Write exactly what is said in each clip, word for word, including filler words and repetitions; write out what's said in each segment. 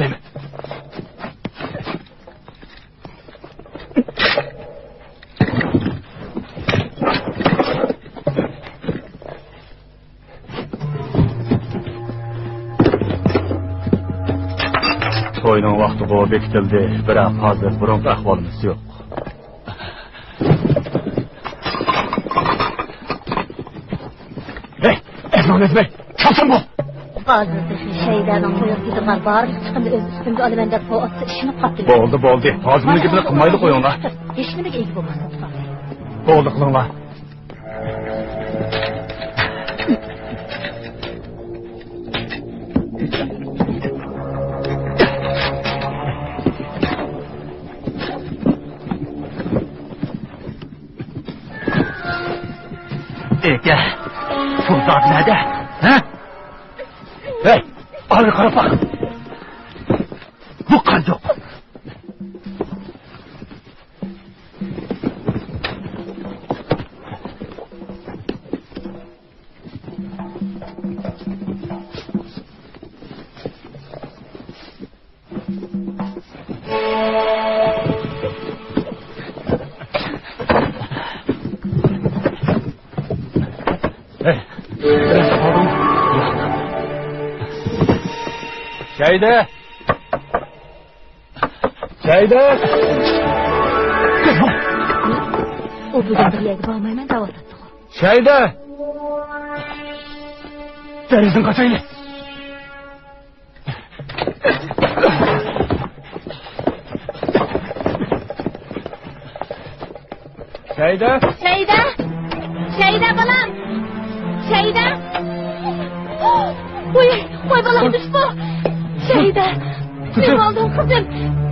دەيمەن. توينىڭ ۋاقتى بېكىتىلدى، بىراق ھازىر بۇرۇنقى ئەھۋالىمىز يوق. ھەي، ئەزمە، ئەزمە، چالسۇن بۇ! ھازىر شەيدانىڭ تويغا كېتىدىغان بارلىق چىقىمنى ئۆز ئۈستۈمگە ئالىمەن دەپ بۇ ئاتتا ئىشىنىپ قاپتىمەن. بولدى، بولدى. ھازىر بۇنىڭ گېپىنى قىلمايلى قويۇڭلار. ھېچنېمىگە ئىگە بولماستىن تۇرالى. بولدى، قىلىڭلار. ئەكە، پۇل زادى نەدە؟ ھە؟ ھەي، ئارىغا قاراپ باق. بۇ قانداق؟ شەيدە! شەيدە! ئۇ بۈگۈن بىر يەرگە بارمايمەن دەۋاتاتتىغۇ. شەيدە! دېرىزىدىن قاچايلى! شەيدە! شەيدە! شەيدە بالام! شەيدە! ۋوي، ۋوي بالام، دۈش بۇ! شەيدە! نېمە بولدۇڭ قىزىم؟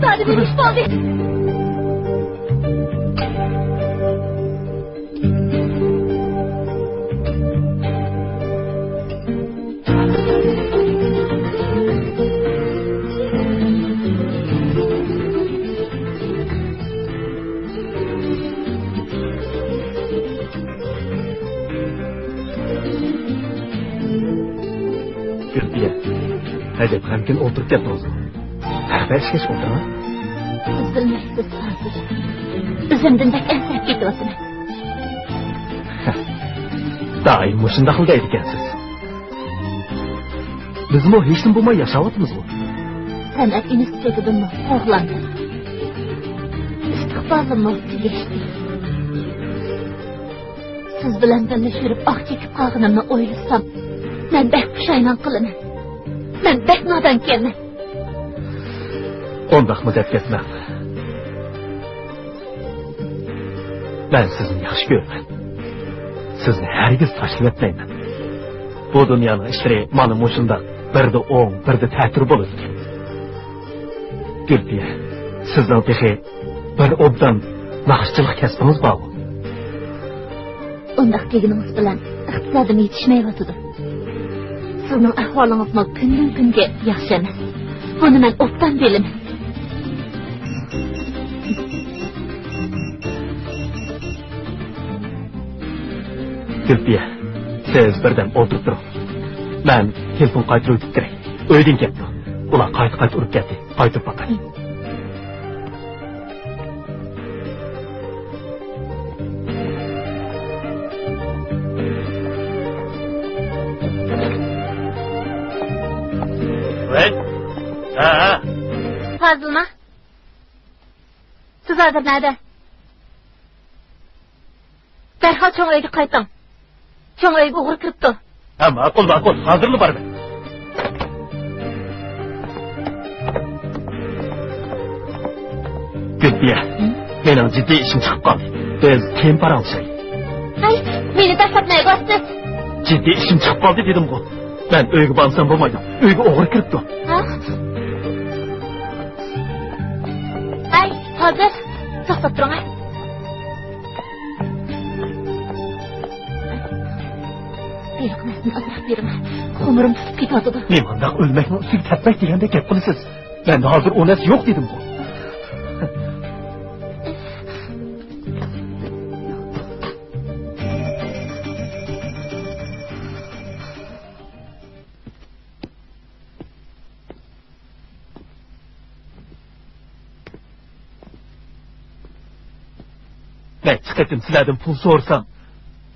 دادىمنى دۈش بولدى! گۈلپىيە، ئەجەب غەمكىن ئولتۇرۇپ كەتتىڭىزغۇ؟ قەھۋە ئىچكەچ ئولتۇرۇڭ. سىز بىلمەيسىز، ھازىر ئۆزۈمدىن بەك ئەنسىرەپ كېتىۋاتىمەن. دائىم مۇشۇنداقلا دەيدىكەنسىز. بىزمۇ ھېچنېمە بولماي ياشاۋاتىمىزغۇ. سەنئەت ئىنستىتۇتىدىنمۇ قوغلاندىم. ئىستىقبالىممۇ تۈگەشتى. سىز بىلەن بىللە يۈرۈپ ئاھ چېكىپ قالغىنىمنى ئويلىسام، مەن بەك پۇشايمان قىلىمەن. مەن بەك نادانكەنمەن. ئۇنداقمۇ دەپ كەتمەڭ. مەن سىزنى ياخشى كۆرىمەن. سىزنى ھەرگىز تاشلىۋەتمەيمەن. بۇ دۇنيانىڭ ئىشلىرى مانا مۇشۇنداق، بىردە ئوڭ، بىردە تەتۈر بولىدىكەن. گۈلپىيە، سىزنىڭ تېخى بىر ئوبدان ناخشىچىلىق كەسپىڭىز بارغۇ؟ ئۇنداق دېگىنىڭىز بىلەن ئىقتىسادىم يېتىشمەيۋاتىدۇ. سىزنىڭ ئەھۋالىڭىزمۇ كۈندىن-كۈنگە ياخشى ئەمەس. بۇنى مەن ئوبدان بىلىمەن. گۈلپىيە، سىز بىردەم ئولتۇرۇپ تۇرۇڭ. مەن تېلېفون قايتۇرۇۋېتىپ كىرەي. ئۆيدىن كەپتۇ. ئۇلار قايتا-قايتا ئۇرۇپ كەتتى. قايتۇرۇپ باقاي. ۋەي. ھە، ھە. پازىلما. سىز ھازىر نەدە؟ دەرھال چوڭ ئۆيگە قايتىڭ. چوڭ ئۆيگە ئوغرى كىرىپتۇ. ھە، ماقۇل، ماقۇل. ھازىرلا بارىمەن. گۈلپىيە، مېنىڭ جىددىي ئىشىم چىقىپ قالدى. بىز كېيىن پاراڭلىشايلى. ھەي، مېنى تاشلاپ نەگە بارىسىز؟ جىددىي ئىشىم چىقىپ قالدى دېدىمغۇ. مەن ئۆيگە بارمىسام بولمايدۇ. ئۆيگە ئوغرى كىرىپتۇ. ھە؟ ھەي، ھازىر توختاپ تۇرۇڭ، ھە. ھېلىقى نەرسىنى ئازراق بېرىڭ. خۇمۇرۇم تۇتۇپ كېتىۋاتىدۇ. نېمانداق ئۆلمەكنىڭ ئۈستىگە تەپمەك دېگەندەك گەپ قىلىسىز؟ مەندە ھازىر ئۇ نەرسە يوق دېدىمغۇ. نەچچە قېتىم سىلەردىن پۇل سورىسام،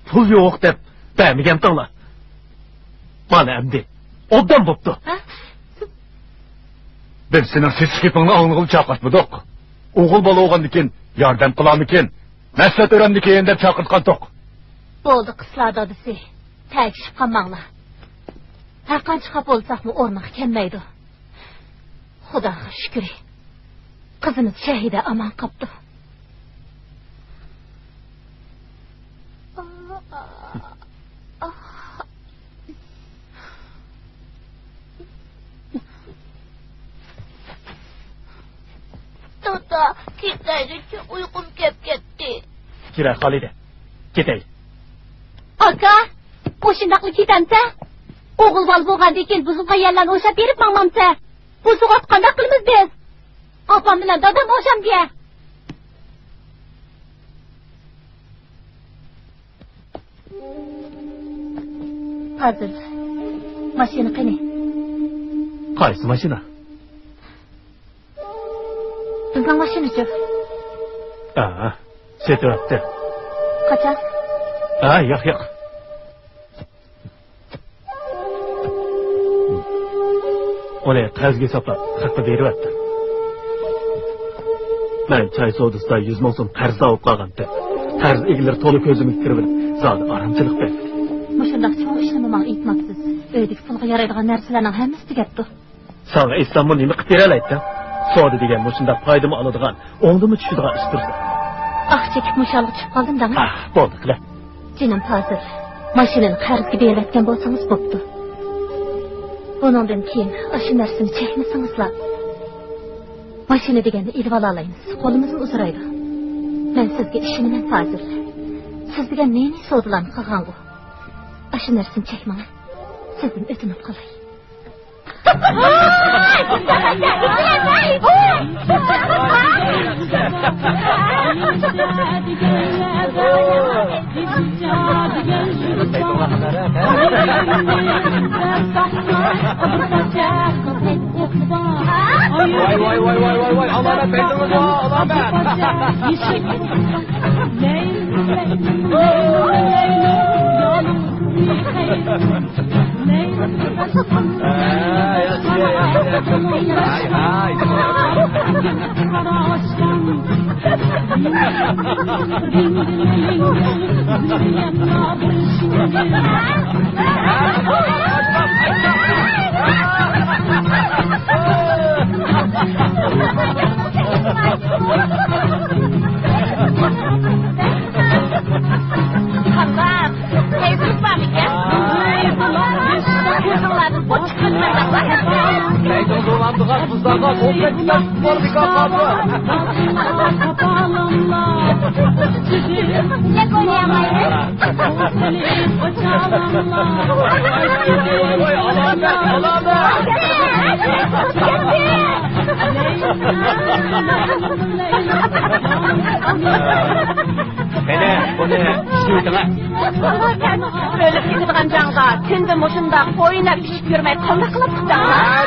پۇل يوق دەپ بەرمىگەنتىڭلار. مانا ئەمدى ئوبدان بوپتۇ. ھە؟ بىز سېنىڭ سېسىق گېپىڭنى ئاڭلىغىلى چاقىرتمىدۇق. ئوغۇل بالا بولغاندىكىن ياردەم قىلارمىكىن، مەسلىھەت ئۆرەمدىكىن دەپ چاقىرتقانتۇق. بولدى، قىسلا دادىسى. تەگىشىپ قالماڭلار. ھەرقانچە خاپا بولساقمۇ ئورنىغا كەلمەيدۇ. خۇداغا شۈكرى، قىزىمىز شەھىدە ئامان قاپتۇ. دادا، كېتەيلىچۇ، ئۇيقۇم كەپ كەتتى. كىرە خالىدە، كېتەي. ئاكا، مۇشۇنداقلا كېتەمسە؟ ئوغۇل بالا بولغاندىن كېيىن بۇزۇلغان يەرلەرنى ئوشاپ بېرىپ ماڭمامسە؟ بۇ سوغۇقتا قانداق قىلىمىز بىز؟ ئاپام بىلەن دادام ئوشامدىيە. پازىل، ماشىنا قېنى؟ قايسى ماشىنا؟ بىزنىڭ ماشىنىچۇ؟ ھە، سېتىۋەتتى. قاچان؟ ھە، ياق، ياق. ئۇنى قەرزگە ھېسابلاپ خەققە بېرىۋەتتىم. مەن چاي سودىسىدا يۈز مىڭ سوم قەرز تاۋۇپ قالغانتىم. قەرز ئىگىلىرى تولا كۆزۈمگە كىرىۋېلىپ، زادى ئارامچىلىق بەرمىدى. مۇشۇنداق چوڭ ئىشنىمۇ ماڭا ئېيتماپسىز. ئۆيدىكى پۇلغا يارايدىغان نەرسىلەرنىڭ ھەممىسى تۈگەپتۇ. ساڭا ئېيتساممۇ نېمە قىلىپ بېرەلەيتتىڭ؟ سودا دېگەن مۇشۇنداق پايدىمۇ ئالىدىغان، ئوڭدىمۇ چۈشىدىغان ئىش تۇرسا. ئاھ چېكىپ مۇشۇ ھالغا چۈشۈپ قالدىم دەڭ. ئاھ، بولدى، قىلە. جېنىم پازىل، ماشىنىنى قەرزگە بېرىۋەتكەن بولسىڭىز بوپتۇ. بۇنىڭدىن كېيىن ئاشۇ نەرسىنى چەكمىسىڭىزلا، ماشىنا دېگەننى ئېلىۋالالايمىز، قولىمىزمۇ ئۇزىرايدۇ. مەن سىزگە ئىشىنىمەن پازىل. سىز دېگەن نى-نى سودىلارنى قىلغانغۇ. ئاشۇ نەرسىنى چەكمەڭ. سىزدىن ئۆتۈنۈپ قالاي. ۋاي، ۋاي، ۋاي، ۋاي، ۋاي، ۋاي، ئالامەت، بەيتىڭىز بار، ئالامەت. ھاي، ھاي. قانداق؟ كەيپىڭىز بارمىكەن؟ كۆزۈڭلاردىن ئوت چىقىپ كەتمەيدۇ. بەيتىڭىز ئوينامدىغان قىزلارغا كومپلېكس بار بىكار قالدى. نەك ئوينىيالمايمىز. ۋاي، ئالامەت، ئالامەت. قېنى، بۇنى ئىشلىۋېتىڭە. ئۆلۈپ كېتىدىغان جاڭدا كۈندە مۇشۇنداق ئويناپ ئىچىپ يۈرمەي قانداق قىلىپ چىقتىڭلار؟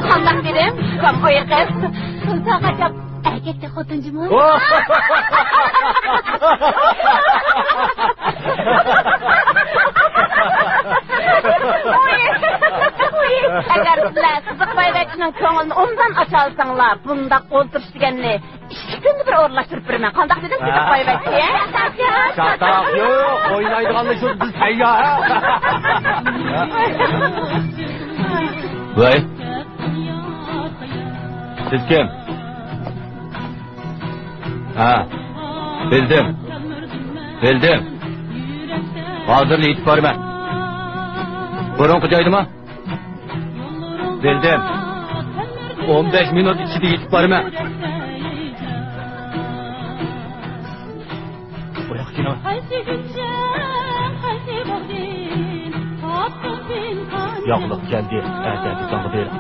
قانداق دېدىم؟ ئۇكام ئايىقىز. سۇلتان قاچاپ ئەركەكتە خوتۇن جۇمۇ. ئەگەر سىلەر سىزىق بايۋەچچىنىڭ كۆڭلىنى ئوبدان ئاچالىساڭلار، بۇنداق ئولتۇرۇش دېگەننى ئىككى كۈندە بىر ئورۇنلاشتۇرۇپ بېرىمەن. قانداق دېدىم، سىزىق بايۋەچچى؟ چاتاق يوق، ئوينايدىغانلار شۇ، بىز تەييار. ۋاي. سىز كىم؟ ھە، بىلدىم. بىلدىم. ھازىرلا يېتىپ بارىمەن. بۇرۇنقى جايدىمۇ؟ بىلدىم. ئون بەش مىنۇت ئىچىدە يېتىپ بارىمەن. بۇياققا كېلىڭ. ياقلىق كەلدى، ئەتە دۇكانغا بېرىڭ.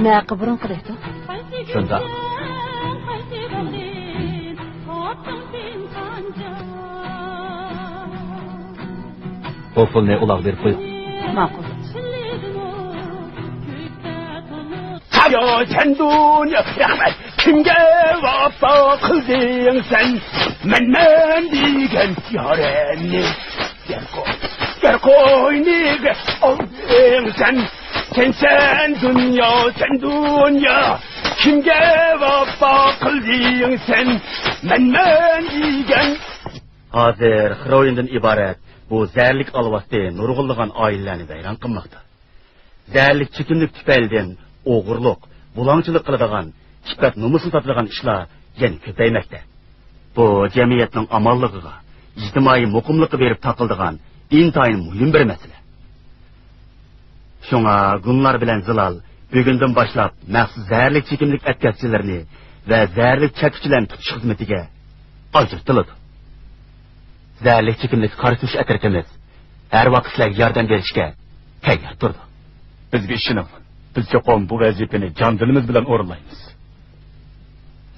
نەقە بۇرۇنقىدەكتۇ؟ شۇنداق. بۇ پۇلنى ئۇلارغا بېرىپ قويۇڭ. ماقۇل. يا سەن دۇنيا، رەھمەت. كىمگە ۋاپا قىلدىڭ سەن؟ مەن، مەن دېگەن يارەننى. يارقو-، يارقوينىگە ئالدىڭ سەن. سەن، سەن دۇنيا، سەن دۇنيا. كىمگە ۋاپا قىلدىڭ سەن؟ مەن، مەن دېگەن. ھازىر خىروئىندىن ئىبارەت بۇ زەھەرلىك ئالۋاستى نۇرغۇنلىغان ئائىلىلەرنى ۋەيران قىلماقتا. زەھەرلىك چېكىملىك تۈپەيلىدىن ئوغرىلىق، بۇلاڭچىلىق قىلىدىغان، ئىپپەت-نومۇسنى ساتىدىغان ئىشلار يەنە كۆپەيمەكتە. بۇ جەمئىيەتنىڭ ئامانلىقىغا، ئىجتىمائىي مۇقىملىققا بېرىپ تاقىلىدىغان ئىنتايىن مۇھىم بىر مەسىلە. شۇڭا گۇنلار بىلەن زىلال بۈگۈندىن باشلاپ مەخسۇس زەھەرلىك چېكىملىك ئەتكەسچىلىرىنى ۋە زەھەرلىك چەككۈچىلەرنى تۇتۇش خىزمىتىگە ئاجرىتىلىدۇ. زەھەرلىك چېكىملىككە قارشى تۇرۇش ئەترىتىمىز ھەر ۋاقىت سىلەرگە ياردەم بېرىشكە تەييار تۇرىدۇ. بىزگە ئىشىنىڭ. بىز چوقۇم بۇ ۋەزىپىنى جان-دىلىمىز بىلەن ئورۇنلايمىز.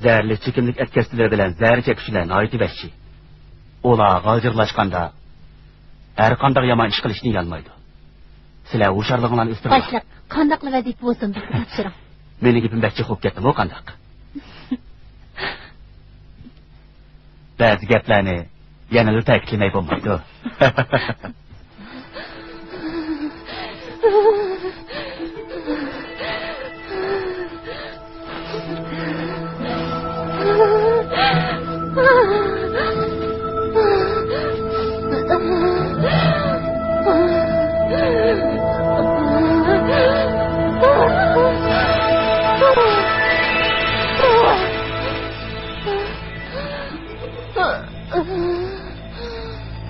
زەھەرلىك چېكىملىك ئەتكەسچىلىرى بىلەن زەھەر چەككۈچىلەر ناھايىتى ۋەھشىي. ئۇلار غالجىرلاشقاندا ھەر قانداق يامان ئىش قىلىشنى ئۇيالمايدۇ. سىلەر ھوشيارلىقىڭلارنى ئۆستۈرۈڭلار. باشلىق، قانداقلا ۋەزىپە بولسۇن، بىزگە تاپشۇرۇڭ. مېنىڭ گېپىم بەك جىق بولۇپ كەتتىمۇ قانداق؟ بەزى گەپلەرنى يەنىلا تەكىتلىمەي بولمايدۇ.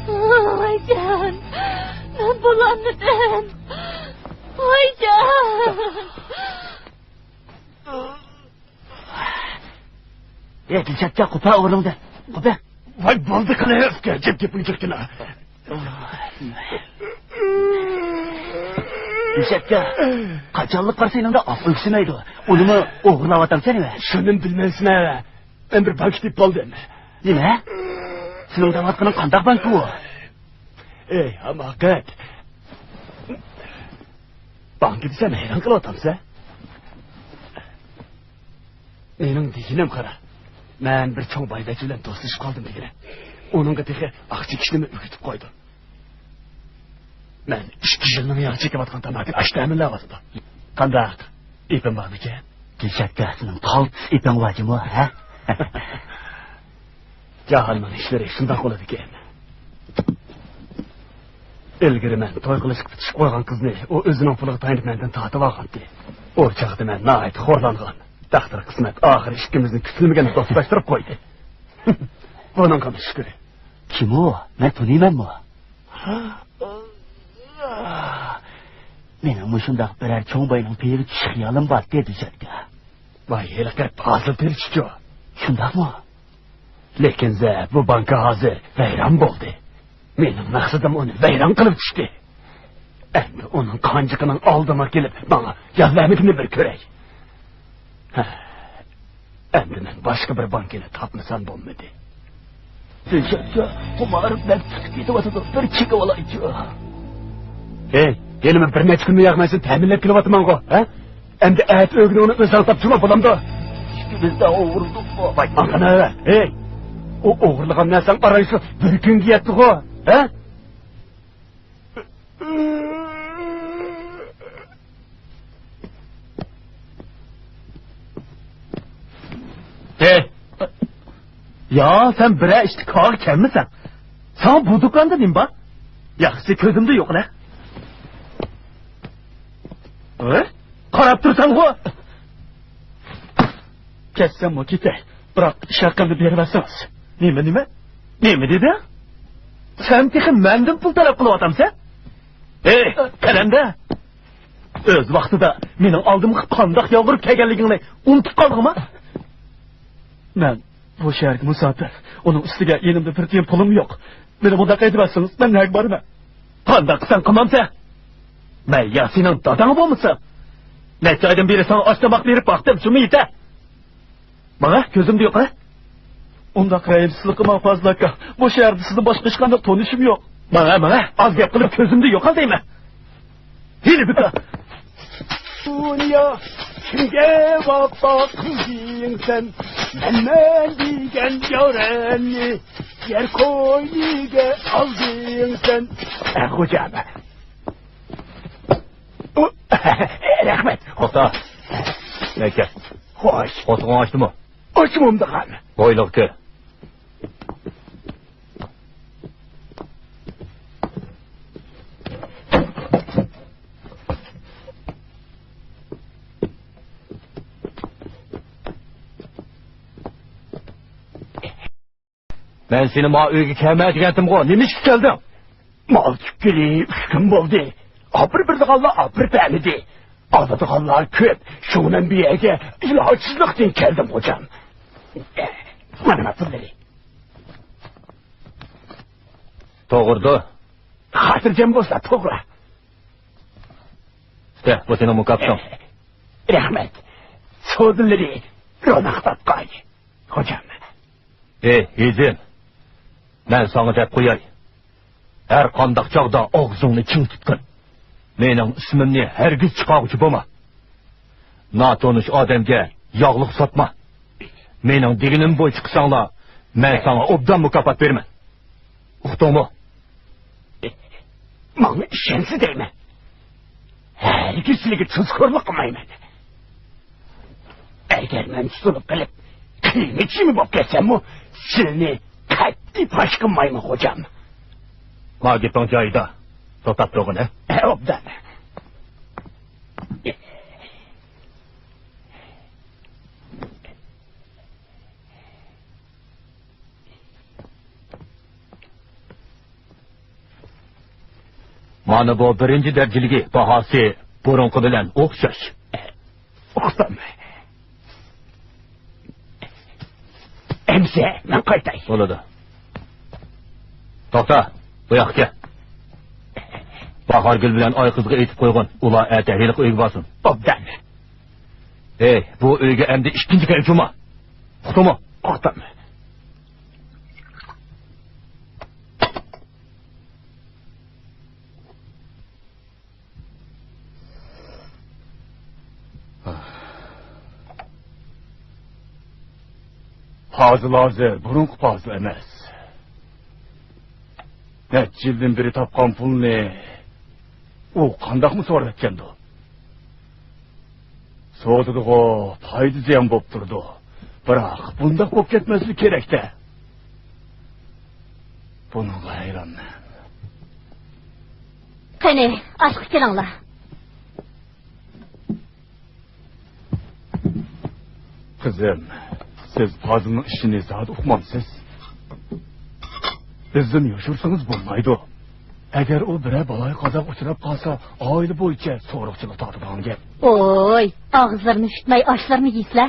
ۋايجان، مەن بولالمىدىم. ۋايجان. ئەي، دىلشاتكا، قوپار ئورنۇڭدىن. قوپار. ۋاي، بولدى، قىلىۋەرسىكەن، جىپ گېپىڭ جىقكىنا. دىلشاتكا، قاچانلىق قارىسا يېنىڭدا ئاپا ئۆكسۈمەيدۇ. ئۇنىمۇ ئوغرىلاۋاتامسەن ھە؟ شۇنىمۇ بىلمەمسىلەر ھە؟ مەن بىر بانكا تېپىپ ئالدىم. نېمە؟ سېنىڭ دەۋاتقىنىڭ قانداق بانكا ئۇ؟ ئەي، ھاماقەت. بانكا دېسەم ھەيران قېلىۋاتامسەن؟ مېنىڭ دېگىنىم قارا. مەن بىر چوڭ بايۋەچچە بىلەن دوستلىشىپ قالدىم دېگىنە. ئۇنىڭغا تېخى ئاقچا ئىشنىمۇ ئۆگىتىپ قويدۇم. مەن ئىككى يىلنىڭ يېڭى چېكىۋاتقان تاماكىنى ئاشۇ تەمىنلەۋاتىدۇ. قانداق؟ ئېپىم بارمىكەن؟ دىلشاتكا، سېنىڭ قالتىس ئېپىڭ بار جۇمۇ، ھە؟ جاھاننىڭ ئىشلىرى شۇنداق بولىدىكەن. ئىلگىرى مەن توي قىلىشقا پۈتۈشۈپ قويغان قىزنى ئۇ ئۆزىنىڭ پۇلىغا تايىنىپ مەندىن تارتىۋالغانتى. ئۇ چاغدا مەن ناھايىتى خورلانغان. تەقدىر قىسمەت ئاخىرى ئىككىمىزنى كۈتۈلمىگەن دوستلاشتۇرۇپ قويدى. بۇنىڭغىمۇ شۈكرى. كىم ئۇ؟ مەن تونۇيمەنمۇ؟ مېنىڭمۇ شۇنداق بىرەر چوڭ باينىڭ پېيىگە چۈشۈش خىيالىم بار، دېدى جەدگە. ۋاي، ھېلىقى پازىل تېرىچچۇ؟ شۇنداقمۇ؟ لېكىن زە، بۇ بانكا ھازىر ۋەيران بولدى. مېنىڭ مەقسىتىم ئۇنى ۋەيران قىلىۋېتىشتى. ئەمدى ئۇنىڭ قانجىقىنىڭ ئالدىمغا كېلىپ، ماڭا يان بەرمىكىنى بىر كۆرەي. ھە، ئەمدى مەن باشقا بىر بانكىنى تاپمىسام بولمىدى. دىلشاتكا، خۇمارىم بەك تۇتۇپ كېتىۋاتىدۇ، بىر چېكىۋالايچۇ. ھەي، يەنە مەن بىر نەچچە كۈنمۇ ياغمايسەن تەمىنلەپ كېلىۋاتىمەنغۇ، ھە؟ ئەمدى ئەتە ئۆگۈنۈڭنى ئۆزۈڭ تاپچىما، بولامدۇ؟ ئىككىمىز دە ئوغرىلىق. ۋاي، ماڭقىنا، ھەي، ئۇ ئوغرىلىغان نەرسەڭ ئاران شۇ بىر كۈنگە يەتتىغۇ، ھە؟ ھەي! يا، سەن بىرەر ئىشتا كارغا كەلمىسەڭ. ساڭا بۇ دۇكاندا نېمە بار؟ ياخشىسى كۆزۈمدە يوقىلە. ھە؟ قاراپ تۇرساڭغۇ. كەتسەممۇ كېتەي، بىراق ئىش ھەققىمنى بېرىۋەرسىڭىز. نېمە، نېمە؟ نېمە دېدىڭ؟ سەن تېخى مەندىن پۇل تەلەپ قىلىۋاتامسەن؟ ھەي، قەلەندەر! ئۆز ۋاقتىدا مېنىڭ ئالدىمغا قانداق يالۋۇرۇپ كەلگەنلىكىڭنى ئۇنتۇپ قالدىڭما؟ مەن بۇ شەھەرگە مۇساپىر. ئۇنىڭ ئۈستىگە يېنىمدا بىر تىيىن پۇلۇم يوق. مېنى مۇنداق ئېتىۋەتسىڭىز، مەن نەگە بارىمەن؟ قانداق قىلساڭ قىلمامسەن؟ مەن يا سېنىڭ داداڭ بولمىسام؟ نەچچە ئايدىن بېرى ساڭا ئاش-تاماق بېرىپ باقتىم، شۇمۇ يېتە. ماڭا كۆزۈمدە يوق، ھە؟ ئۇنداق رەھىمسىزلىك قىلماڭ، پازىل ئاكا. بۇ شەھەردە سىزدىن باشقا ھېچقانداق تونۇشۇم يوق. ماڭا، ماڭا، ئاز گەپ قىلىپ كۆزۈمدىن يوقال دەيمەن. ھېلى بىكار. دۇنيا. كىمگە ۋاپا قىلدىڭ سەن؟ مەنمەن دېگەن يارەننى يەر كوينىگە ئالدىڭ سەن. ئە، خوجام. ئۇ، رەھمەت. توختا. نەكە. خوش. قورسىقىڭ ئاچتىمۇ؟ ئاچمامدىغان. ھويلىغا كىر. مەن سېنى ما ئۆيگە كەلمە دېگەنتىمغۇ، نېمىشقا كەلدىڭ؟ مال تۈككىلى ئۈچ كۈن بولدى. ئاپىرىپ بېرىدىغانلار ئاپىرىپ بەرمىدى. ئالىدىغانلار كۆپ، شۇڭا مەن بۇ يەرگە ئىلاجسىزلىقتىن كەلدىم، خوجام. مانا، مانا پۇللىرى. توغرىدۇ. خاتىرجەم بولسا توغرا. ئىشتە، بۇ سېنىڭ مۇكاپاتىڭ. رەھمەت. سودىلىرى روناق تاپقاي، خوجام. ئېي، ھېزىم، مەن ساڭا دەپ قوياي. ھەر قانداق چاغدا ئاغزىڭنى چىڭ تۇتقىن. مېنىڭ ئىسمىمنى ھەرگىز چىقارغۇچى بولما. ناتونۇش ئادەمگە ياغلىق ساتما. مېنىڭ دېگىنىم بويىچە قىلساڭلار، مەن ساڭا ئوبدان مۇكاپات بېرىمەن. ئۇقتۇڭمۇ؟ ماڭا ئىشەنسە دەيمەن. ھەرگىز سىلىگە تۇزكورلۇق قىلمايمەن. ئەگەر مەن تۇتۇلۇپ قېلىپ، قىلمىچىمۇ بولۇپ كەتسەممۇ، سىلىنى قەتئىي پاش قىلمايمەن، خوجام. ما گېپىڭ جايىدا. توختاپ تۇرغىن، ھە؟ ئوبدان. مانا بۇ بىرىنچى دەرىجىلىكى، باھاسى بۇرۇنقى بىلەن ئوخشاش. ئۇقتۇم. ئەمسە مەن قايتاي. بولىدۇ. توختا، بۇ ياققا كەل. باھارگۈل بىلەن ئايقىزغا ئېيتىپ قويغىن، ئۇلار ئەتە ھېلىقى ئۆيگە بارسۇن. ئوبدان. ھەي، بۇ ئۆيگە ئەمدى ئىككىنچى كەينى ئۇچۇرما. ئۇقتۇڭمۇ؟ ئۇقتۇم. پازىل ھازىر بۇرۇنقى پازىل ئەمەس. نەچچە يىلدىن بېرى تاپقان پۇلنى ئۇ قانداقمۇ سورىۋەتكەندۇ؟ سودىدىغۇ، پايدا زىيان بوپ تۇرىدۇ. بىراق بۇنداق بوپ كەتمەسلىكى كېرەك-دە. بۇنىڭغا ھەيرانمەن. قېنى، ئاشقا كىرىڭلار. قىزىم، سىز پازىلنىڭ ئىشىنى زادى ئۇقمامسىز؟ بىزدىن يوشۇرسىڭىز بولمايدۇ. ئەگەر ئۇ بىرەر بالايىقازاغا ئۇچراپ قالسا، ئائىلە بويىچە سورۇقچىلىق تارتىدىغان گەپ. ۋوي، ئاغزىلىرىنى يۇتماي ئاشلىرىنى يېسىلە.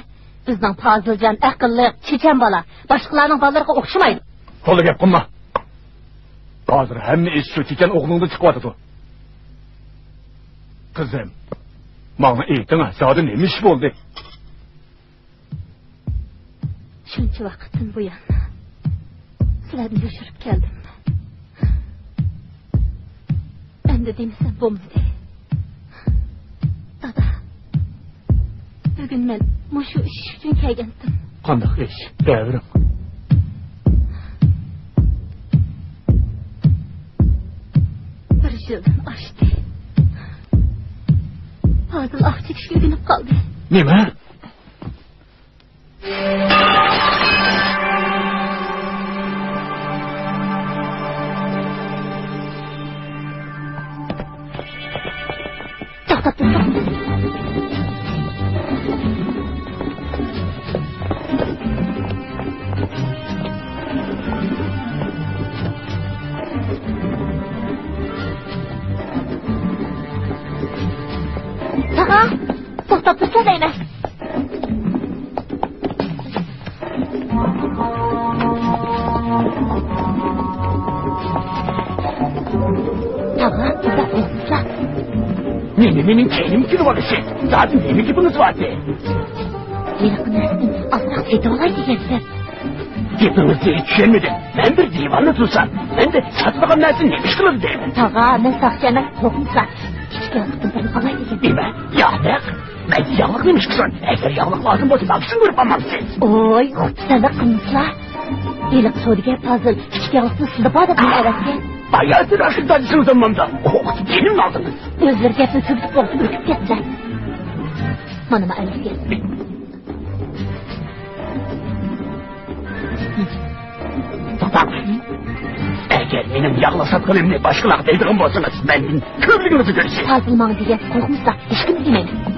بىزنىڭ پازىلجان ئەقىللىق، چېچەن بالا. باشقىلارنىڭ بالىلىرىغا ئوخشىمايدۇ. تولا گەپ قىلما. ھازىر ھەممە ئىش شۇ چېچەن ئوغلۇڭدىن چىقىۋاتىدۇ. قىزىم، ماڭا ئېيتىڭ، زادى نېمە ئىش بولدى؟ شۇنچە ۋاقىتتىن بۇيان سىلەردىن يوشۇرۇپ كەلدىم. ئەمدى دېمىسەم بولمىدى. دادا، بۈگۈن مەن مۇشۇ ئىش ئۈچۈن كەلگەنتىم. قانداق ئىش؟ دەۋېرىڭ. بىر يىلدىن ئاشتى. پازىل ئاق چېكىشكە ئۆگىنىپ قالدى. نېمە؟ توختاپ تۇرساڭ. تاغا! توختاپ تۇرسا دەيمەن. تاغا، ئۇزاق بولمىسا. نېمە مېنىڭ كەينىم كېلىۋالىشى؟ زادى نېمە گېپىڭىز بار ئىدى؟ ھېلىقى نەرسىنى ئازراق سېتىۋالاي دېگەنسىز. گېپىڭىزنى چۈشەنمىدىم. مەن بىر دىۋاننى تۇتسام، مەندە ساتىدىغان نەرسە نېمە ئىش قىلىدۇ دەيمەن. تاغا، مەن ساقچى ئەمەس، توقۇمسا. كىچىك ۋاقىتتىن بىرنى ئالاي دېگەن. نېمە؟ ياتاق؟ مەن ياغلىق نېمىشقىسۇن؟ ئەگەر ياغلىق لازىم بولسا، ماڭا سىڭدۈرۈپ ئالمامسىز؟ ئوي، خۇددى سەندەك قىلمىسىلا. ھېلىقى سودىگەر پازىل ئىككى ياغلىقنى سىزدا بار دەپ ئەۋەتكەن. باياتى راشىد دادىسىڭىز ئالمامدا. قورقۇتۇپ جېنىمنى ئالدىڭىز. ئۆزلىرى گەپنى تۈگىتىپ بولۇپ ئۈركۈپ كەتتى. مانا ما ئەلىسكە. توختاڭ. ئەگەر مېنىڭ ياغلىق ساتقىنىمنى باشقىلارغا دەيدىغان بولسىڭىز، مەندىن كۆرۈنۈڭىز كۆرسە. پازىل ماڭا دېگەن، قورقمىسا، ھېچكىمگە دېمەيمەن.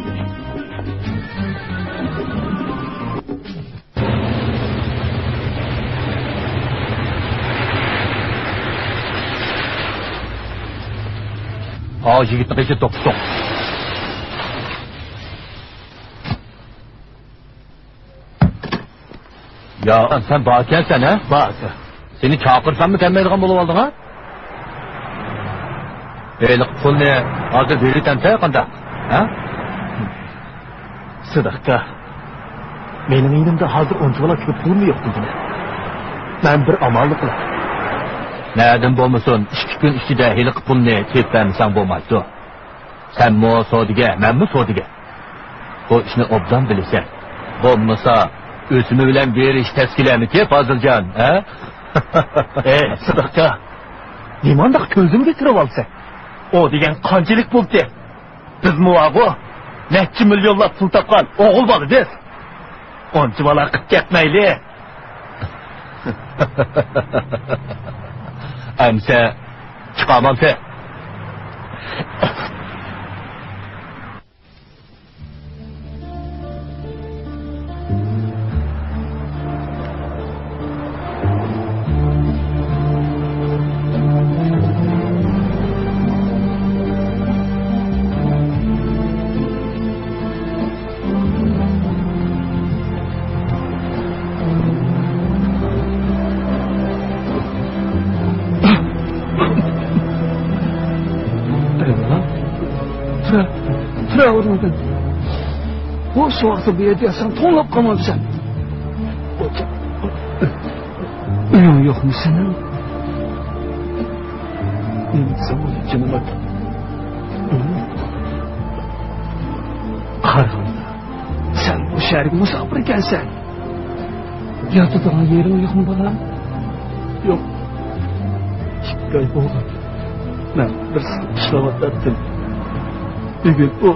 ئاۋۇ يىگىتنى قېچىپ توختىتىڭ. يا، سەن باركەنسەن، ھە؟ بار ئاكا. سېنى چاقىرساممۇ كەلمەيدىغان بولۇۋالدىڭ، ھە؟ ھېلىقى پۇلنى ھازىر بېرىۋېتەمسەن قانداق؟ ھە؟ سىدىق ئاكا، مېنىڭ يېنىمدا ھازىر ئۇنچىۋالا كۆپ پۇلمۇ يوق دېگىنە. مەن بىر ئاماللىق قىلاي. نەدىن بولمىسۇن، ئىككى كۈن ئىچىدە ھېلىقى پۇلنى تېپىپ بەرمىسەڭ بولمايدۇ. سەنمۇ سودىگەر، مەنمۇ سودىگەر. بۇ ئىشنى ئوبدان بىلىسەن. بولمىسا، ئۆسۈمى بىلەن بېرىش تەسكىلەمىكى، پازىلجان، ھە؟ ئەي، سىدىق ئاكا، نېمانداق كۆزۈمگە كىرىۋالىسەن؟ ئۇ دېگەن قانچىلىك پۇل تېخى؟ بىزمۇ بارغۇ، نەچچە مىليونلاپ پۇل تاپقان ئوغۇل بالا بىز. ئۇنچىۋالا قىپ كەتمەيلى. ئەمسە چىقامامسەن؟ ئەيۋاللا، تۇرە، تۇرە ئورنۇڭدىن. بۇ سوغۇقتا بۇ يەردە ياتساڭ توڭلاپ قالمامسەن؟ ئۆيۈڭ يوقمۇ سېنىڭ؟ نېمە دېسەم بولىدۇ، جېنىم ئاكا؟ قارىغاندا، سەن بۇ شەھەرگە مۇساپىر ئىكەنسەن. ياتىدىغان يېرىڭ يوقمۇ، بالام؟ يوق. ئىككى ئاي بولغان. مەن بىر سىزىق ئىشلەۋاتاتتىم. بۈگۈن ئۇ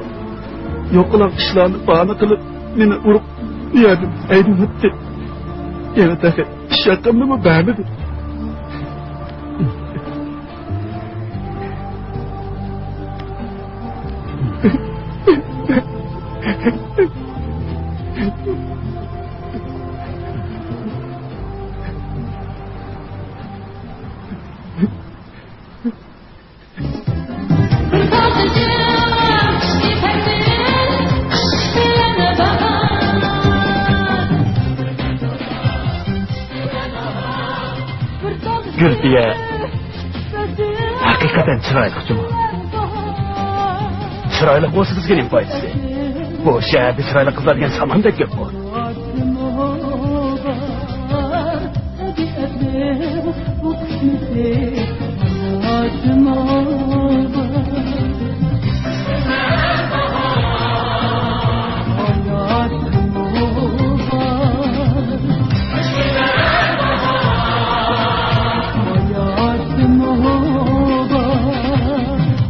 يوقىلاق ئىشلارنى باھانە قىلىپ، مېنى ئۇرۇپ، بۇ يەردىن ھەيدىۋەتتى. يەنە تېخى ئىش ھەققىمنىمۇ بەرمىدى. گۈلپىيە ھەقىقەتەن چىرايلىق جۇمۇ. چىرايلىق بولسا بىزگە نېمە پايدىسى؟ بۇ شەھەردە چىرايلىق قىزلار دېگەن ساماندەك كۆپقۇ.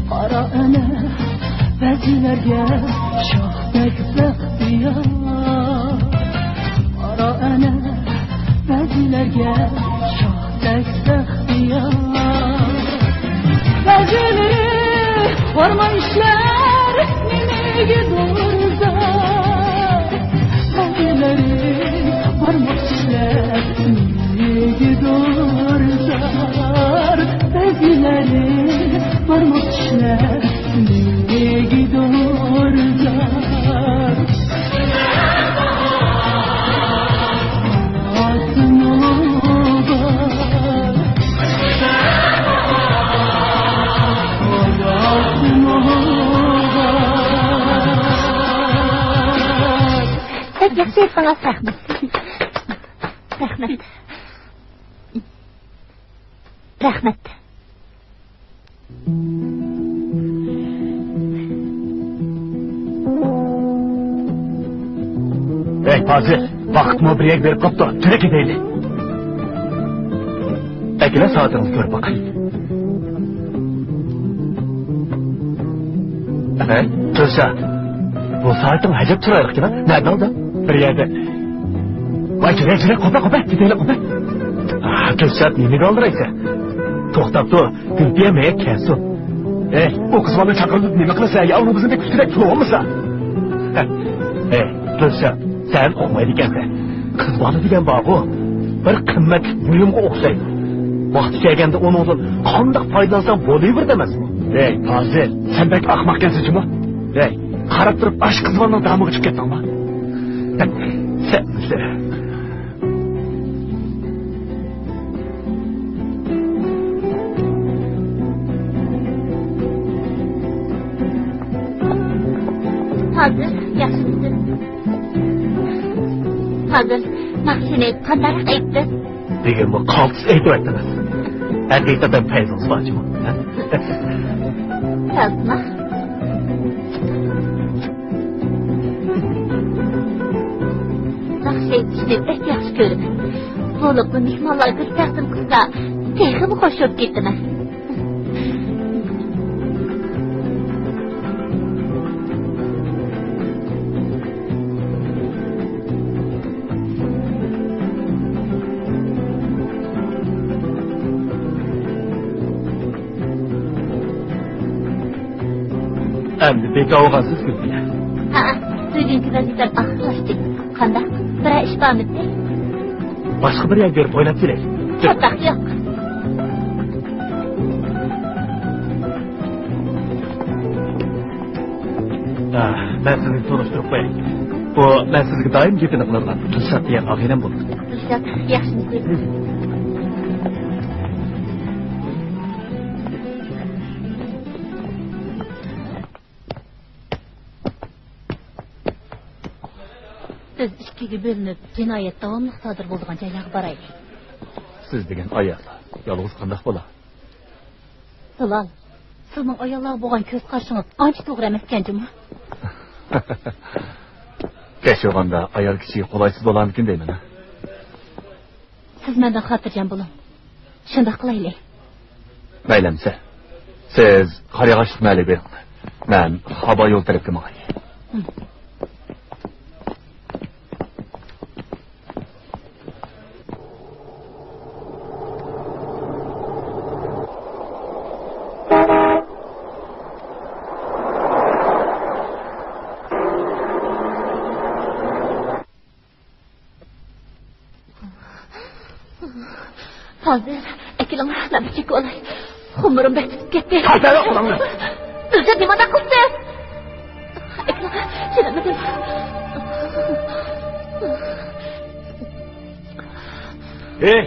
قارا ئەنە بەزىلەرگە شاھتەك بەختىيار. قارا ئەنە بەزىلەرگە شاھتەك بەختىيار. بەزىلىرى ئورمان ئىشلەر نېمىگىدۇر زار. بەزىلىرى بارماق ئىشلەر نېمىگىدۇر زار. بەزىلىرى بارماق ئىشلەر نېمىگىدۇر زار. بەك ياخشى ئېيتتىڭىز، رەھمەت. رەھمەت. رەھمەت. ھازىر ۋاقىتمۇ بىر يەرگە بېرىپ قاپتۇ، تۈرە كېتەيلى. ئەكېلە سائىتىڭىزنى كۆرۈپ باقاي. ھەي، دىلشات، بۇ سائىتىڭ ئەجەب چىرايلىقكەن، نەدە ئالدىڭ؟ بىر يەردە. ۋاي، جۈرە، جۈرە، قوپە، قوپە، كېتەيلى، قوپە. ئاھ، دىلشات، نېمىگە ئالدىرايسەن؟ توختاپ تۇر، گۈلپىيە مەيەر كەلسۇن. ھەي، ئۇ قىز بالىنى چاقىرىپ نېمە قىلىسەن؟ يا ئۇنىڭ بىزنى بىر كۈتۈۋەك پۇلى بولمىسا. ھەي، دىلشات، سەن ئۇقمايدىكەنسەن. قىز بالا دېگەن بارغۇ، بىر قىممەتلىك بۇيۇمغا ئوخشايدۇ. ۋاقتى كەلگەندە ئۇنىڭدىن قانداق پايدىلانساڭ بولۇۋېرىدۇ ئەمەسمۇ؟ ھەي، پازىل، سەن بەك ئەخمەقكەنسەن جۇمۇ. ھەي، قاراپ تۇرۇپ ئاشۇ قىز بالىنىڭ دامىغا چىقىپ كەتتىڭمۇ؟ سەن، سەن. پازىل، ياخشىمۇسىز؟ پازىل، ناخشىنى قانداقراق ئېيتتىم؟ دېگەنمۇ قالتىس ئېيتىۋەتتىڭىز. ھەقىقەتەن پەيزىڭىز بار جۇمۇ، ھە؟ راستمۇ؟ ناخشا ئېيتىشنى بەك ياخشى كۆرىمەن. بولۇپمۇ مېھمانلارغا بىر تەقدىم قىلسا، تېخىمۇ خۇش بولۇپ كېتىمەن. ئەمدى بىكار بولغانسىز، گۈلپىيە. ھەئە، بۈگۈنكى ۋەزىپەم ئاخىرلاشتى. قانداق؟ بىرەر ئىش بارمىدى؟ باشقا بىر يەرگە بېرىپ ئويناپ كېلەيلى. چاتاق يوق. ھە، مەن سىزنى تونۇشتۇرۇپ قوياي. بۇ مەن سىزگە دائىم گېپىنى قىلىدىغان دىلشات دېگەن ئاغىنەم بولىدۇ. دىلشات، ياخشىمۇسىز؟ بىز ئىككىگە بۆلۈنۈپ، جىنايەت داۋاملىق سادىر بولىدىغان جايلارغا بارايلى. سىز دېگەن ئاياللار يالغۇز قانداق بولا؟ بىلال، سىزنىڭ ئاياللارغا بولغان كۆز قارىشىڭىز ئانچە توغرا ئەمەسكەن جۇمۇ. كەچ بولغاندا ئايال كىشىگە قولايسىز بولامىكىن دەيمەن، ھە؟ سىز مەندىن خاتىرجەم بولۇڭ. شۇنداق قىلايلى. مەيلى ئەمىسە. سىز قارىياغاچلىق مەھەللىگە بېرىڭلار. مەن خابا يول تەرەپكە ماڭاي. ھازىر ئەكېلىڭ، مەن بىر چېكىۋالاي. خۇمۇرۇم بەك تۇتۇپ كەتتى. قايتالا قولۇڭنى. دىلشات نېمانداق قىلسىز؟ ئەكېلىڭ، چىدىمىدىم. ھېي،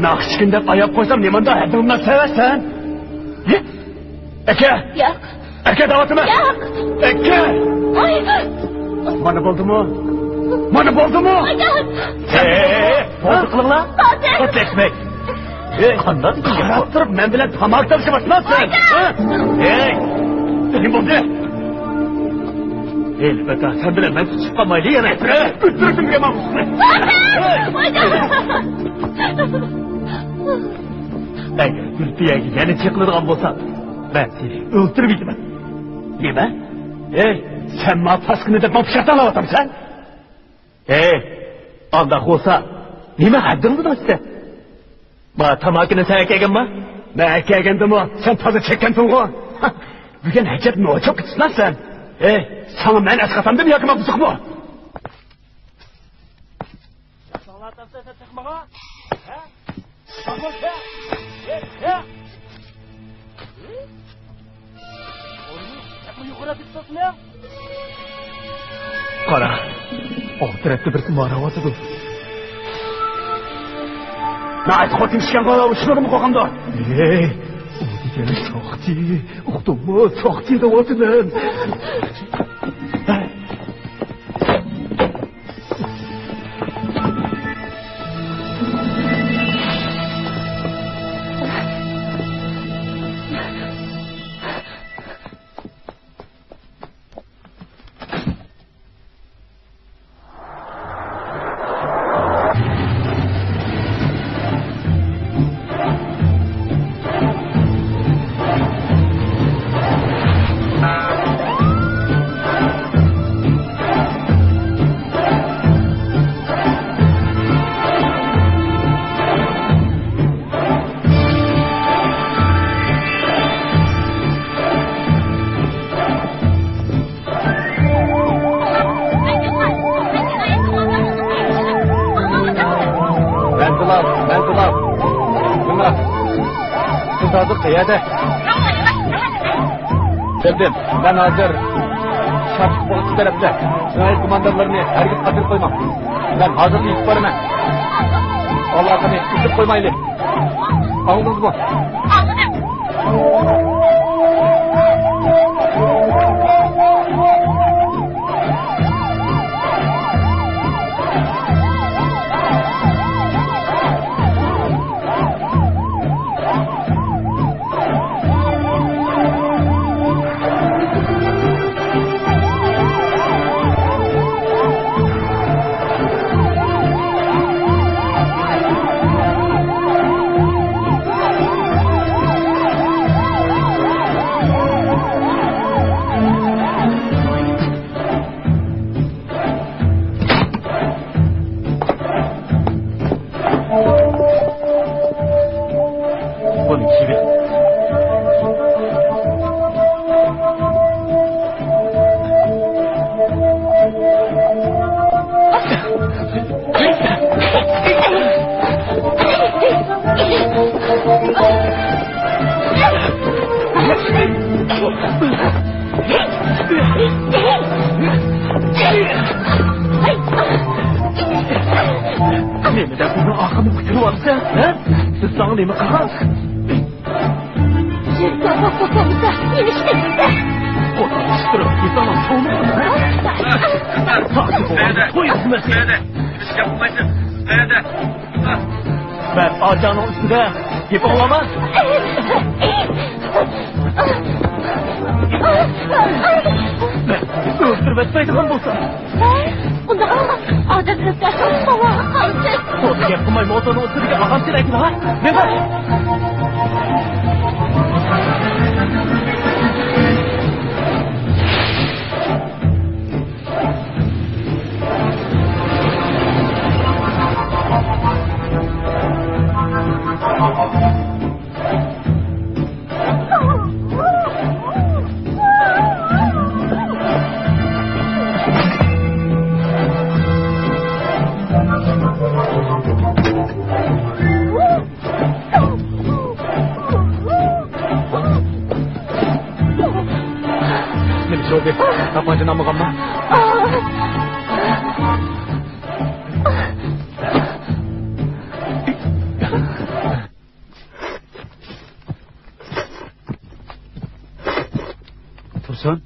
ناخشىچىكىن دەپ ئاياپ قويسام، نېمانداق ھەددىڭدىن ئاشىسەن؟ ھە؟ ئەكە! ياق. ئەكە دەۋاتىمەن! ياق! ئەكە! ۋاي! مانا بولدىمۇ؟ مانا بولدىمۇ؟ ۋاي! ھەي، ھەي، ھەي، بولدى قىلىڭلار. ھازىر! ئوتلەشمەي. ھەي، قانداق قاراپ تۇرۇپ مەن بىلەن تاماكا تارتىشىۋاتىسىلەر سىلەر؟ ھە؟ ھەي! نېمە بولدى؟ ھېلىبەتە سەن بىلەن مەن تۇتۇشۇپ قالمايلى يەنە. ئۆلتۈرۈپ كىمگە ماڭغۇسىنى؟ ئەگەر گۈلپىيەگە يەنە چېقىلىدىغان بولساڭ، مەن سېنى ئۆلتۈرۈپ يېتىمەن. نېمە؟ ھەي، سەن ماڭا پاسكىنا دەپ ماڭا پىچاق تاڭلاۋاتامسەن؟ ھەي، ئانداق بولسا، نېمە ھەددىڭدىن ئاشتى؟ ما تاماكىنى سەن ئەكەلگەنما؟ مەن ئەكەلگەندىمۇ، سەن تازا چەككەنتىڭغۇ. بۈگۈن ئەجەب نوچۇپ كېتىسەن سەن. ھەي، ساڭا مەن ئەسقاتامدىم ياكى ماڭا بۇزۇقمۇ؟ قارا، ئۇ تەرەپتە بىرسى ماراۋاتىدۇ. ناھايىتى قورقۇنچ ئىكەنغۇ، ئۇچۇرۇمغا قوقامدۇ. ھەي، ئۇ دېگەن ساقچى، ئۇقتۇڭمۇ؟ ساقچى دەۋاتىمەن. نەدە؟ كەلدىم. مەن ھازىر شارقىغا ئىككى تەرەپتە جىنايەت گۇماندارلىرىنى ھەرگىز قاچۇرۇپ قويماڭ. مەن ھازىرلا يېتىپ بارىمەن. ئالاقىنى ئۈزۈپ قويمايلى. ئاڭلىدىڭىزمۇ؟ نېمە دەپ بۇنىڭ ئاخىرىنى قۇتۇرۇۋاتىسەن، ھە؟ بىز ساڭا نېمە قىلغان؟ يۈز تاپا قوتۇلمىسا، نېمە ئىش قىلىسىز؟ قوتۇلمىسا تۇرۇپ، يېتىڭلار سوۋۇمىغان، ھە؟ ساقچى بولغاندا قويۇڭ مەسىلە. مەن ئاچاڭنىڭ ئۈستىدە گېپىڭ بارمۇ؟ ئۆلتۈرۈۋەتمەيدىغان بولسا. ئۇنداق ئادەملەر دەرھال ساۋاغا قالسۇن. تولا گەپ قىلماي موتورنىڭ ئۈستىدىكى ئاغاچنى ئەكىل ھە. مېڭە. نېمە بولدى؟ تاپانچىنى ئالمىغانما؟ تۇرسۇن،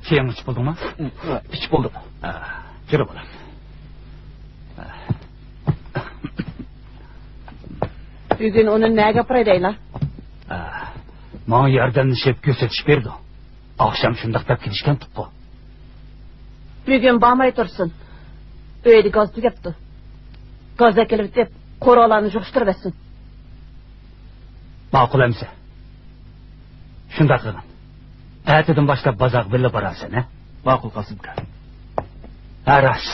چېيىڭنى ئىچىپ بولدۇڭمۇ؟ ئىچىپ بولدۇم. ھە، يۈرە بالام. بۈگۈن ئۇنى نەگە ئاپىراي دەيلا؟ ھە، ماڭا ياردەملىشىپ كۆرسىتىش بېرىدۇ. ئاخشام شۇنداق دەپ كېلىشكەنتۇققۇ. بۈگۈن بارماي تۇرسۇن. ئۆيدە گاز تۈگەپتۇ. گاز ئەكېلىۋېتىپ، قورالارنى يىغىشتۇرۇۋەتسۇن. ماقۇل ئەمىسە. شۇنداق قىلغىن. ئەتىدىن باشلاپ بازارغا بىللە بارارسەن، ھە؟ ماقۇل، قاسىمكا. ھە، راست.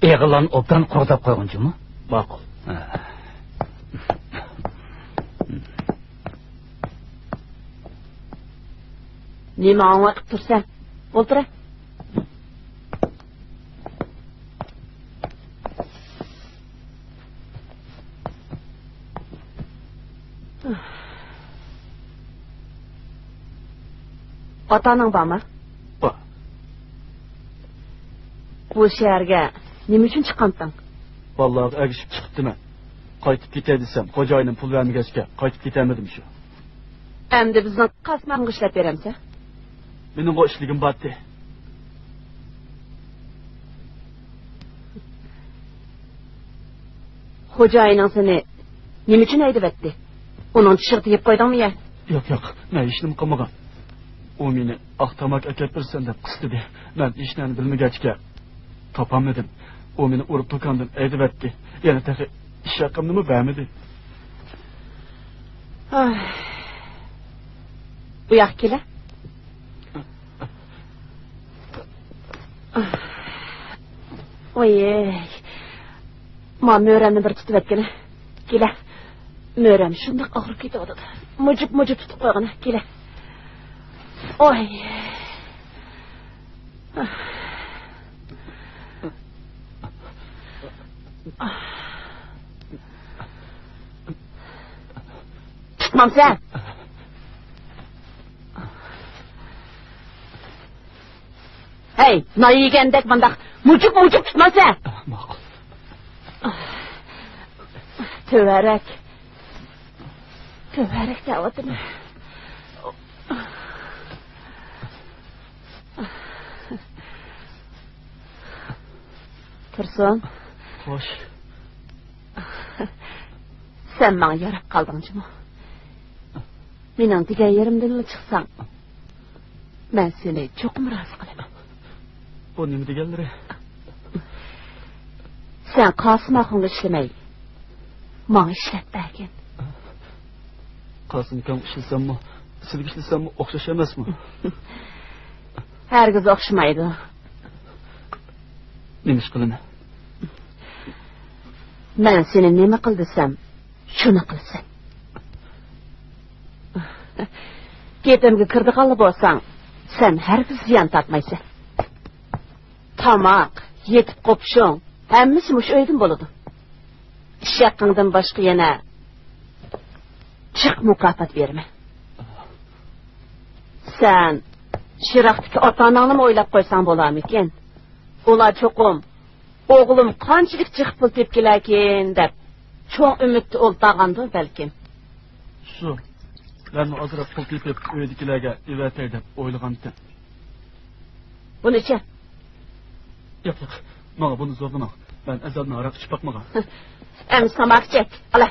ئېغىللارنى ئوبدان قۇرغۇزۇپ قويغىن جۇمۇ. ماقۇل. ھە. نېمە ئاڭۋاقىپ تۇرسەن؟ ئولتۇرە. ئاتا-ئاناڭ بارمۇ؟ بار. بۇ شەھەرگە نېمە ئۈچۈن چىققانتىڭ؟ بالىلارغا ئەگىشىپ چىقىپتىمەن. قايتىپ كېتەي دېسەم، خوجايىنىم پۇل بەرمىگەچكە، قايتىپ كېتەلمىدىم شۇ. ئەمدى بىزنىڭ قاسماققا ئىشلەپ بېرەمسەن؟ مېنىڭغۇ ئىشلىگۈم بارتتى. خوجايىنىڭ سېنى نېمە ئۈچۈن ھەيدىۋەتتى؟ ئۇنىڭ چىشىغا تېگىپ قويدۇڭمۇ يا؟ ياق، ياق، مەن ھېچنېمە قىلمىغان. ئۇ مېنى ئاق تاماكا ئەكەپ بېرىسەن دەپ قىستىدى. مەن ھېچنېمىنى بىلمىگەچكە، تاپالمىدىم. ئۇ مېنى ئۇرۇپ دۇكاندىن ھەيدىۋەتتى. يەنە تېخى ئىش ھەققىمنىمۇ بەرمىدى. ئاھ. بۇ ياققا كېلە. ۋاي. ما مۈرەمنى بىر تۇتۇۋەتكىنە. كېلە. مۈرەم شۇنداق ئاغرىپ كېتىۋاتىدۇ. مۇجۇپ، مۇجۇپ تۇتۇپ قويغىنە. كېلە. ئوي. تۇتمامسەن؟ ئەي، نان يېگەندەك مۇنداق مۇجۇپ-مۇجۇپ تۇتماسا. ماقۇل. تۆۋەرەك. تۆۋەرەك دەۋاتىمەن. تۇرسۇن. خوش. سەن ماڭا ياراپ قالدىڭ جۇمۇ. مېنىڭ دېگەن يېرىمدىنلا چىقساڭ، مەن سېنى چوقۇم رازى قىلىمەن. بۇ نېمە دېگەنلىرى؟ سەن قاسىم ئاخۇنغا ئىشلىمەي، ماڭا ئىشلەپ بەرگىن. قاسىم ئاكامغا ئىشلىسەممۇ، سىزگە ئىشلىسەممۇ ئوخشاش ئەمەسمۇ؟ ھەرگىز ئوخشىمايدۇ. نېمە ئىش قىلىمەن؟ مەن سېنى نېمە قىل دېسەم، شۇنى قىلىسەن. گېپىمگە كىرىدىغانلا بولساڭ، سەن ھەرگىز زىيان تارتمايسەن. تاماق، يېتىپ قوپۇشۇڭ، ھەممىسى مۇشۇ ئۆيدىن بولىدۇ. ئىش ھەققىڭدىن باشقا يەنە جىق مۇكاپات بېرىمەن. سەن يىراقتىكى ئاتا-ئاناڭنىمۇ ئويلاپ قويساڭ بولارمىكىن؟ ئۇلار چوقۇم ئوغلۇم قانچىلىك جىق پۇل تېپىپ كېلەركىن دەپ چوڭ ئۈمىدتە ئولتۇرغاندۇ بەلكىم. شۇ، مەنمۇ ئازراق پۇل تېپىپ ئۆيدىكىلەرگە ئېۋەتەي دەپ ئويلىغانتىم. بۇنىچە؟ ياق، ياق، ماڭا بۇنى زورلىماڭ. مەن ئەزەلدىن ھاراق ئىچىپ باقمىغان. ئەمسە تاماكا چەك، ئالا.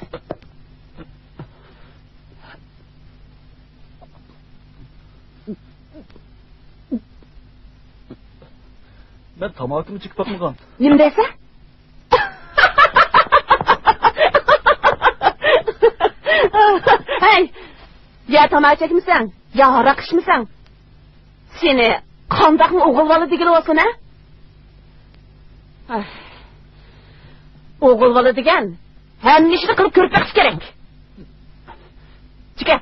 مەن تاماكىمۇ چېكىپ باقمىغان. نېمە دەيسەن؟ ھەي! يا تاماكا چەكمىسەڭ، يا ھاراق ئىچمىسەڭ، سېنى قانداقمۇ ئوغۇل بالا دېگىلى بولسۇن، ھە؟ ئاھ. ئوغۇل بالا دېگەن ھەممە ئىشنى قىلىپ كۆرۈپ بېقىش كېرەك. چىكە.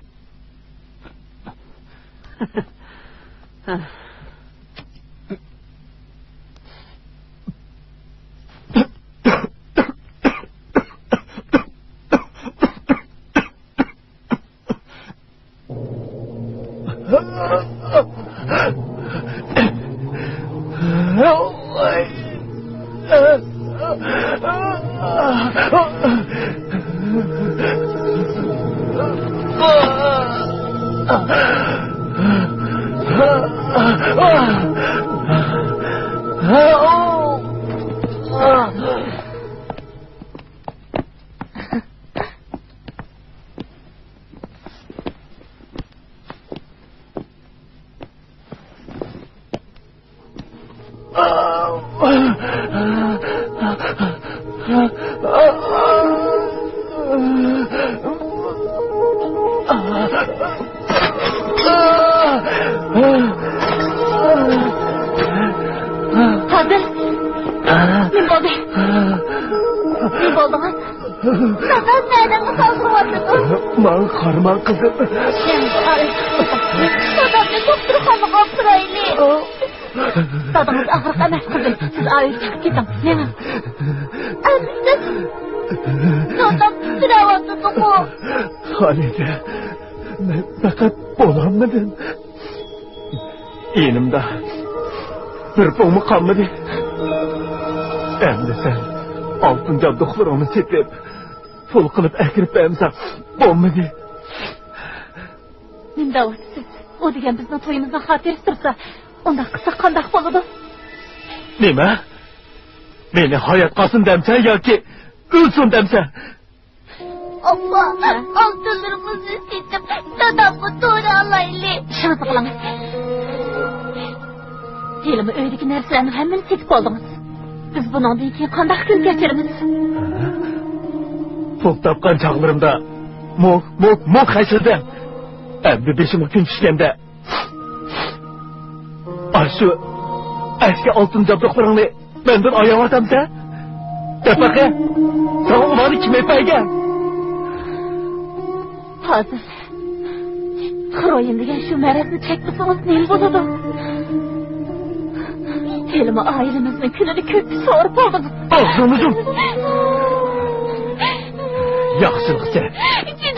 قادىر! نېمە بولدى؟ نېمە بولدىڭىز؟ دادام نەدىن خالتىرىۋاتىدۇ؟ ماڭا قارىماڭ، قىزىم. دادامنى دوختۇرخانىغا ئاپىرايلى. دادىڭىز ئاغرىق ئەمەس، قىزىم. سىز ئايرىپ چىقىپ كېتىڭ. مېڭىڭ. ئەمىسە، دادام تىترەۋاتىدىغۇ. خالىدە، مەن پەقەت بولالمىدىم. يېنىمدا بىر پۇڭمۇ قالمىدى. ئەمدى سەن ئالتۇن جابدۇقلىرىڭنى سېتىپ، پۇل قىلىپ ئەكىرىپ بەرمىسەڭ بولمىدى. نېمە دەۋاتىسىز؟ ئۇ دېگەن بىزنىڭ تويىمىزنىڭ خاتىرىسى تۇرسا، ئۇنداق قىلساق قانداق بولىدۇ؟ نېمە؟ مېنى ھايات قالسۇن دەمسەن ياكى ئۆلسۇن دەمسەن؟ ئاپا، ئالتۇنلىرىمىزنى سېتىپ، دادامغا تورا ئالايلى. ئىشىڭىزنى قىلىڭ. ھېلىمۇ ئۆيدىكى نەرسىلەرنىڭ ھەممىنى سېتىپ بولدىڭىز. بىز بۇنىڭدىن كېيىن قانداق كۈن كەچۈرىمىز؟ پۇل تاپقان چاغلىرىمدا موك، موك، موك خەجلىدىم. ئەمدى بېشىمغا كۈن چۈشكەندە، ئاشۇ ئەسكى ئالتۇن جابدۇقلىرىڭنى مەندىن ئاياۋاتامسەن؟ دەپ بېقە، ساڭا ئۇلارنى كىم ئېلىپ بەرگەن؟ ھازىر خىروئىن دېگەن شۇ مەرەزنى چەكمىسىڭىز نېمە بولىدۇ؟ ھېلىمۇ ئائىلىمىزنىڭ كۈلىنى كۆككە سورۇپ ئالدىڭىز. ئاغزىڭنى يۇم! ياخشىلىقچە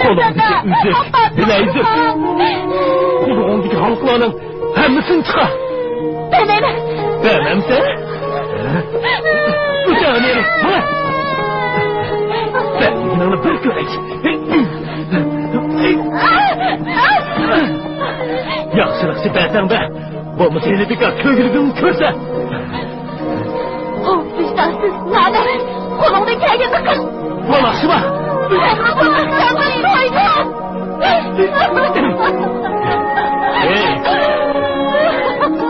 قولۇڭدىكى ئۈزۈك، بىلەيزۈك، قۇلىقىڭدىكى ھالقىلارنىڭ ھەممىسىنى چىقار! بەرمەيمەن! ئەمەمسە؟ بۇچاغنى ئېلىپ، ھە؟ بەرمىگىنىڭنى بىر كۆرەي. ياخشىلىقچە بەرسەڭ بەر. بولمىسا يەنە بىكار كۆرگۈلۈكۈڭنى كۆرسە. ئۇ ۋىجدانسىز، نالەت. قولۇڭدىن كەلگەننى قىل. بولۇشىما؟ مەنمۇ بۇ ئىقتىدارنى قويدۇم.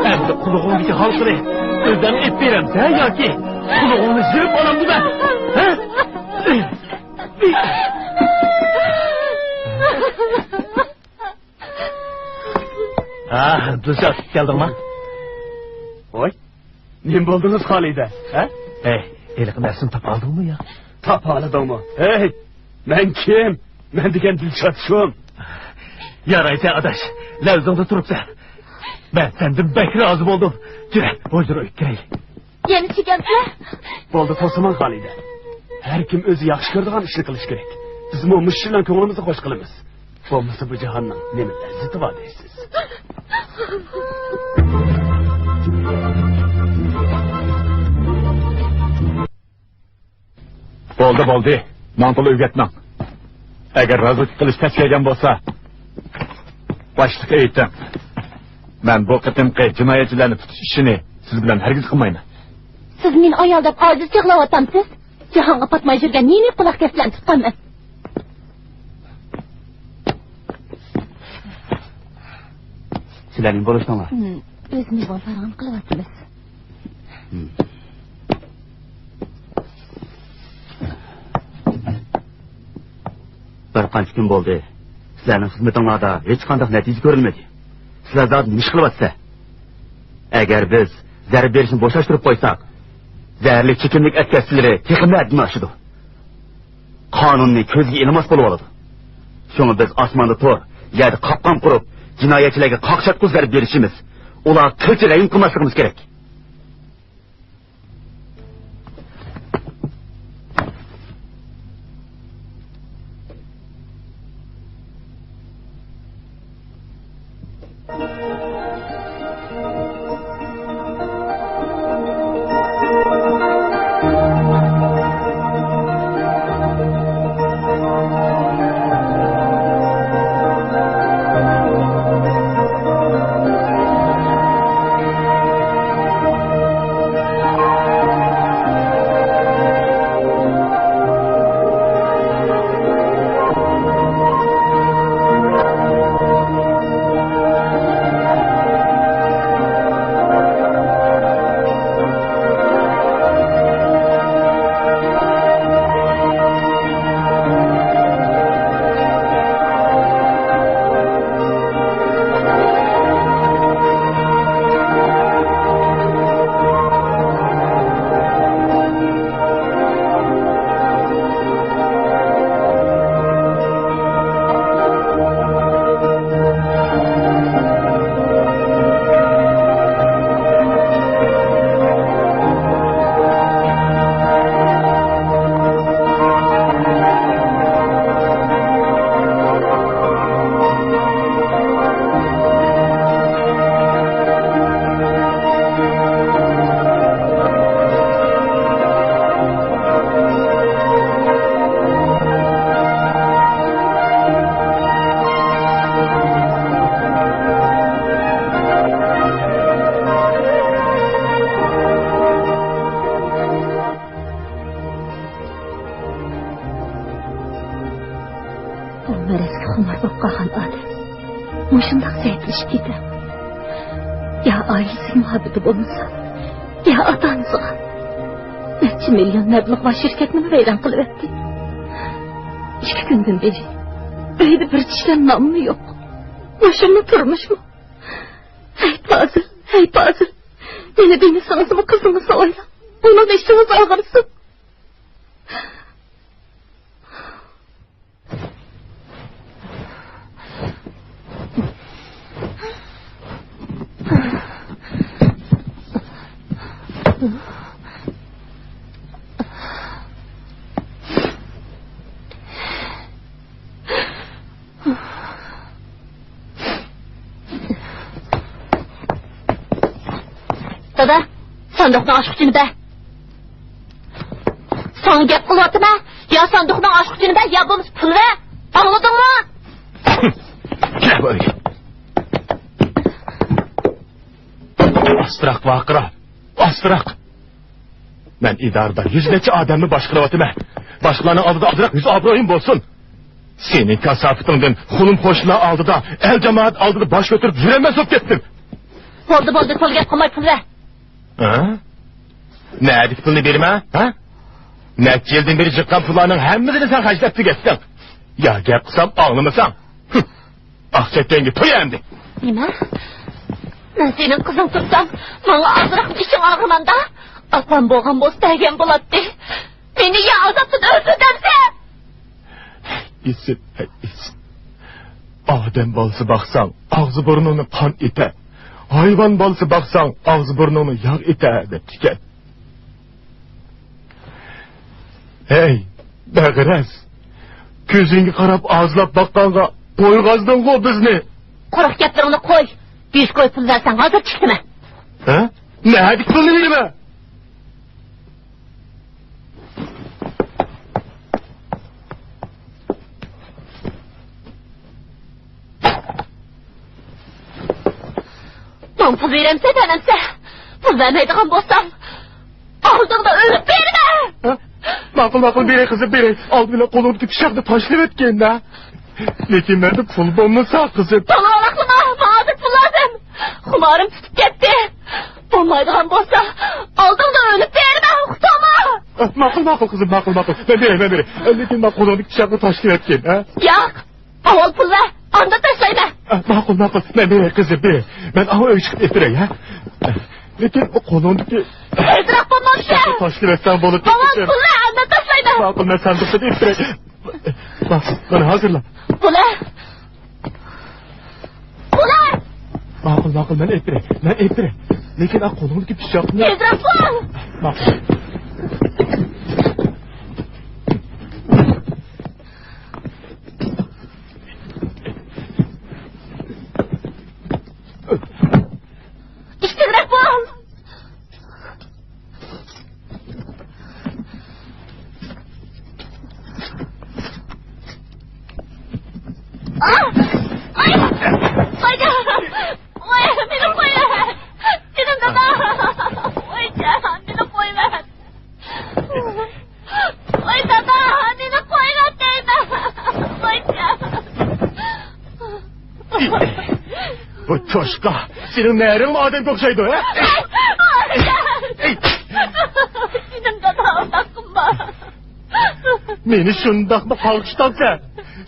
ئەمدى قۇلىقىڭدىكى ھالقىنى ئۆزۈڭ ئېلىپ بېرەمسەن ياكى قۇلىقىڭنى يىرىپ ئالامدىمەن؟ ھە؟ ھا، دىلشات، كەلدىڭما؟ ۋاي، نېمە بولدىڭىز، خالىدە؟ ھە؟ ھەي، ھېلىقى نەرسىنى تاپالدىڭمۇ يا؟ تاپالىدىڭمۇ؟ ھەي، مەن كىم؟ مەن دېگەن دىلشات شۇم. يارايسەن ئاداش، لەۋزىڭدە تۇرۇپسەن. مەن سەندىن بەك رازى بولدۇم. كېلە، ھۇجرا ئۆيگە كىرەيلى. يەنە چېكەمسىلەر؟ بولدى، توسىماڭ خالىدە. ھەر كىم ئۆزى ياخشى كۆرىدىغان ئىشنى قىلىشى كېرەك. بىزمۇ مۇشۇ ئىش بىلەن كۆڭلىمىزنى خوش قىلىمىز. بولمىسا بۇ جاھاننىڭ نېمە لەززىتى بار دەيسىز؟ بولدى، بولدى. ماڭا تولا ئۆگەتمەڭ. ئەگەر رازىلىق قىلىش تەس كەلگەن بولسا، باشلىققا ئېيتىڭ. مەن بۇ قېتىمقى جىنايەتچىلەرنى تۇتۇش ئىشىنى سىز بىلەن ھەرگىز قىلمايمەن. سىز مېنى ئايال دەپ ئاجىز چاغلاۋاتامسىز؟ جاھانغا پاتماي يۈرگەن نېمە قۇلاق كەسلەرنى تۇتقانمەن؟ سىلەر نېمە بولۇشتۇڭلار؟ ھىم، ئۆز مېۋىڭلارنى قىلىۋاتىمىز. ھىم. بىر قانچە كۈن بولدى. سىلەرنىڭ خىزمىتىڭلاردا ھېچقانداق نەتىجە كۆرۈلمىدى. سىلەر زادى نېمە ئىش قىلىۋاتىسىلەر؟ ئەگەر بىز زەربە بېرىشنى بوشاشتۇرۇپ قويساق، زەھەرلىك چېكىملىك ئەتكەسچىلىرى تېخىمۇ ھەددىدىن ئاشىدۇ. قانۇننى كۆزگە ئىلماس بولۇۋالىدۇ. شۇڭا بىز ئاسماندا تور، يەردە قاپقان قۇرۇپ، جىنايەتچىلەرگە قاقشاتقۇ زەربە بېرىشىمىز، ئۇلارغا قىلچە رەھىم قىلماسلىقىمىز كېرەك. بۇ مەرەزگە خۇمار بولۇپ قالغان ئادەم مۇشۇنداق زەئىپلىشىپ كېتەر. يا ئائىلىسىگە مۇھەببىتى بولمىسا، يا ئاتا-ئانىسىغا. نەچچە مىليون مەبلىغى بار شىركەتنىمۇ ۋەيران قىلىۋەتتى. ئىككى كۈندىن بېرى ئۆيدە بىر چىشلەم نانمۇ يوق. مۇشۇمۇ تۇرمۇشمۇ؟ ھەي پازىل، ھەي پازىل. مېنى دېمىسىڭىزمۇ قىزىڭىزنى ئويلاڭ. ئۇنىڭ ئىچىڭىز ئاغرىسۇن. دادا، ساندۇقنىڭ ئاچقۇچىنى بەر. ساڭا گەپ قىلىۋاتىمەن. يا ساندۇقنىڭ ئاچقۇچىنى بەر، يا بولمىسا پۇل بەر. ئاڭلىدىڭمۇ؟ كەل بۇ ئۆيگە. ئاستىراق ۋارقىرا. ئاستىراق. مەن ئىدارىدا يۈز نەچچە ئادەمنى باشقۇرۇۋاتىمەن. باشقىلارنىڭ ئالدىدا ئازراق يۈز ئابرۇيۇم بولسۇن. سېنىڭ كاساپىتىڭدىن قولۇم قوشنىلار ئالدىدا، ئەل جامائەت ئالدىدا باش كۆتۈرۈپ يۈرەلمەس بولۇپ كەتتىم. بولدى، بولدى، تولا گەپ قىلماي پۇل بەر. ھە؟ نەدىكى پۇلنى بېرىمەن؟ ھە؟ نەچچە يىلدىن بېرى جىققان پۇللارنىڭ ھەممىسىنى سەن خەجلەپ تۈگەتتىڭ. يا گەپ قىلسام ئاڭلىمىساڭ. ھىم. ئاق چەككەنگە توي ئەمدى. نېمە؟ مەن سېنىڭ قىزىڭ تۇرسام، ماڭا ئازراقمۇ ئىچىڭ ئاغرىمامدا؟ ئاپام بولغان بولسا بەرگەن بولاتتى. مېنى يا ئازابتىن ئۆلتۈرەمسەن؟ ئېسىل، ئېسىل. ئادەم بالىسى باقساڭ، ئاغزى بۇرنۇڭنى قان ئېتە. ھايۋان بالىسى باقساڭ، ئاغزى بۇرنۇڭنى ياغ ئېتە، دەپتىكەن. ھەي، بەغىرەس! كۆزۈڭگە قاراپ ئازلاپ باققانغا تويغازدىڭغۇ بىزنى! قۇرۇق گەپلىرىڭنى قوي! يۈز كوي پۇل بەرسەڭ ھازىر چىقىمەن! ھە؟ نەدىكى پۇلنى بېرىمەن؟ ماڭا پۇل بېرەمسەن، بەرمەمسەن؟ پۇل بەرمەيدىغان بولساڭ، ئالدىڭدا ئۆلۈپ بېرىمەن! ھە؟ ماقۇل، ماقۇل، بېرەي قىزىم، بېرەي. ئالدى بىلەن قولۇڭدىكى پىچاقنى تاشلىۋەتكىن-دە. لېكىن مەندە پۇل بولمىسا، قىزىم. تولا ۋاراقلىما، ماڭا ھازىر پۇل لازىم. خۇمارىم تۇتۇپ كەتتى. بولمايدىغان بولسا، ئالدىڭدا ئۆلۈپ بېرىمەن، ئۇقتۇڭمۇ؟ ھە، ماقۇل، ماقۇل، قىزىم، ماقۇل، ماقۇل. مەن بېرەي، مەن بېرەي. لېكىن مانا قولۇڭدىكى پىچاقنى تاشلىۋەتكىن، ھە؟ ياق. ئاۋۋال پۇل بەر، ئاندىن تاشلايمەن. ئە، ماقۇل، ماقۇل. مەن بېرەي، قىزىم، بېرەي. مەن ئاۋۇ ئۆيگە چىقىپ ئېلىپ بېرەي، ھە؟ لېكىن ئۇ قولۇڭدىكى تېزرەك بولمامسەن؟ تاشلىۋەتسەڭ بولىدۇ. ئاۋۋال پۇل بەر، ئاندىن تاشلايمەن. ماقۇل، مەن ساندۇقتىن ئېلىپ بېرەي. ماقۇل، مانا ھازىرلا. پۇل بەر. پۇل بەر. ماقۇل، ماقۇل، مەن ئېلىپ بېرەي. مەن ئېلىپ بېرەي. لېكىن ئا قولۇڭدىكى پىچاقنى. تېزرەك بول. ماقۇل. ئىشتىنرەك بول! ئاھ! ئاي! ئاي! ۋاي، مېنى قويۇۋەت! جېنىم دادا! ۋاي، جان، مېنى قويۇۋەت! ۋاي دادا، مېنى قويۇۋەت دەيمەن. ۋاي جان. بۇ چوشقا، سېنىڭ نەرىڭمۇ ئادەمگە ئوخشايدۇ، ھە؟ جېنىم دادا، ئۇنداق قىلما. مېنى شۇنداقمۇ قالقىشتاڭسەن؟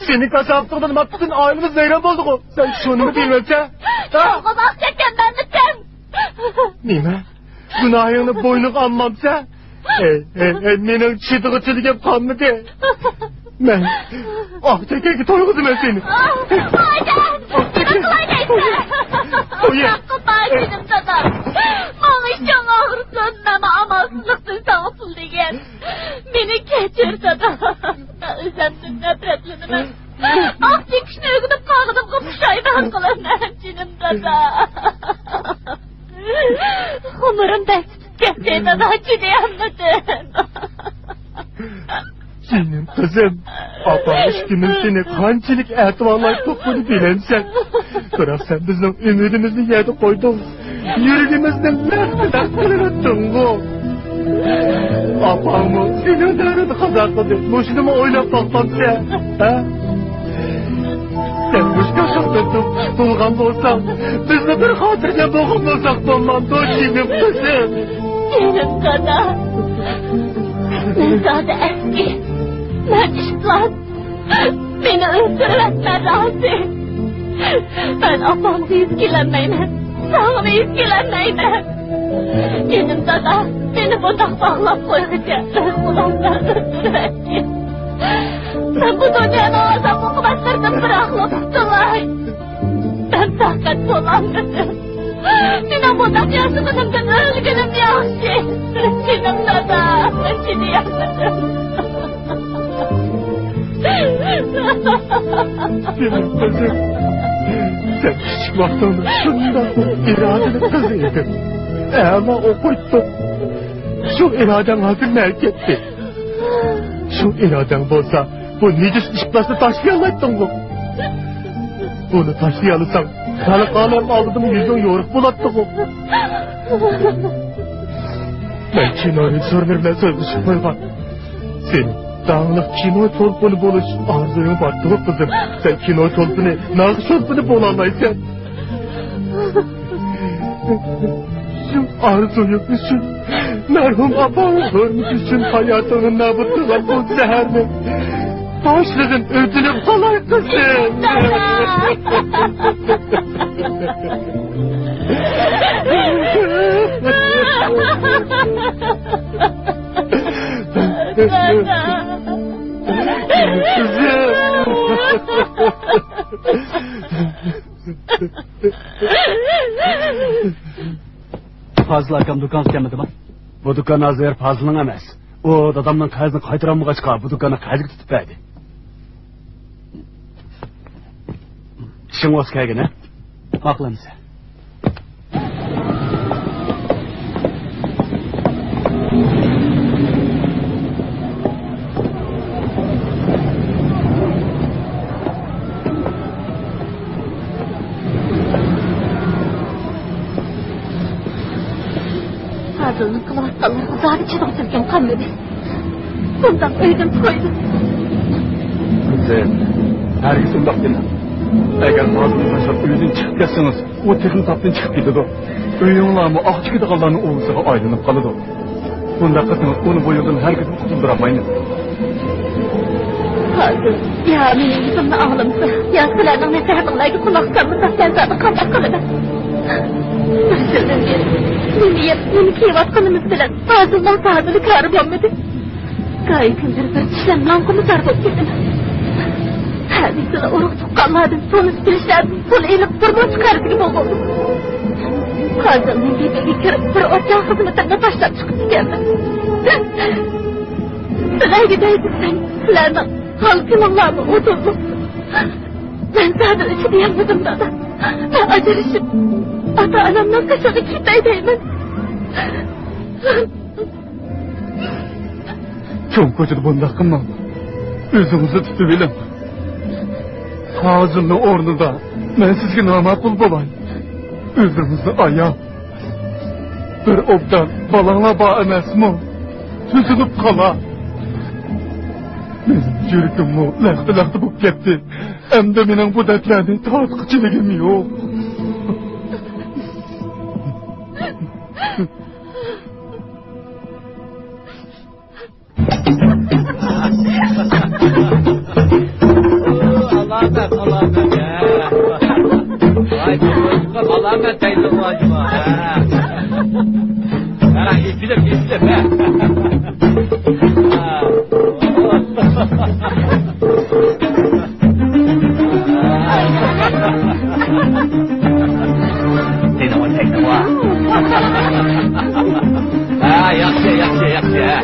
سېنىڭ كاساپىتىڭدىن مانا پۈتۈن ئائىلىمىز ۋەيران بولدىغۇ. سەن شۇنىمۇ بىلمەمسەن؟ ھە؟ يالغۇز ئاق چەككەن مەنمىكىن؟ نېمە؟ گۇناھىڭنى بوينۇڭغا ئالمامسەن؟ ئەي، ئەي، ئەي، مېنىڭ چىدىغۇچىلىكىم قالمىدى. مەن ئاق چېكەككە تويغۇزىمەن سېنى. ئاھ، ئايدەن! نېمە قىلاي دەيسەن؟ تويۇڭ. ئۇنداق قىلما، جېنىم دادا. ماڭا ئىچىڭ ئاغرىسۇن، مەنمۇ ئامالسىزلىقتىن ساڭا پۇل دېگەن. مېنى كەچۈر، دادا. مەن ئۆزۈمدىن نەپرەتلىنىمەن. ئاق چېكىشنى ئۆگىنىپ قالغىنىمغا پۇشايمان قىلىمەن، جېنىم دادا. خۇمۇرۇم بەك تۇتۇپ كەتتى، دادا، چىدىيالمىدىم. جېنىم قىزىم، ئاپاڭ ئىككىمىز سېنى قانچىلىك ئەتىۋارلايتتۇقىنى بىلەمسەن؟ بىراق سەن بىزنىڭ ئۈمىدىمىزنى يەردە قويدۇڭ. يۈرىكىمىزنى لەق-لەق قىلىۋەتتىڭغۇ. ئاپاڭمۇ سېنىڭ دەردىڭنى قازا قىلدى. مۇشۇنىمۇ ئويلاپ باقمامسەن، ھە؟ سەن مۇشۇ كاشاقتىن قۇتۇلغان بولساڭ، بىزمۇ بىر خاتىرجەم بولغان بولساق بولمامدۇ، جېنىم قىزىم؟ جېنىم دادا، مەن زادى ئەسكى، مەن ئىپلاس. مېنى ئۆلتۈرۈۋەت، مەن رازى. مەن ئاپامغا يۈز كېلەلمەيمەن، ساڭىمۇ يۈز كېلەلمەيمەن. جېنىم دادا، مېنى بۇنداق باغلاپ قويغۇچە، مەن بۇلارنى ئۆلتۈرۈۋەتكىن. مەن بۇ دۇنيانىڭ ئازاب-ئوقۇبەتلىرىدىن بىراقلا قۇتۇلاي. مەن تاقەت بولالمىدىم. مېنىڭ بۇنداق ياشىغىنىمدىن ئۆلگىنىم ياخشى. جېنىم دادا، مەن چىدىيالمىدىم. جېنىم قىزىم. سەن كىچىك ۋاقتىڭدا شۇنداق ئىرادىلىك قىز ئىدىڭ. ئەلا ئوقۇيتتۇق. شۇ ئىرادەڭ ھازىر نەگە كەتتى؟ شۇ ئىرادەڭ بولسا، بۇ نىجىس ئىپلاسنى تاشلىيالايتتىڭغۇ؟ بۇنى تاشلىيالىساڭ، خەلق ئالەم ئالدىدىمۇ يۈزۈڭ يورۇق بولاتتىغۇ؟ مەن كىنو رېژىسسورلىرى بىلەن سۆزلىشىپ قويغان. سېنىڭ داڭلىق كىنو چولپىنى بولۇش ئارزۇيۇڭ بارتىغۇ، قىزىم. سەن كىنو چولپىنى، ناخشا چولپىنى بولالايسەن. شۇ ئارزۇيۇڭ ئۈچۈن، مەرھۇم ئاپاڭنىڭ ھۆرمىتى ئۈچۈن ھاياتىڭنى نابۇت قىلغان بۇ زەھەرنى باشلىغىن، ئۆتۈنۈپ قالاي، قىزىم. پازىل ئاكام دۇكانغا كەلمىدىما؟ بۇ دۇكان ھازىر پازىلنىڭ ئەمەس. ئۇ دادامنىڭ قەرزىنى قايتۇرالمىغاچقا، بۇ دۇكاننى قەرزگە تۇتۇپ بەردى. ئىشىڭ بولسا كەلگىن، ھە؟ ماقۇل ئەمىسە. پازىلنىڭ قىلىۋاتقانلىرىغا زادى چىدىغۇسىلىكىم قالمىدى. بۇنداق ئۆيدىن قويدۇم. قىزىم، ھەرگىز ئۇنداق دېمەڭ. ئەگەر پازىلنى تاشلاپ ئۆيدىن چىقىپ كەتسىڭىز، ئۇ تېخىمۇ تاپتىن چىقىپ كېتىدۇ. ئۆيۈڭلارمۇ ئاق چىكىدىغانلارنىڭ ئوۋچىسىغا ئايلىنىپ قالىدۇ. بۇنداق قىلسىڭىز، ئۇنى بۇ يولدىن ھەرگىزمۇ قۇتۇلدۇرالمايمىز. پازىل، يا مېنىڭ گېپىمنى ئاڭلىمىسا، يا سىلەرنىڭ نەسىھەتىڭلارگە قۇلاق سالمىسا، مەن زادى قانداق قىلىمەن؟ بىر يىلدىن بېرى نېمە يەپ، نېمە كىيىۋاتقىنىمىز بىلەن پازىلنىڭ زادىلا كارى بولمىدى. گاھى كۈنلىرى بىر چىشلەم نانغىمۇ زار بولۇپ كېتىمەن. ھەممىسىلا ئۇرۇق تۇغقانلاردىن، تونۇش بىلىشلەردىن پۇل ئېلىپ، بىر مۇنچە قەرزگە بولغۇزدۇم. پازىلنىڭ گېپىگە كىرىپ، بىر ئوتچان خىزمىتىمنى تاشلاپ چىقىپ كەلدىم. سىلەرگە دەيدىكەن، سىلەرنىڭ ھال-كۈنۈڭلارمۇ ئۇدۇللۇق. مەن زادىلا چىدىيالمىدىم، دادا. مەن ئاجرىشىپ، ئاتا-ئانامنىڭ قېشىغا كېتەي دەيمەن. چوڭ كوچىدا بۇنداق قىلماڭلار. ئۆزىڭىزنى تۇتۇۋېلىڭ. پازىلنىڭ ئورنىدا مەن سىزگە ناماقۇل بولاي. ئۆزىڭىزنى ئاياڭ. بىر ئوبدان بالاڭلار بار ئەمەسمۇ؟ تۈزۈلۈپ قالا. مېنىڭ يۈرىكىممۇ لەختە-لەختە بولۇپ كەتتى. ئەمدى مېنىڭ بۇ دەردلەرنى تارتقۇچىلىكىم يوق. ئالامەت، ئالامەت، ھە. ۋاي، ئالامەت دەيدۇ، ۋاي، ۋاي، ھە. ھە، ئېسىلىپ، ئېسىلىپ، ھە. سېنىڭ ئۆزەكنىڭ بار. ھە، ياخشى، ياخشى، ياخشى، ھە.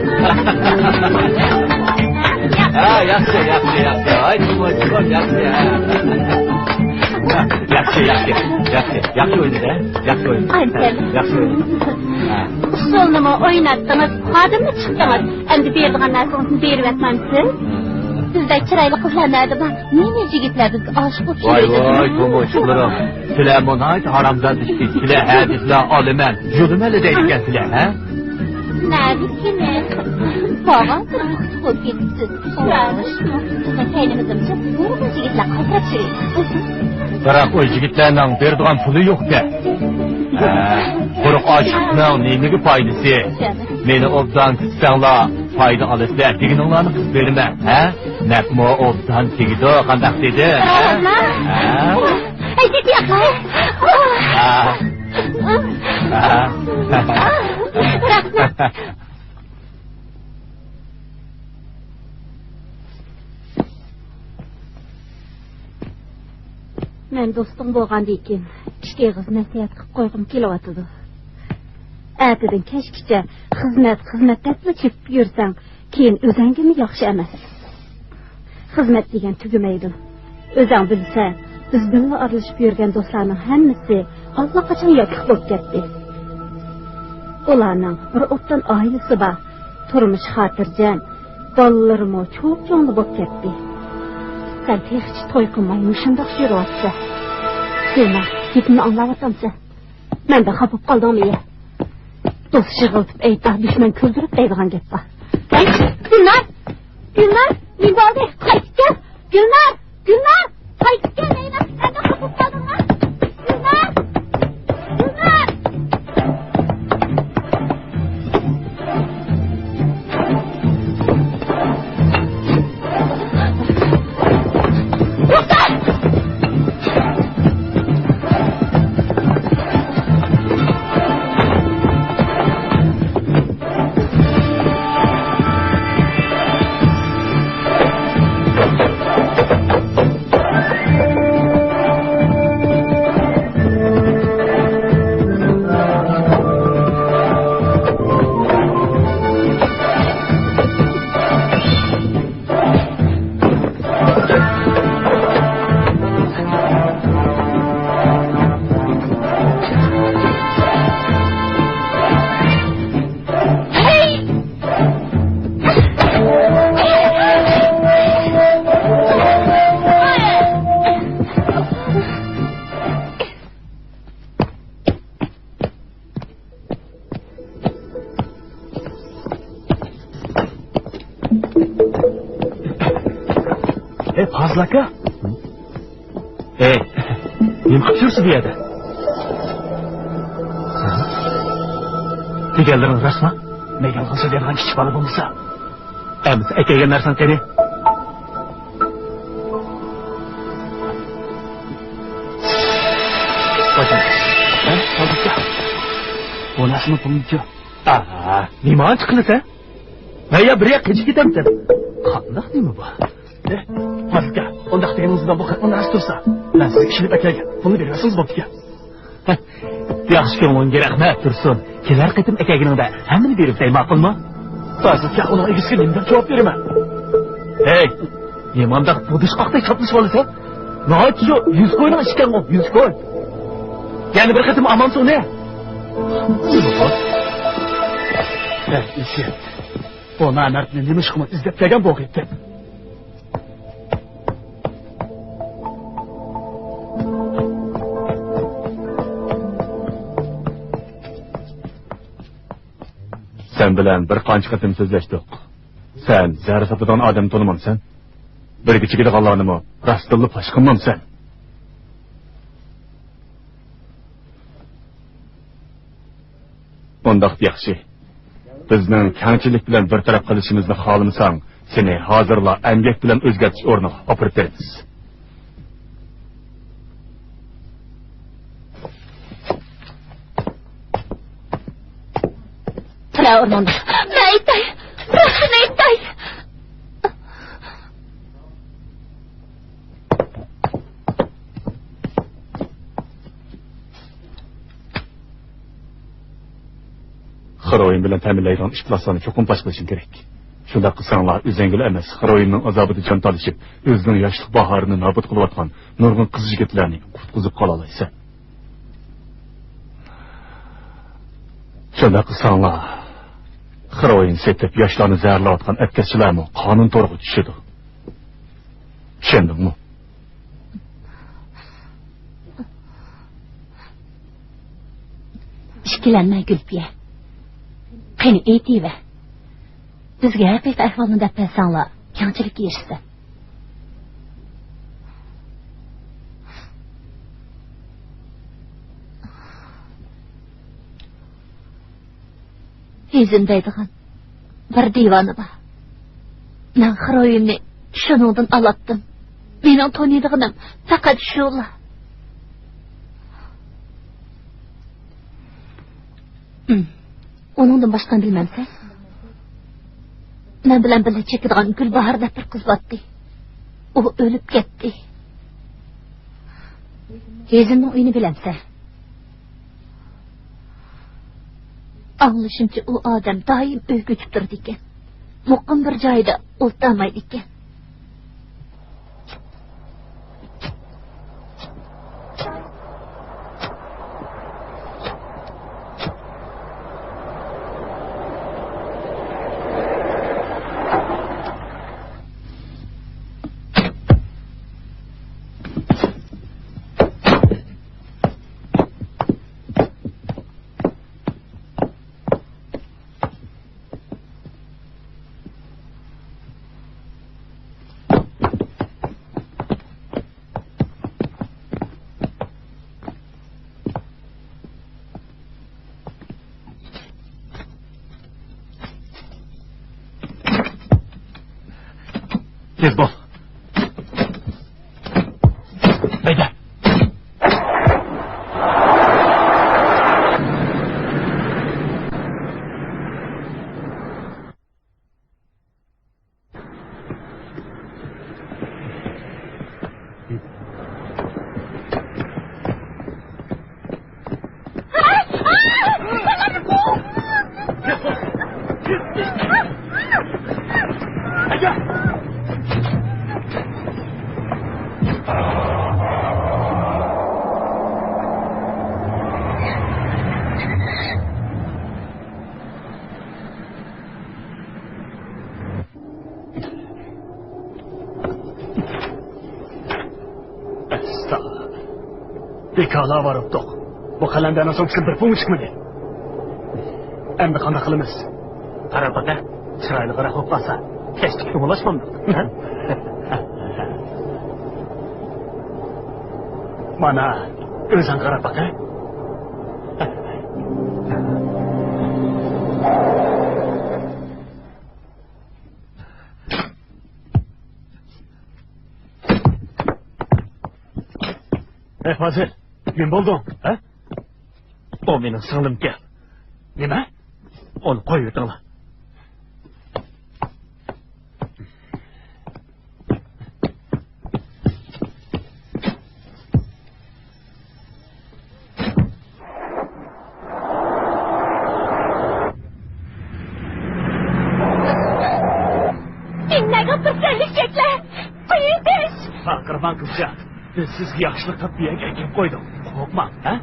ھە، ياخشى، ياخشى، ياخشى. ئاي، چوقۇم، چوقۇم ياخشى، ھە. ياخشى، ياخشى، ياخشى. ياخشى ئوينىدى، ھە؟ ياخشى ئوينىدى. ئايسەن. ياخشى ئوينىدى. ھە. ئۇسسۇلنىمۇ ئويناتتىڭىز، خادىممۇ چىقتىڭىز. ئەمدى بېرىدىغان نەرسىڭىزنى بېرىۋەتمەمسىز؟ ھە. سىزدەك چىرايلىق قىزلار نەدە بار؟ نېمە يىگىتلەر بىزگە ئاشىق بولۇپ ۋاي، كېلىدۇ؟ ۋاي، تومۇچلىرىم. سىلەرمۇ ناھايىتى ھارامزادە ئىكەن. سىلەر ھە دېسىلە ئالىمەن، يولىمەن دەيدىكەن سىلەر، ھە؟ نەدىكىنى؟ بارغانسېرى مۇختىر بولۇپ كېتىپسىز. سۈرەۋېرىشمۇ؟ سىزنىڭ كەينىڭىزدىمۇ نۇرغۇن يىگىتلەر قايتۇرۇپ يۈرىدۇ. بىراق ئۇ يىگىتلەرنىڭ بېرىدىغان پۇلى يوقكەن. ھە، قۇرۇق ئاشىقنىڭ نېمىگە پايدىسى؟ مېنى ئوبدان كۈتسەڭلار، پايدا ئالىسىلەر دېگىنىڭلارنى قىلىپ بېرىمەن، ھە؟ نەپمۇ ئوبدان تېگىدۇ، قانداق دېدىم؟ ھە؟ ھە؟ ھە؟ ھە؟ مەن دوستۇڭ بولغاندىن كېيىن ئىككى ئېغىز نەسىھەت قىلىپ قويغۇم كېلىۋاتىدۇ. ئەتىدىن كەچكىچە خىزمەت، خىزمەت دەپلا چېپىپ يۈرسەڭ، كېيىن ئۆزەڭگىمۇ ياخشى ئەمەس. خىزمەت دېگەن تۈگىمەيدۇ. ئۆزەڭ بىلسەن، بىز بىللە ئارىلىشىپ يۈرگەن دوستلارنىڭ ھەممىسى ئاللىقاچان ياتلىق بولۇپ كەتتى. ئۇلارنىڭ بىر ئوبدان ئائىلىسى بار، تۇرمۇشى خاتىرجەم، بالىلىرىمۇ چوپچوڭلا بولۇپ كەتتى. سەن تېخىچە توي قىلماي مۇشۇنداق يۈرۈۋاتىسەن. سېنىڭ گېپىمنى ئاڭلاۋاتامسەن؟ مەندىن خاپا بولۇپ قالدىڭمۇ يا؟ دوست يىغلىتىپ ئېيتسا، دۈشمەن كۈلدۈرۈپ دەيدىغان گەپ بار. ھەي، گۈلنار! گۈلنار! نېمە بولدى؟ قايتىپ كەل! گۈلنار! گۈلنار! قايتىپ كەل دەيمەن! مەندىن خاپا بولۇپ قالدىڭمۇ؟ گۈلنار! گۈلنار! ئەي، پازىل ئاكا. ئەي، نېمە قىلىپ يۈرسىز بۇ يەردە؟ دېگەنلىرىڭ راستمۇ؟ مەن يالغان سۆزلەيدىغان كىچىك بالا بولمىسا. ئەمىسە ئەكەلگەن نەرسەڭ قېنى؟ ھە؟ بۇ نەرسىنى پۇلىنچۇ؟ ئاھا، نېمانچە قىلىسەن؟ مەن يا بىر ياق قېچىپ كېتەمسەن؟ قانداق نېمە بۇ؟ ئە، پازىل ئاكا، ئۇنداق دېگىنىڭىز بىلەن بۇ خەتنىڭ راست تۇرسا، مەن سىزگە ئىشىنىپ ئەكەلگەن پۇلنى بېرىۋەرسىڭىز بوپتىكەن. ياخشى كۆڭلۈڭگە رەھمەت تۇرسۇن. كېلەر قېتىم ئەكەلگىنىڭدە ھەممىنى بېرىپ بېرەي، ماقۇلمۇ؟ پازىل ئاكا، ئۇنىڭ ئىگىسىگە نېمە دەپ جاۋاب بېرىمەن؟ ھەي، نېمانداق بۇدۇشقاقتەك چاپلىشىۋالىسەن؟ ناھايىتى شۇ يۈز كوينىڭ ئىشىكەنغۇ، يۈز كوي. يەنە بىر قېتىم ئامانسۇنى. ھەي، ئىششىت. بۇ نامەردنى نېمە ئىشقىمۇ ئىزدەپ كەلگەن بولغىيتتى. سەن بىلەن بىر قانچە قېتىم سۆزلەشتۇق. سەن زەھەر ساتىدىغان ئادەمنى تونۇمامسەن؟ بىرگە چېكىدىغانلارنىمۇ راستتىنلا پاش قىلمامسەن؟ ئۇنداق ياخشى. بىزنىڭ كەڭچىلىك بىلەن بىر تەرەپ قىلىشىمىزنى خالىمىساڭ، سېنى ھازىرلا ئەمگەك بىلەن ئۆزگەرتىش ئورنىغا ئاپىرىپ بېرىمىز. تۇرە ئورنۇڭدا. مەن ئېيتاي، راستىنى ئېيتاي. خىروئىن بىلەن تەمىنلەيدىغان ئىپلاسلارنى چوقۇم پاش قىلىشىڭ كېرەك. شۇنداق قىلساڭلار، ئۆزۈڭگىلا ئەمەس، خىروئىننىڭ ئازابىدا جان تالىشىپ، ئۆزىنىڭ ياشلىق باھارىنى نابۇت قىلىۋاتقان نۇرغۇن قىز-يىگىتلەرنى قۇتقۇزۇپ قالالايسەن. شۇنداق قىلساڭلار، خىروئىن سېتىپ ياشلارنى زەھەرلەۋاتقان ئەتكەسچىلەرمۇ قانۇن تورىغا چۈشىدۇ. چۈشەندىڭمۇ؟ ئىككىلەنمە، گۈلپىيە. قېنى، ئېيتىۋەر. بىزگە ھەقىقىي ئەھۋالنى دەپ بەرسەڭلار، كەڭچىلىككە ئېرىشسەم. ھېزىن دەيدىغان بىر دىۋانە بار. مەن خىروئىننى شۇنىڭدىن ئالاتتىم. مېنىڭ تونۇيدىغىنىم پەقەت شۇلا. ھىم. ئۇنىڭدىن باشقىنى بىلمەمسەن؟ مەن بىلەن بىللە چېكىدىغان گۈلباھار دەپ بىر قىز بارتتى. ئۇ ئۆلۈپ كەتتى. ھېزىننىڭ ئۆيىنى بىلەمسەن؟ ئاڭلىشىمچە، ئۇ ئادەم دائىم ئۆي كۆچۈپ تۇرىدىكەن. مۇقىم بىر جايدا ئولتۇرمايدىكەن. تېز بول. ھەيدە. ئەستا. بىكارلا باراتتۇق. بۇ قەلەندەرنىڭ سومكىسىدىن بىر پۇڭ چىقمىدى. ئەمدى قانداق قىلىمىز؟ قاراپ باقە، چىرايلىقراق بولۇپ قالسا، كەچلىككە بولاشمامدۇ؟ مانا، ئۆزۈڭ قاراپ باقە. ئەي پازىل، نېمە بولدۇڭ، ھە؟ ئۇ مېنىڭ سىڭلىمكەن. نېمە؟ ئۇنى قويۇۋېتىڭلار. سەن نەگە تۇرسەن، ئېشەكلەر؟ قويۇۋېتىش! پارقىرىماڭ قىزچاق. بىز سىزگە ياخشىلىق قىلىپ بۇ يەرگە ئەكىپ قويدۇق. قورقماڭ، ھە؟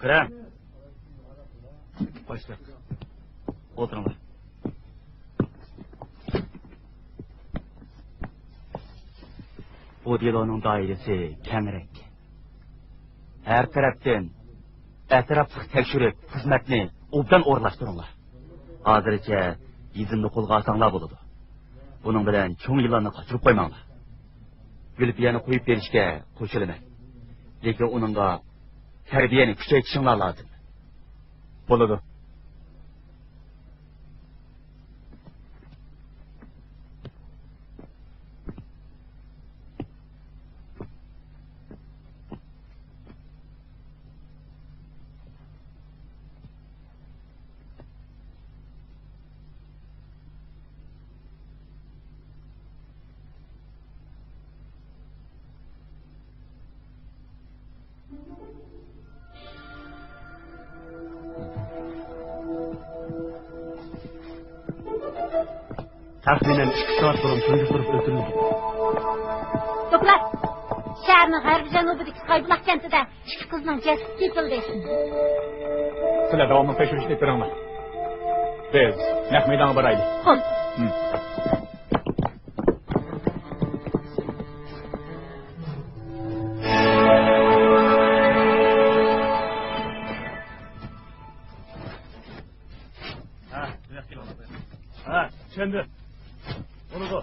كىرىڭ. باشلىق. ئولتۇرۇڭلار. بۇ دېلونىڭ دائىرىسى كەڭرەك. ھەر تەرەپتىن ئەتراپلىق تەكشۈرۈپ، خىزمەتنى ئوبدان ئورۇنلاشتۇرۇڭلار. ھازىرچە يېزىمنى قولغا ئالساڭلار بولىدۇ. بۇنىڭ بىلەن چوڭ يىلاننى قاچۇرۇپ قويماڭلار. گۈلپىيەنى قويۇپ بېرىشكە قوشۇلىمەن. لېكىن ئۇنىڭغا تەربىيەنى كۈچەيتىشىڭلار لازىم. بولىدۇ. تەخمىنەن ئىككى سائەت بۇرۇن تۇنجۇقتۇرۇپ ئۆلتۈرۈلدى. دوكلات! شەھەرنىڭ غەربىي جەنۇبىدىكى سايبۇلاق كەنتىدە ئىككى قىزنىڭ جەسىتى تېپىلدى. سىلەر داۋاملىق تەكشۈرۈشنى ئېلىپ بېرىڭلار. بىز نەق مەيدانغا بارايلى. خوپ. ھىم. ھە، ھە، چۈشەندى. بولىدۇ.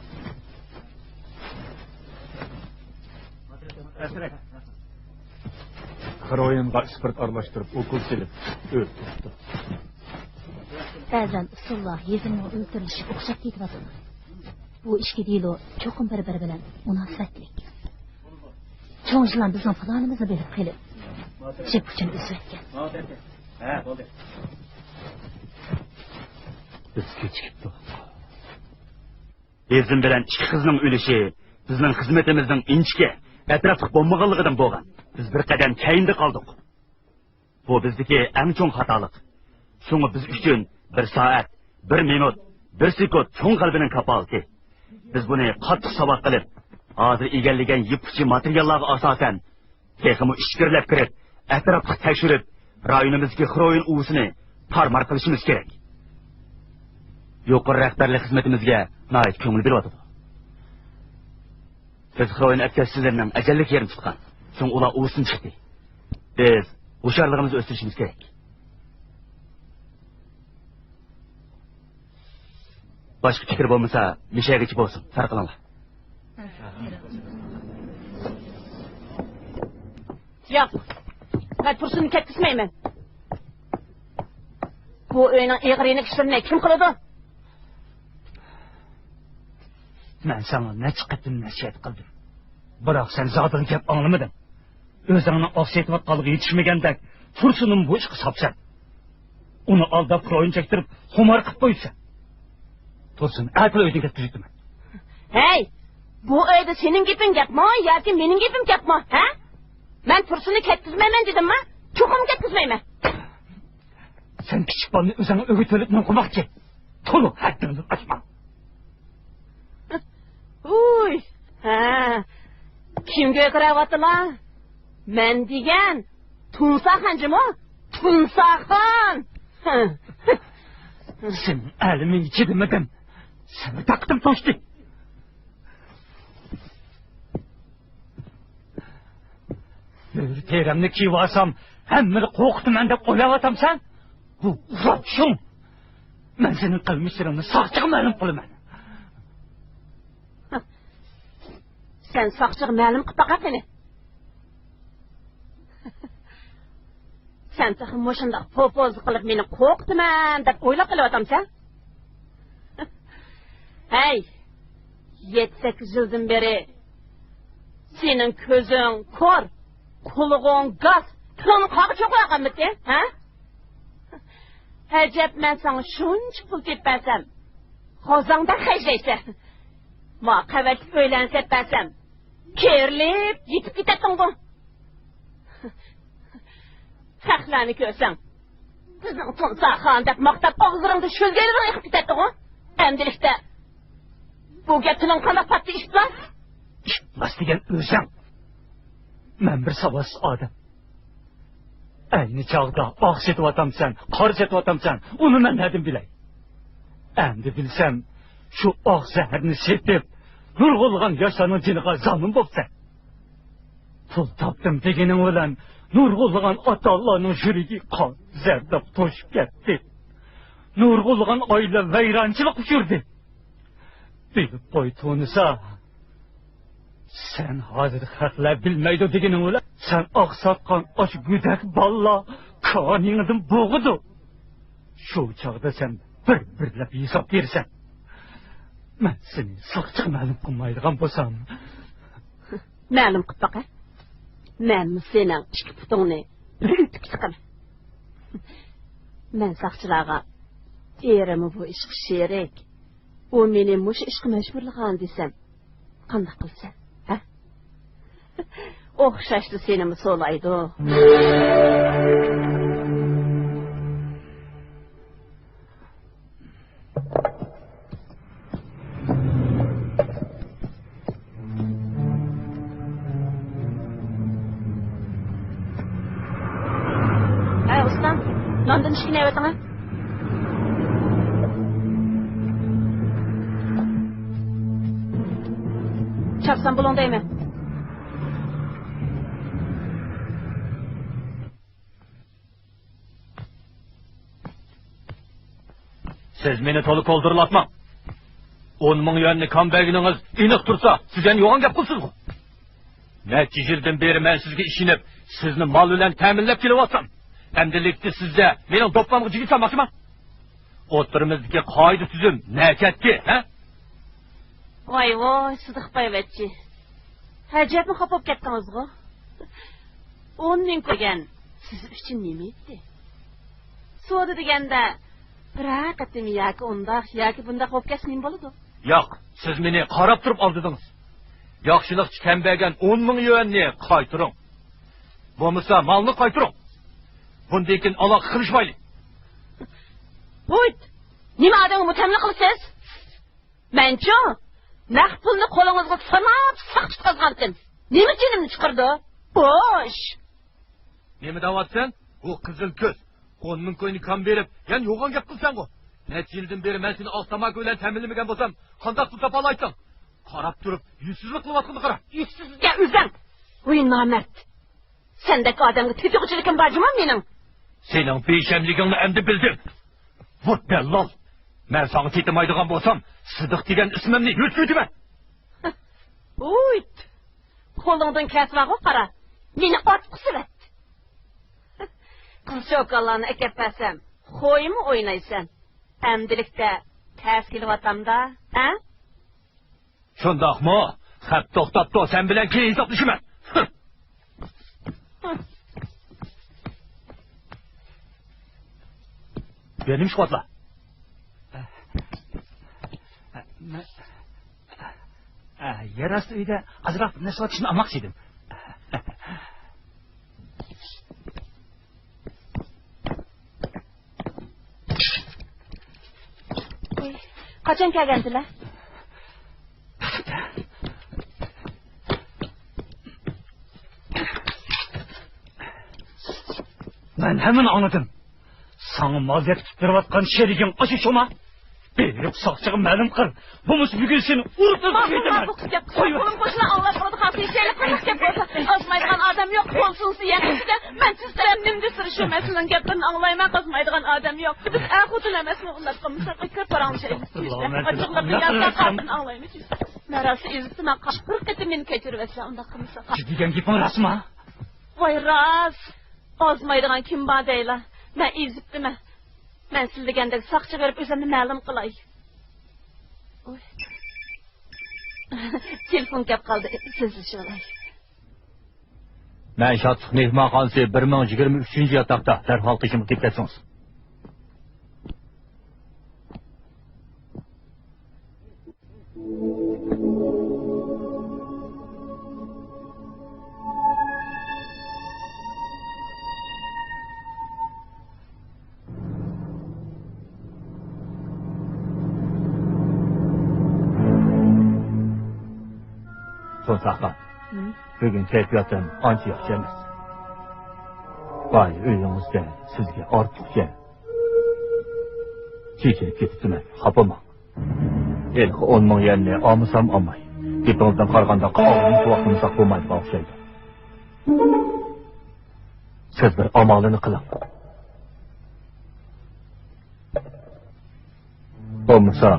ئەسرەك. خېروئىنغا ئىسپىرت ئارىلاشتۇرۇپ، ئوكۇل سېلىپ ئۆلتۈرۈپتۇ. بەزەن ئۇسسۇللار يېزىمنىڭ ئۆلتۈرۈلۈشىگە ئوخشاپ كېتىۋاتىدۇ. بۇ ئىككى دېلو چوقۇم بىر-بىرى بىلەن مۇناسىۋەتلىك. چوڭ يىلان بىزنىڭ پىلانىمىزنى بىلىپ قېلىپ، جىپ ئۇچىنى ئۈزۈۋەتكەن. ھە، بولدى. بىز كېچىكىپتۇق. ھېزىم بىلەن ئىككى قىزنىڭ ئۆلۈشى بىزنىڭ خىزمىتىمىزنىڭ ئىنچىكە، ئەتراپلىق بولمىغانلىقىدىن بولغان. بىز بىر قەدەم كەينىدە قالدۇق. بۇ بىزدىكى ئەڭ چوڭ خاتالىق. شۇڭا بىز ئۈچۈن بىر سائەت، بىر مىنۇت، بىر سېكۇنت چوڭ غەلىبىنىڭ كاپالىتى. بىز بۇنى قاتتىق ساۋاق قىلىپ، ھازىر ئىگىلىگەن يىپ ئۇچى ماتېرىياللارغا ئاساسەن، تېخىمۇ ئىچكىرىلەپ كىرىپ، ئەتراپلىق تەكشۈرۈپ، رايونىمىزدىكى خروئىن ئۇۋىسىنى تارمار قىلىشىمىز كېرەك. يۇقىرى رەھبەرلىك خىزمىتىمىزگە ناھايىتى كۆڭۈل بۆلۈۋاتىدۇ. بىز خروئىن ئەتكەسچىلىرىنىڭ ئەجەللىك يېرىنى تۇتقان. شۇڭا ئۇلار ئۇۋىسىدىن چىقتى. بىز ھوشيارلىقىمىزنى ئۆستۈرۈشىمىز كېرەك. باشقا پىكىر بولمىسا، مىشەگىچە بولسۇن، تارقىلىڭلار. ياق، مەن تۇرسۇننى كەتكۈزمەيمەن. بۇ ئۆينىڭ ئېغىر-يېنىك ئىشلىرىنى كىم قىلىدۇ؟ مەن ساڭا نەچچە قېتىم نەسىھەت قىلدىم. بىراق سەن زادىلا گەپ ئاڭلىمىدىڭ. ئۆزۈڭنىڭ ئاق سېتىۋاتقانلىقىغا يېتىشمىگەندەك، تۇرسۇننىمۇ بۇ ئىشقا ساپسەن. ئۇنى ئالداپ، خروئىن چەكتۈرۈپ، خۇمار قىلىپ قويىسەن. تۇرسۇن، ئەتىلا ئۆيدىن كەتكۈزۈۋېتىمەن. ھەي، بۇ ئۆيدە سېنىڭ گېپىڭ گەپمۇ ياكى مېنىڭ گېپىم گەپمۇ، ھە؟ مەن تۇرسۇننى كەتكۈزمەيمەن دېدىمما؟ چوقۇم كەتكۈزمەيمەن. سەن كىچىك بالىنى ئۆزۈڭنى ئۆگىتىۋېلىپ نوقۇماقچى. تولا ھەددىڭدىن ئاشما. ھۇي، ھە، كىمگە ئۆكرەۋاتىلا؟ مەن دېگەن تۇمساخان جۇمۇ، تۇمساخان! سېنىڭ ئەلىمىڭگە چىدىمىدىم. سېنى تاقىتىم توشتى. بۆرە تېرەمنى كىيىۋالسام، ھەممىنى قورقۇتىمەن دەپ ئويلاۋاتامسەن؟ بۇ ئۇراپشۇڭ! مەن سېنىڭ قىلمىشلىرىڭنى ساقچىغا مەلۇم قىلىمەن. سەن ساقچىغا مەلۇم قىلىپ باقە قېنى. سەن تېخى مۇشۇنداق پوپوزلۇق قىلىپ مېنى قورقۇتىمەن دەپ ئويلاپ قېلىۋاتامسەن؟ ھەي، يەتتە-سەككىز يىلدىن بېرى سېنىڭ كۆزۈڭ كور، قۇلىقىڭ گاس، تىلىڭنى قاغا چوقۇيالغانمىتى، ھە؟ ئەجەب، مەن ساڭا شۇنچە پۇل تېپىپ بەرسەم، غازاڭدا خەجلەيسەن. ما قەۋەتلىك ئۆيلەرنى سېتىپ بەرسەم، كېرىلىپ يېتىپ كېتەتتىڭغۇ. خەقلەرنى كۆرسەڭ، بىزنىڭ تۇمساخان دەپ ماختاپ، ئاغزىڭدا شۆلگەيلىرىڭ ئېقىپ كېتەتتىغۇ. ئەمدىلىكتە بۇ گەپ تىلىڭ قانداق پاتتى، ئىپلاس؟ ئىپلاس دېگەن ئۆزۈڭ. مەن بىر ساۋاتسىز ئادەم. ئەينى چاغدا ئاق سېتىۋاتامسەن، قارا سېتىۋاتامسەن، ئۇنى مەن نەدىن بىلەي؟ ئەمدى بىلسەم، شۇ ئاق زەھەرنى سېتىپ، نۇرغۇنلىغان ياشلارنىڭ جېنىغا زامىن بوپسەن. پۇل تاپتىم دېگىنىڭ بىلەن نۇرغۇنلىغان ئاتا-ئانىلارنىڭ يۈرىكى قان زەرداب توشۇپ كەتتى. نۇرغۇنلىغان ئائىلە ۋەيرانچىلىققا ئۇچرىدى. بىلىپ قوي، تونۇسا. سەن ھازىر خەقلەر بىلمەيدۇ دېگىنىڭ بىلەن، سەن ئاقساتقان ئاشۇ گۆدەك بالىلار كانىيىڭدىن بوغىدۇ. شۇ چاغدا سەن بىر-بىرلەپ ھېساب بېرىسەن. مەن سېنى ساقچىغا مەلۇم قىلمايدىغان بولسام. مەلۇم قىلىپ باقە. مەنمۇ سېنىڭ ئىككى پۇتۇڭنى ئۈزۈپ چىقىمەن. مەن ساقچىلارغا، ئېرىممۇ بۇ ئىشقا شېرىك، ئۇ مېنى مۇشۇ ئىشقا مەجبۇرلىغان دېسەم، قانداق قىلىسەن، ھە؟ ئوخشاشلا سېنىمۇ سولايدۇ. ھەي، ئۇستا، ناندىن ئىككىنى ئەۋەتىڭە. چاپسان بولۇڭ دەيمەن. سىز مېنى تولا كولدۇرلاتماڭ. ئون مىڭ يۈەننى كان بەرگىنىڭىز ئېنىق تۇرسا، سىز يەنە يوغان گەپ قىلىسىزغۇ؟ نەچچە يىلدىن بېرى مەن سىزگە ئىشىنىپ، سىزنى مال بىلەن تەمىنلەپ كېلىۋاتسام، ئەمدىلىكتە سىزدە مېنىڭ دوپپامغا جىگىت سالماقچىما؟ ئوتتۇرىمىزدىكى قائىدە-تۈزۈم نەگە كەتتى، ھە؟ ۋاي ۋاي، سىدىق بايۋەچچى. ئەجەبمۇ خاپا بولۇپ كەتتىڭىزغۇ؟ ئون مىڭ كوي دېگەن سىز ئۈچۈن نېمە ئىدى؟ سودا دېگەندە بىرەر قېتىم ياكى ئۇنداق، ياكى بۇنداق بولۇپ كەتسە نېمە بولىدۇ؟ ياق، سىز مېنى قاراپ تۇرۇپ ئالدىدىڭىز. ياخشىلىقچە كەم بەرگەن ئون مىڭ يۈەننى قايتۇرۇڭ. بولمىسا مالنى قايتۇرۇڭ. بۇندىن كېيىن ئالاقە قىلىشمايلى. ھويت! نېمە ئادەمگە مۇتەملىق قىلىسىز؟ مەنچۇ، نەق پۇلنى قولىڭىزغا ساناپ ساق تۇتقازغانتىم. نېمە جېنىمنى چىقىرىدۇ؟ بوش! نېمە دەۋاتىسەن؟ بۇ قىزىل كۆز. ئون مىڭ كوينى كام بېرىپ، يەنە يوغان گەپ قىلساڭغۇ. نەچچە يىلدىن بېرى مەن سېنى ئاق تاماكا بىلەن تەمىنلىمىگەن بولسام، قانداق پۇل تاپالايتتىڭ؟ قاراپ تۇرۇپ، يۈزسىزلىك قىلىۋاتقىنىنى قارا. يۈزسىزگە ئۆزۈڭ! ۋوي نامەرد! سەندەك ئادەمگە تېتىغۇچىلىكىم بار جۇمۇ مېنىڭ. سېنىڭ بىشەملىكىڭنى ئەمدى بىلدىم. ۋۇت دەللال! مەن ساڭا تېتىمايدىغان بولسام، سىدىق دېگەن ئىسمىمنى يۆتكىۋېتىمەن. ھويت! قولۇڭدىن كەلسە بارغۇ قارا، مېنى ئارتۇق قىسىۋەت. قىز چوكانلارنى ئەكەپ بەرسەم، خويمۇ ئوينايسەن. ئەمدىلىكتە تەس كېلىۋاتامدا، ھە؟ شۇنداقمۇ؟ خەپ توختاپتۇ، سەن بىلەن كېيىن ھېسابلىشىمەن. بۇ يەردە نېمە ئىش قىلىۋاتىلا؟ يەر ئاستى ئۆيدە ئازراق نەرسە سېتىشنى ئالماقچى ئىدىم. قاچان كەلگەنتىلە؟ مەن ھەممىنى ئاڭلىدىم. ساڭا مال يەتكۈزۈپ بېرىۋاتقان شېرىكىڭ ئاشۇ شۇما؟ بېرىپ ساقچىغا مەلۇم قىل. بولمىسا بۈگۈن سېنى ئۇرۇپ ئۆلتۈرۈپ كېتىمەن. ماقۇل، ماقۇل، گەپ قىلسا، قولۇم قوشۇلا ئاڭلاپ تۇرىدىغان قىلىش شەيلىك قىلىش گەپ بولسا، ئازمايدىغان ئادەم يوق، قول سۇنسا يەر ئۈستىدە، مەن سىز تەرەپ نېمە دېسىلا شۇ مەسىلىنىڭ گەپلىرىنى ئاڭلايمەن، ئازمايدىغان ئادەم يوق. بىز ئەر خوتۇن ئەمەسمۇ، ئۇنداق قىلمىساق، كۆپ پاراڭلىشايمىز. ئاچچىقلىق يارىسا قاپتىن ئاڭلايمىز. مەن راسلا ئېزىپتىمەن، قىرىق قېتىم مېنى كەچۈرۈۋەتسە، ئۇنداق قىلمىساق. سىز دېگەن گېپىڭ راستمۇ؟ ۋاي راست، ئازمايدىغان كىم بار دەيلا، مەن ئېزىپتىمەن. مەن سىلە دېگەندەك ساقچىغا بېرىپ ئۆزۈمنى مەلۇم قىلاي. ئۇي. تېلېفون كەپ قالدى، سۆزلىشىۋالاي. مەن شادلىق مېھمانخانىسى بىر مىڭ يىگىرمە ئۈچىنچى ياتاقتا، دەرھال قېشىمغا كېلىپ كەتسىڭىز. تۇرساخان، ھە؟ بۈگۈن كەيپىياتىم ئانچە ياخشى ئەمەس. بايا ئۆيىڭىزدە سىزگە ئارتۇقچە چېچىلىپ كېتىپتىمەن، خاپىماڭ. ھېلىقى ئون مىڭ يۈەننى ئالمىسام ئالماي، گېپىڭىزدىن قارىغاندا، قاغىنىنى تۇۋاقلىمىساق بولمايدىغان ئوخشايدۇ. سىز بىر ئامالىنى قىلىڭ. بولمىسا،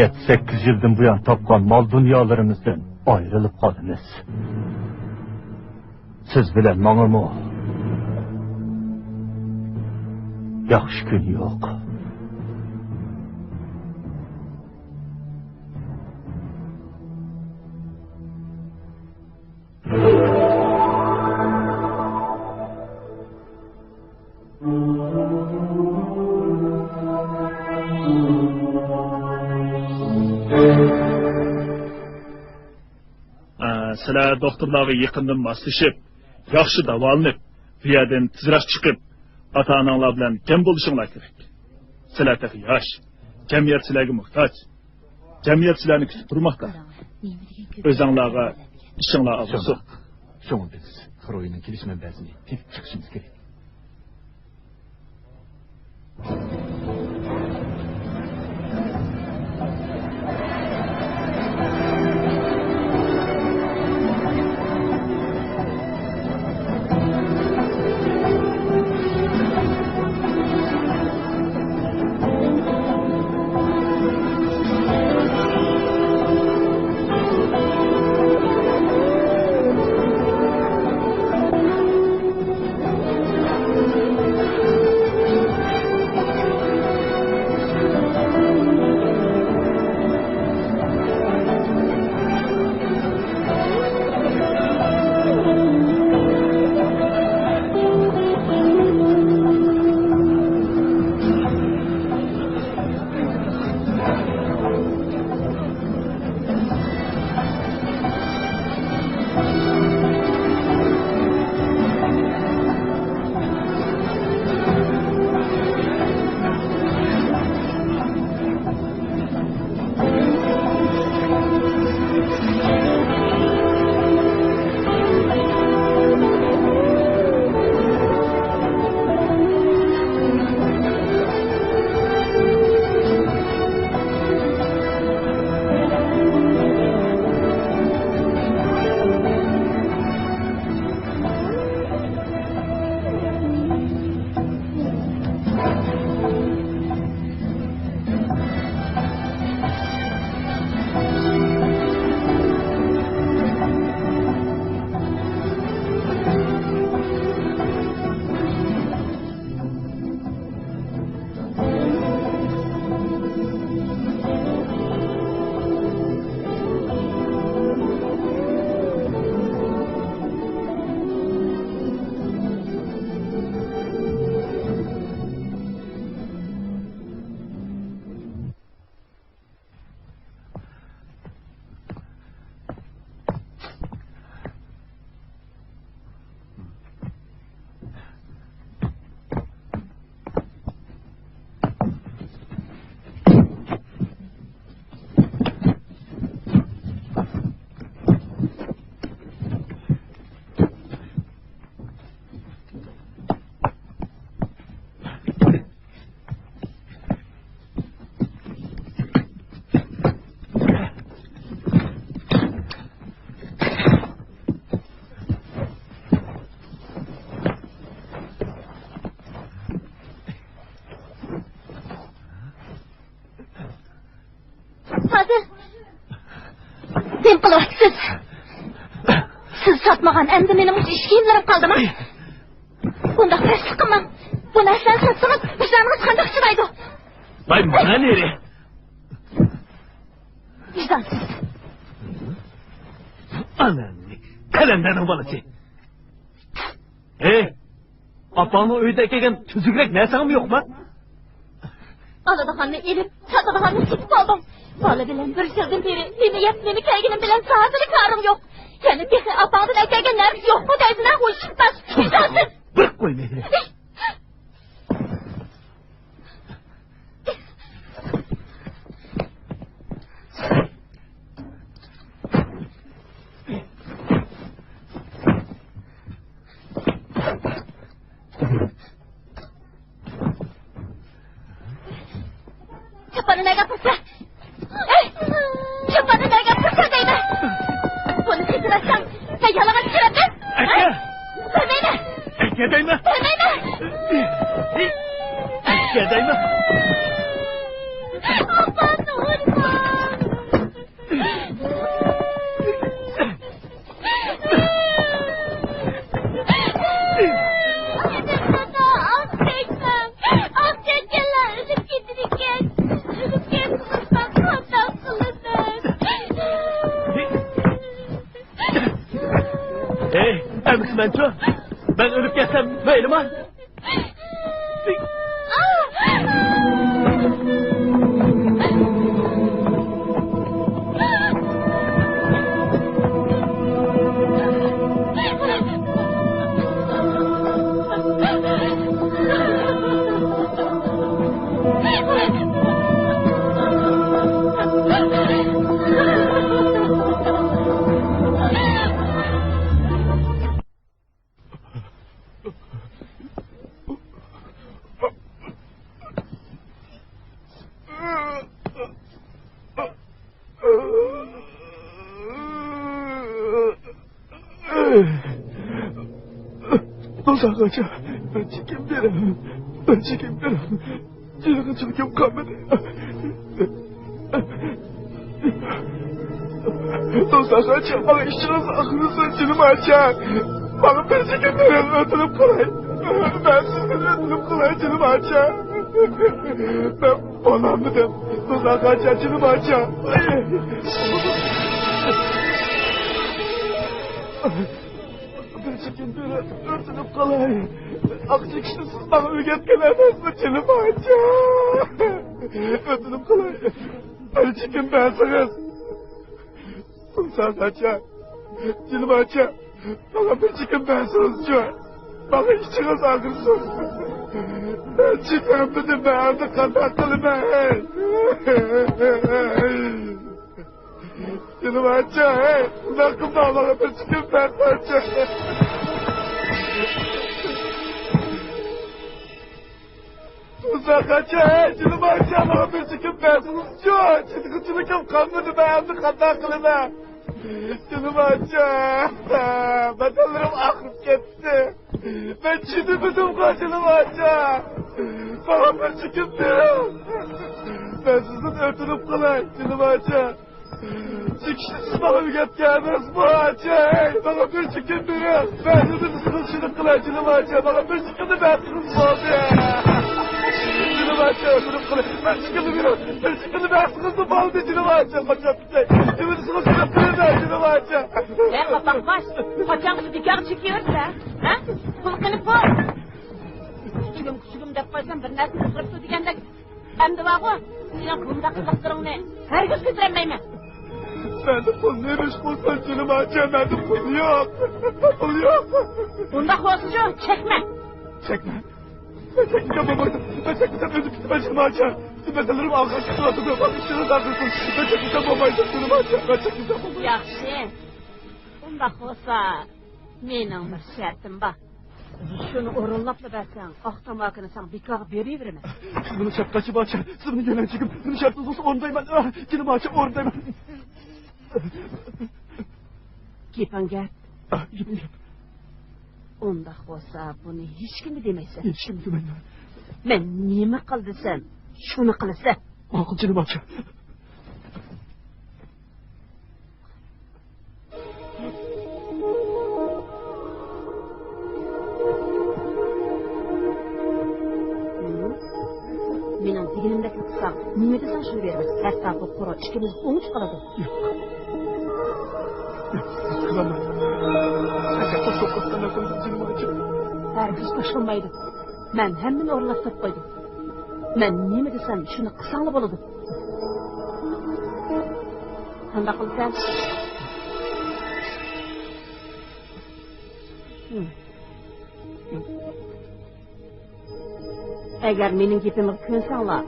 يەتتە-سەككىز يىلدىن بۇيان تاپقان مال-دۇنيالىرىمىزدىن ئايرىلىپ قالىمىز. سىز بىلەن ماڭىمۇ ياخشى كۈن يوق. ئە، سىلەر دوختۇرلارغا يېقىندىن ماسلىشىپ، ياخشى داۋالىنىپ، بۇ يەردىن تېزرەك چىقىپ، ئاتا-ئاناڭلار بىلەن جەم بولۇشۇڭلار كېرەك. سىلەر تېخى ياش، جەمئىيەت سىلەرگە موھتاج. جەمئىيەت سىلەرنى كۈتۈپ تۇرماقتا. ئۆزۈڭلارغا ئىشىڭلار ئاغرىسۇن. شۇڭا، شۇڭا بىز خىروينىڭ كېلىش مەنبەسىنى تېپىپ چىقىشىمىز كېرەك. نېمە قىلىۋاتىسىز؟ سىز ساتمىغان ئەمدى مېنىڭ ئىش كىيىملىرىم قالدىما؟ بۇنداق پەسلىك قىلماڭ. بۇ نەرسىلەرنى ساتسىڭىز، ۋىجدانىڭىز قانداق چىدايدۇ؟ ۋاي، مانا نېرى! ۋىجدانسىز. ئانامنى، قەلەندەرنىڭ بالىسى. ھەي، ئاپاڭنىڭ ئۆيىدە ئەكەلگەن تۈزۈكرەك نەرسەڭمۇ يوقما؟ ئالىدىغاننى ئېلىپ، ساتىدىغاننى سېتىپ ئالدىڭ. بالا بىلەن بىر يىلدىن بېرى نېمە يەپ، نېمە كىيگىنىم بىلەن زادىلا كارىڭ يوق. يەنە تېخى ئاپاڭدىن ئەكەلگەن نەرسە يوقمۇ دەيسەن ھە، ھوشلۇق تاش. ۋىجدانسىز. بىر قوي مېنى. چاپاننى نەگە ئاپىرىسىلەر؟ ھەي! چاپاننى نەگە ئاپىرىسىلەر دەيمەن! بۇنى سېتىۋەتسەڭ، مەن يالىڭاچ چىقىمەن! ئەكە! بەرمەيمەن! ئەكە دەيمەن! بەرمەيمەن! ئەكە دەيمەن! ئاپامنى ئۇرماڭ! ھەي، ئەمىسە مەنچۇ؟ مەن ئۆلۈپ كەتسەم مەيلىما؟ توساقاچا، بىر چېكىم بېرىڭ، بىر چېكىم بېرىڭ. جېنىغا چىدىكىم قالمىدى. توساقاچا، ماڭا ئىشىڭىز ئاغرىسۇن، جېنىم ئاچا. ماڭا بىر چېكىم بېرىڭ، ئۆتۈنۈپ قالاي. مەن سىزدىن ئۆتۈنۈپ قالاي، جېنىم ئاچا. مەن بولالمىدىم. توساقاچا، جېنىم ئاچا. بىر چېكىم بېرىڭ، ئۆتۈنۈپ قالاي. ئاق چېكىشنى سىز ماڭا ئۆگەتكەن ئەمەسمۇ، جېنىم ئاچا؟ ئۆتۈنۈپ قالاي. بىر چېكىم بەرسىڭىز. توساقاچا، جېنىم ئاچا، ماڭا بىر چېكىم بەرسىڭىزچۇ؟ ماڭا ئىچىڭىز ئاغرىسۇن. مەن چىدىيالمىدىم، مەن ئەمدى قانداق قىلىمەن؟ جېنىم ئاچا، ھەي، ئۇنداق قىلما، ماڭا بىر چېكىم بەر، ئاچا. توساقاچا، ھەي، جېنىم ئاچا، ماڭا بىر چېكىم بەرسىڭىزچۇ، چىدىغۇچىلىكىم قالمىدى، مەن ئەمدى قانداق قىلىمەن؟ جېنىم ئاچا، بەدەنلىرىم ئاغرىپ كەتتى. مەن چىدىمىدىمغۇ، جېنىم ئاچا. ماڭا بىر چېكىم بېرىڭ. مەن سىزدىن ئۆتۈنۈپ قالاي، جېنىم ئاچا. چېكىشنى سىز ماڭا ئۆگەتكەن ئەمەسمۇ، ئاچا؟ ماڭا بىر چېكىم بېرىڭ. مەن نېمە دېسىڭىز شۇنى قىلاي، جېنىم ئاچا. ماڭا بىر چېكىمنى بەرسىڭىز بولدى. جېنىم ئاچا، ئۆتۈنۈپ قالاي. بىر چېكىمنى بېرىڭ. بىر چېكىمنى بەرسىڭىزمۇ بولدى، جېنىم ئاچا. قاچاپ كېتەي. نېمە دېسىڭىز شۇنى قىلىمەن، جېنىم ئاچا. ھە، قاپاقباش، قاچانغىچە بىكارغا چېكىۋېرىسەن، ھە؟ پۇل قېنى پۇل؟ كۈچۈكۈم، كۈچۈكۈم دەپ قويسام، بىر نەرسە قىلىپتۇ دېگەندەك. ئەمدى بارغۇ، سېنىڭ بۇنداق قىلىقلىرىڭنى ھەرگىز كۆتۈرەلمەيمەن. مەندە پۇل نېمە ئىش قىلسۇن، جېنىم ئاچا، مەندە پۇل يوق. پۇل يوق. ئۇنداق بولسىچۇ، چەكمە. چەكمە. مەن چەكمىسەم بولمايدۇ. مەن چەكمىسەم ئۆلۈپ كېتىمەن، جېنىم ئاچا. بەدەنلىرىم ئاغرىپ كېتىۋاتىدۇ. ماڭا ئىشىڭىز ئاغرىسۇن. مەن چەكمىسەم بولمايدۇ، جېنىم ئاچا. مەن چەكمىسەم بولمايدۇ. ياخشى. ئۇنداق بولسا، مېنىڭ بىر شەرتىم بار. شۇنى ئورۇنلاپلا بەرسەڭ، ئاق تاماكىنى ساڭا بىكارغا بېرىۋېرىمەن. سىز مېنىڭ شەپقەتچى ئاچا، سىز مېنىڭ يۆلەنچۈكۈم، مېنىڭ شەرتىڭىزنى ئورۇندايمەن. ئاھ، جېنىم ئاچا، ئورۇندايمەن. گېپىڭ گەپ. ئاھ، گېپىم گەپ. ئۇنداق بولسا، بۇنى ھېچكىمگە دېمەيسەن. ھېچكىمگە دېمەيمەن. مەن نېمە قىل دېسەم، شۇنى قىلىسەن. ماقۇل، جېنىم ئاچا. نېمە دېسەڭ شۇنى بېرىمەن. ھەتتا بۇ قورا ئىككىمىزگە ئوڭچە قالىدۇ. ياق. ياق، سىز قىلالمايدۇ. ئەگەر توسۇپ قالسام، مەن جېنىم ئاچىدۇ. ھەرگىز باشلانمايدۇ. مەن ھەممىنى ئورۇنلاشتۇرۇپ قويدۇم. مەن نېمە دېسەم، شۇنى قىلساڭلا بولىدۇ. قانداق قىلىسەن؟ ھىم. ئەگەر مېنىڭ گېپىمگە كۆنسەڭلار،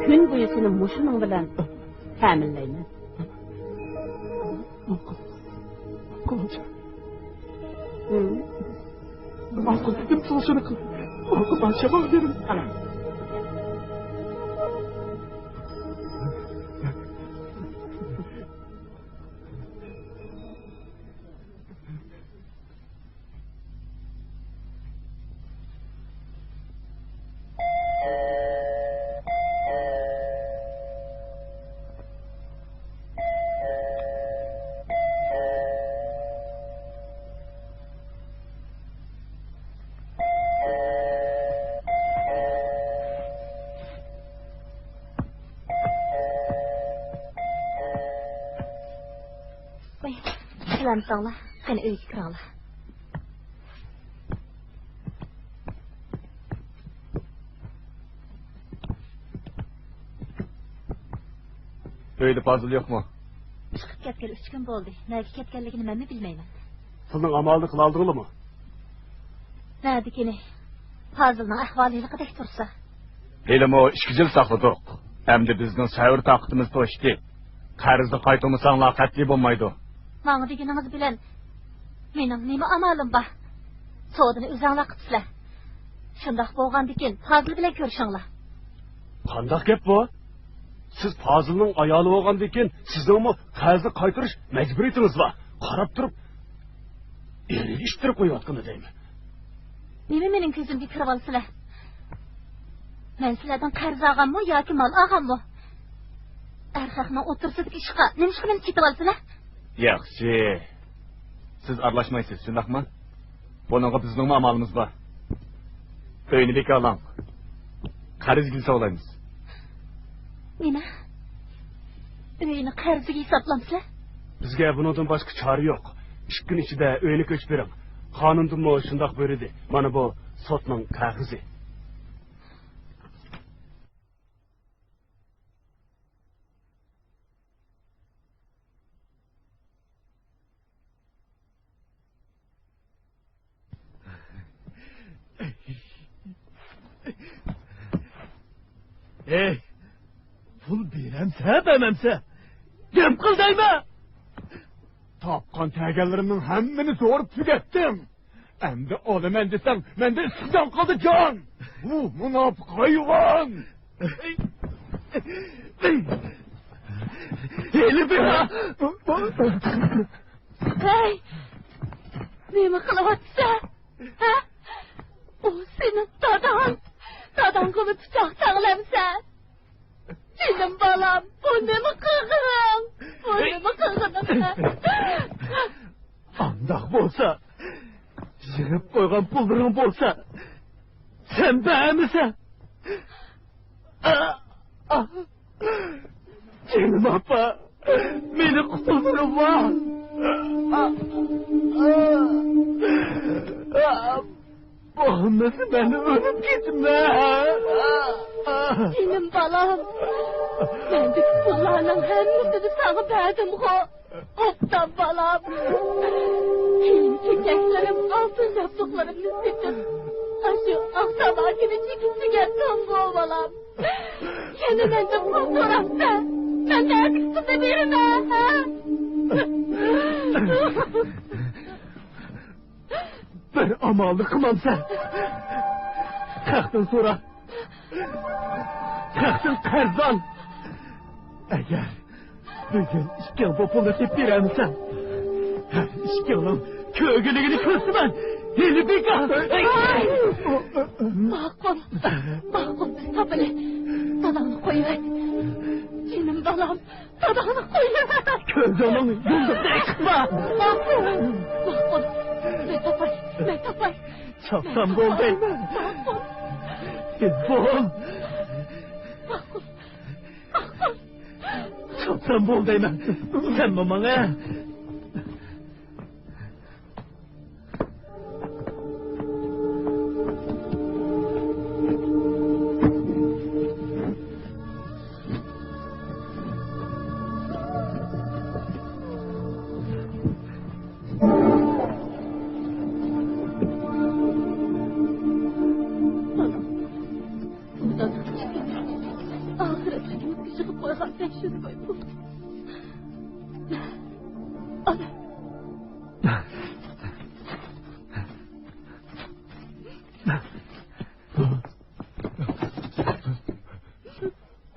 كۈن بويى سېنى مۇشۇنىڭ بىلەن تەمىنلەيمەن. ماقۇل. ماقۇل. ھىم. ماقۇل، دېدىم ساڭا شۇنى قىل. ماقۇل، بارچە ماڭا بېرىڭ. ئانا. ۋاي، سالامەت بولۇڭلار. قېنى، ئۆيگە كىرىڭلار. ئۆيدە پازىل يوقمۇ؟ چىقىپ كەتكىلى ئۈچ كۈن بولدى. نەگە كەتكەنلىكىنى مەنمۇ بىلمەيمەن. پۇلنىڭ ئامالىنى قىلالىدىڭلارمۇ؟ نەدىكىنى؟ پازىلنىڭ ئەھۋالى ھېلىقىدەك تۇرسا. ھېلىمۇ ئىككى يىل ساقلىدۇق. ئەمدى بىزنىڭ سەۋر تاقىتىمىز توشتى. قەرزنى قايتۇرمىساڭلار قەتئىي بولمايدۇ. ماڭا دېگىنىڭىز بىلەن مېنىڭ نېمە ئامالىم بار؟ سودىنى ئۆزۈڭلار قىپسىلەر. شۇنداق بولغاندىكىن پازىل بىلەن كۆرۈشۈڭلار. قانداق گەپ بۇ؟ سىز پازىلنىڭ ئايالى بولغاندىن كېيىن سىزنىڭمۇ قەرزنى قايتۇرۇش مەجبۇرىيىتىڭىز بار. قاراپ تۇرۇپ ئېرىگە ئىتتىرىپ قويۇۋاتقىنى دەيمەن. نېمە مېنىڭ كۆزۈمگە كىرىۋالىسىلەر؟ مەن سىلەردىن قەرز ئالغانمۇ ياكى مال ئالغانمۇ؟ ئەر خەقنىڭ ئوتتۇرىسىدىكى ئىشقا نېمىشقا مېنى چېتىۋالىسىلەر؟ ياخشى. سىز ئارىلاشمايسىز، شۇنداقمۇ؟ بۇنىڭغا بىزنىڭمۇ ئامالىمىز بار. ئۆينى بىكارلاڭ. قەرزگە سولايمىز. نېمە؟ ئۆينى قەرزگە ھېسابلامسىلەر؟ بىزگە بۇنىڭدىن باشقا چارە يوق. ئىككى كۈن ئىچىدە ئۆينى كۆچۈپ بېرىڭ. قانۇندىنمۇ شۇنداق بۇيرۇدى. مانا بۇ سوتنىڭ كاغىزى. ھەي، پۇل بېرەمسە، بەرمەمسە، گەپ قىل دەيمەن! تاپقان تەگەنلىرىمنىڭ ھەممىنى زورۇپ تۈگەتتىم. ئەمدى ئالىمەن دېسەڭ، مەندە ئىسسىق جان قالدى، جان! بۇ مۇناپىق ھايۋان! ھېلى بىر ھەي! نېمە قىلىۋاتىسەن؟ ھە؟ ئۇ سېنىڭ داداڭ! داداڭغىمۇ پىچاق تەڭلەمسەن؟ جېنىم بالام، بۇ نېمە قىلغىنىڭ؟ بۇ نېمە قىلغىنىڭ؟ ئانداق بولسا، يىغىپ قويغان پۇللىرىڭ بولسا، سەن بەرمىسەڭ. جېنىم ئاپا، مېنى قۇتۇلدۇرۇڭلار. بولمىسا مەن ئۆلۈپ كېتىمەن. جېنىم بالام، مەندىكى پۇللارنىڭ ھەممىسىنى ساڭا بەردىمغۇ؟ ئوبدان بالام. كىيىم-كېچەكلىرىم، ئالتۇن ياستۇقلىرىمنى سېتىپ، ئاشۇ ئاق تاماكىنى چېكىپ تۈگەتتىڭغۇ، بالام. يەنە مەندىن پۇل سوراپسەن. مەن نەدىكى پۇلنى بېرىمەن، ھە؟ بىر ئامالنى قىلمامسەن؟ خەقتىن سورا. خەقتىن قەرز ئال. ئەگەر بۈگۈن ئىككىڭ بۇ پۇلنى تېپىپ بېرەلمىسەڭ، ھەر ئىككىڭنىڭ كۆرگۈلۈكىنى كۆرسىمەن. ھېلى بىكار. ماقۇل، ماقۇل، بىز تاپىلى. داداڭنى قويۇۋەت. جېنىم بالام، داداڭنى قويۇۋەت. كۆزۈڭنىڭ يۇلتۇزىنى چىقما. ماقۇل، ماقۇل، مەن تاپاي، مەن تاپاي. چاپسان بول دەيمەن. ماقۇل. تېز بول. ماقۇل. ئايرىلسام بولدى دەيمەن. سەنمۇ ماڭە. ئاخىرى يىغىپ قويغان بەش يۈز كوي پۇل. ئانا.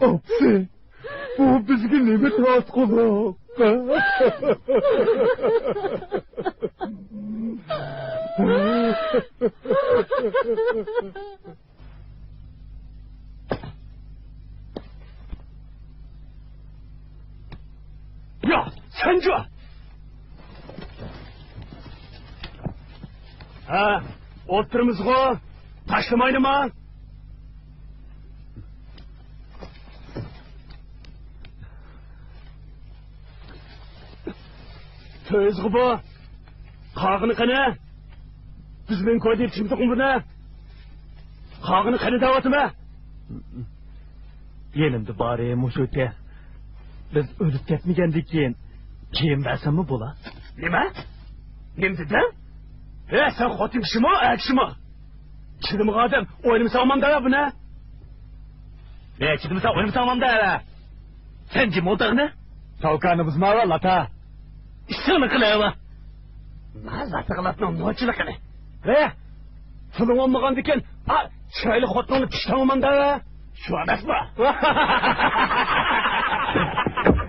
ئاپىسى، بۇ بىزگە نېمە تارتقۇلۇق؟ يا، سەنجۇ! ھە، ئولتۇرىمىزغۇ، تاشلىمايلىما؟ تۆيىزغۇ بۇ. قاغىنى قېنى؟ بىز مىڭ كوي دېيىپ چىمدۇقمۇ بۇنى؟ قاغىنى قېنى دەۋاتىمەن. يېنىمدا بارى مۇشۇكەن. بىز ئۆلۈپ كەتمىگەندىن كېيىن كىيىم بەرسەممۇ بولا؟ نېمە؟ نېمە دېدىڭ؟ ھە، سەن خوتۇن كىشىمۇ، ئەر كىشىمۇ؟ چىدىمىغان ئادەم ئوينىمىسا ئامان دەۋە بۇنى. ھە، چىدىمىسا ئوينىمىسا ئامان دەۋە. سەن جىم ئولتۇرغىنە. تاۋكانى بۇزماۋە، لاتا. ئىشىڭنى قىلىۋە. ما زاتىغلاتنىڭ نوچىلىقىنى. ھە؟ پۇلۇڭ بولمىغاندىكىن، ئا، چىرايلىق خوتۇنۇڭنى پىشتاڭلىمامدا. شۇ ئەمەسمۇ؟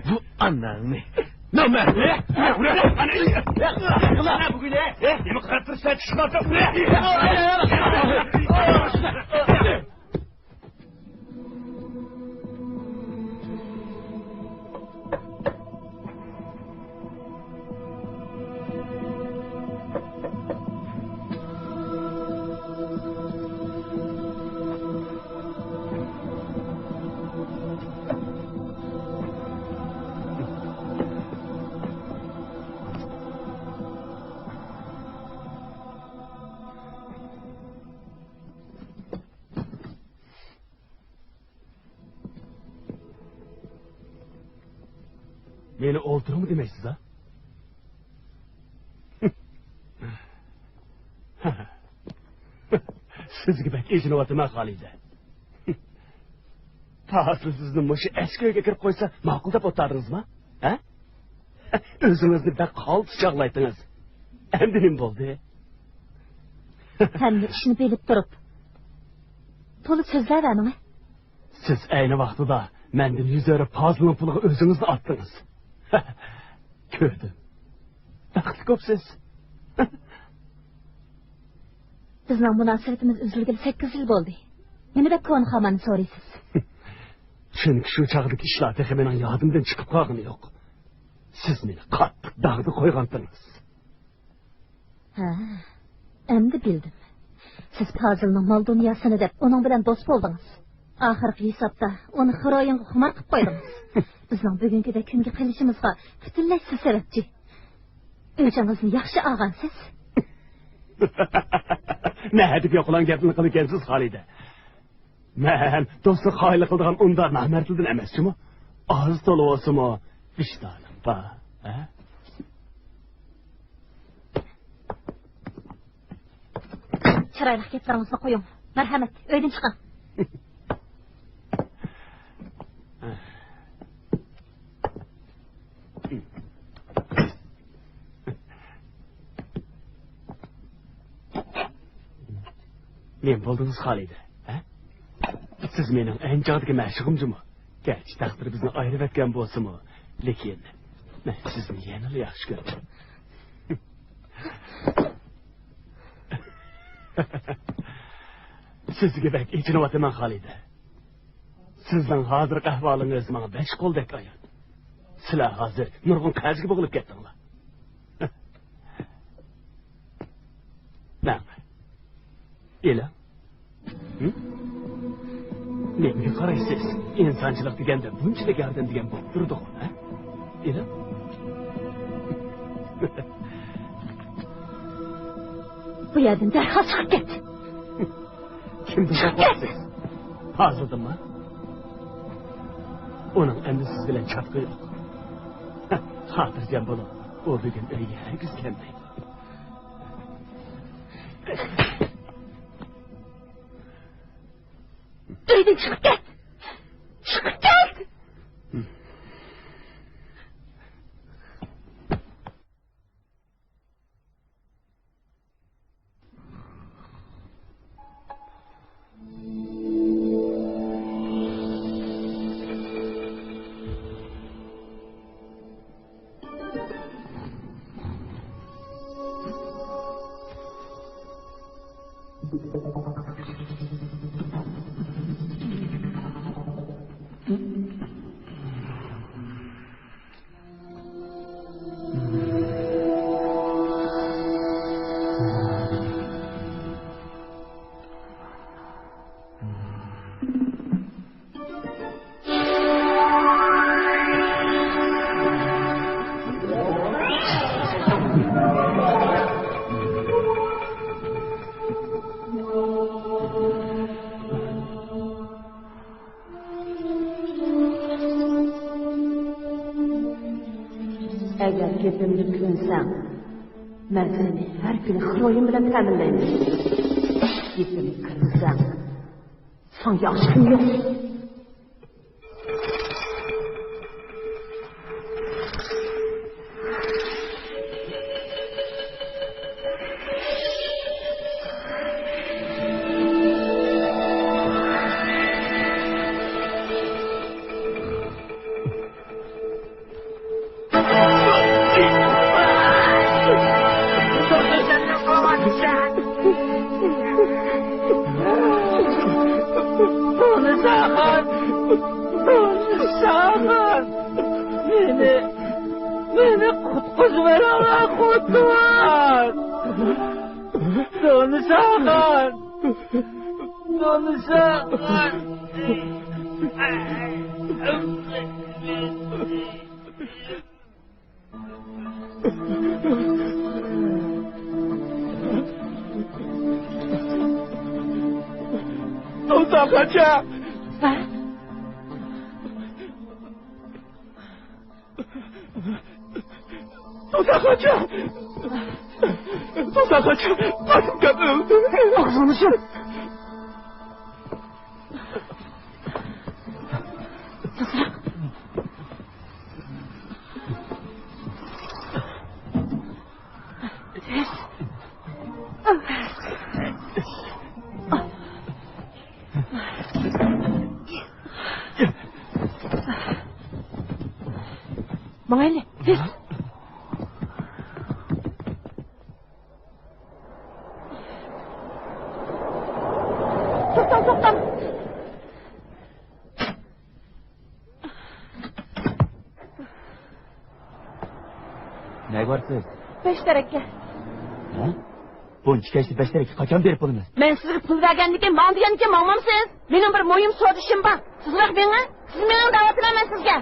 بۇ ئاناڭنى. نامەرد. نېمە قىلىپ تۇرسەن، چىقىپ. مېنى ئولتۇرۇڭ دېمەيسىز ھە؟ سىزگە بەك ئېچىنىۋاتىمەن، خالىدە. پازىل سىزنى مۇشۇ ئەسكى ئۆيگە كىرىپ قويسا ماقۇل دەپ ئولتۇردىڭىزمۇ؟ ھە؟ ئۆزىڭىزنى بەك قالتىس چاغلايتتىڭىز. ئەمدى نېمە بولدى؟ ھەممە ئىشنى بىلىپ تۇرۇپ، تولا سۆزلەۋەرمەڭ. سىز ئەينى ۋاقتىدا مەندىن يۈز ئېرىپ، پازىلنىڭ پۇلىغا ئۆزىڭىزنى ئاتتىڭىز. كۆردۈم. بەختلىك بوپسىز. بىزنىڭ مۇناسىۋىتىمىز ئۈزۈلگىلى سەككىز يىل بولدى. نېمە دەپ كونا خاماننى سورايسىز؟ چۈنكى شۇ چاغدىكى ئىشلار تېخى مېنىڭ يادىمدىن چىقىپ قالغىنى يوق. سىز مېنى قاتتىق داغدا قويغانتىڭىز. ھە، ئەمدى بىلدىم. سىز پازىلنىڭ مال-دۇنياسىنى دەپ، ئۇنىڭ بىلەن دوست بولدىڭىز. ئاخىرقى ھېسابتا ئۇنى خىروئىنغا خۇمار قىلىپ قويدىڭىز. بىزنىڭ بۈگۈنكىدەك كۈنگە قېلىشىمىزغا پۈتۈنلەي سىز سەۋەبچى. ئۆچىڭىزنى ياخشى ئالغانسىز. نەدىپ يوقىلاڭ گەپنى قىلىكەنسىز، خالىدە. مەن دوستلۇق خائىنلىق قىلىدىغان ئۇنداق نامەردلەردىن ئەمەس جۇمۇ. ئاز تولا بولسىمۇ ۋىجدانىم بار، ھە؟ چىرايلىق گەپلىرىڭىزنى قويۇڭ. مەرھەمەت، ئۆيدىن چىقىڭ. نېمە بولدىڭىز، خالىدە؟ ھە؟ سىز مېنىڭ ئەڭ چاغدىكى مەشۇقۇم جۇمۇ. گەرچە تەقدىر بىزنى ئايرىۋەتكەن بولسىمۇ، لېكىن مەن سىزنى يەنىلا ياخشى كۆرىمەن. سىزگە بەك ئېچىنىۋاتىمەن، خالىدە. سىزنىڭ ھازىرقى ئەھۋالىڭىز ماڭا بەش قولدەك ئايان. سىلەر ھازىر نۇرغۇن قەرزگە بوغۇلۇپ كەتتىڭلار. مەن ئېلىڭ. ھە؟ نېمىگە قارايسىز؟ ئىنسانچىلىق دېگەندە بۇنچىلىك ياردەم دېگەن بولۇپ تۇرىدىغۇ، ھە؟ ئىنىم. بۇ يەردىن دەرھال چىقىپ كەت. كىمدىن قورقۇۋاتىسىز؟ پازىلدىنمۇ؟ ئۇنىڭ ئەمدى سىز بىلەن چاتىقى يوق. خاتىرجەم بولۇڭ، ئۇ بۈگۈن ئۆيگە ھەرگىز كەلمەيدۇ. ئۆيدىن چىقىپ كەت! چىقىپ كەت! ئەگەر گېپىمگە كۆنسەڭ، مەن سېنى ھەر كۈنى خىروئىن بىلەن تەمىنلەيمەن. گېپىمگە كىرمىسەڭ، ساڭا ياخشى كۈن يوق. تونۇشاخان! تونۇشاخان! مېنى، مېنى قۇتقۇزۇۋېرىڭلار، خوتۇن! تونۇشاخان! تونۇشاخان! تونۇشاخانجان! تونۇشاخانجان! تونۇشاخانجان! قاسىمجان ئۆلدى! ئاغزىڭنى يۇم! ماڭايلى، تېز! توختاڭ، توختاڭ! نەگە بارىسىز؟ بەش تەرەككە. ھە؟ بۇنچە كەچتە بەش تەرەككە قاچان بېرىپ بولىمىز؟ مەن سىزگە پۇل بەرگەندىكىن ماڭا دېگەندىكىن ماڭمامسىز؟ مېنىڭ بىر مۇھىم سودا ئىشىم بار. سىزمۇ مېڭىڭ. سىز مېڭىڭ دەۋاتىمەن مەن سىزگە.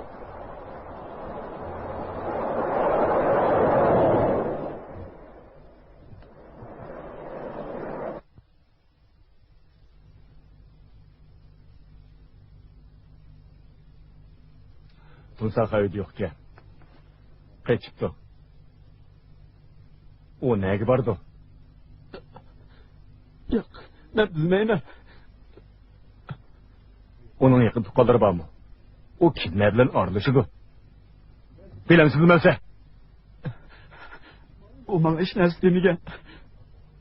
تۇنساخان ئۆيدە يوقكەن. قېچىپتۇ. ئۇ نەگە بارىدۇ؟ ياق، مەن بىلمەيمەن. ئۇنىڭ يېقىن تۇغقانلىرى بارمۇ؟ ئۇ كىملەر بىلەن ئارىلىشىدۇ؟ بىلەمسىز نېمە دېسە؟ ئۇ ماڭا ھېچ نەرسە دېمىگەن.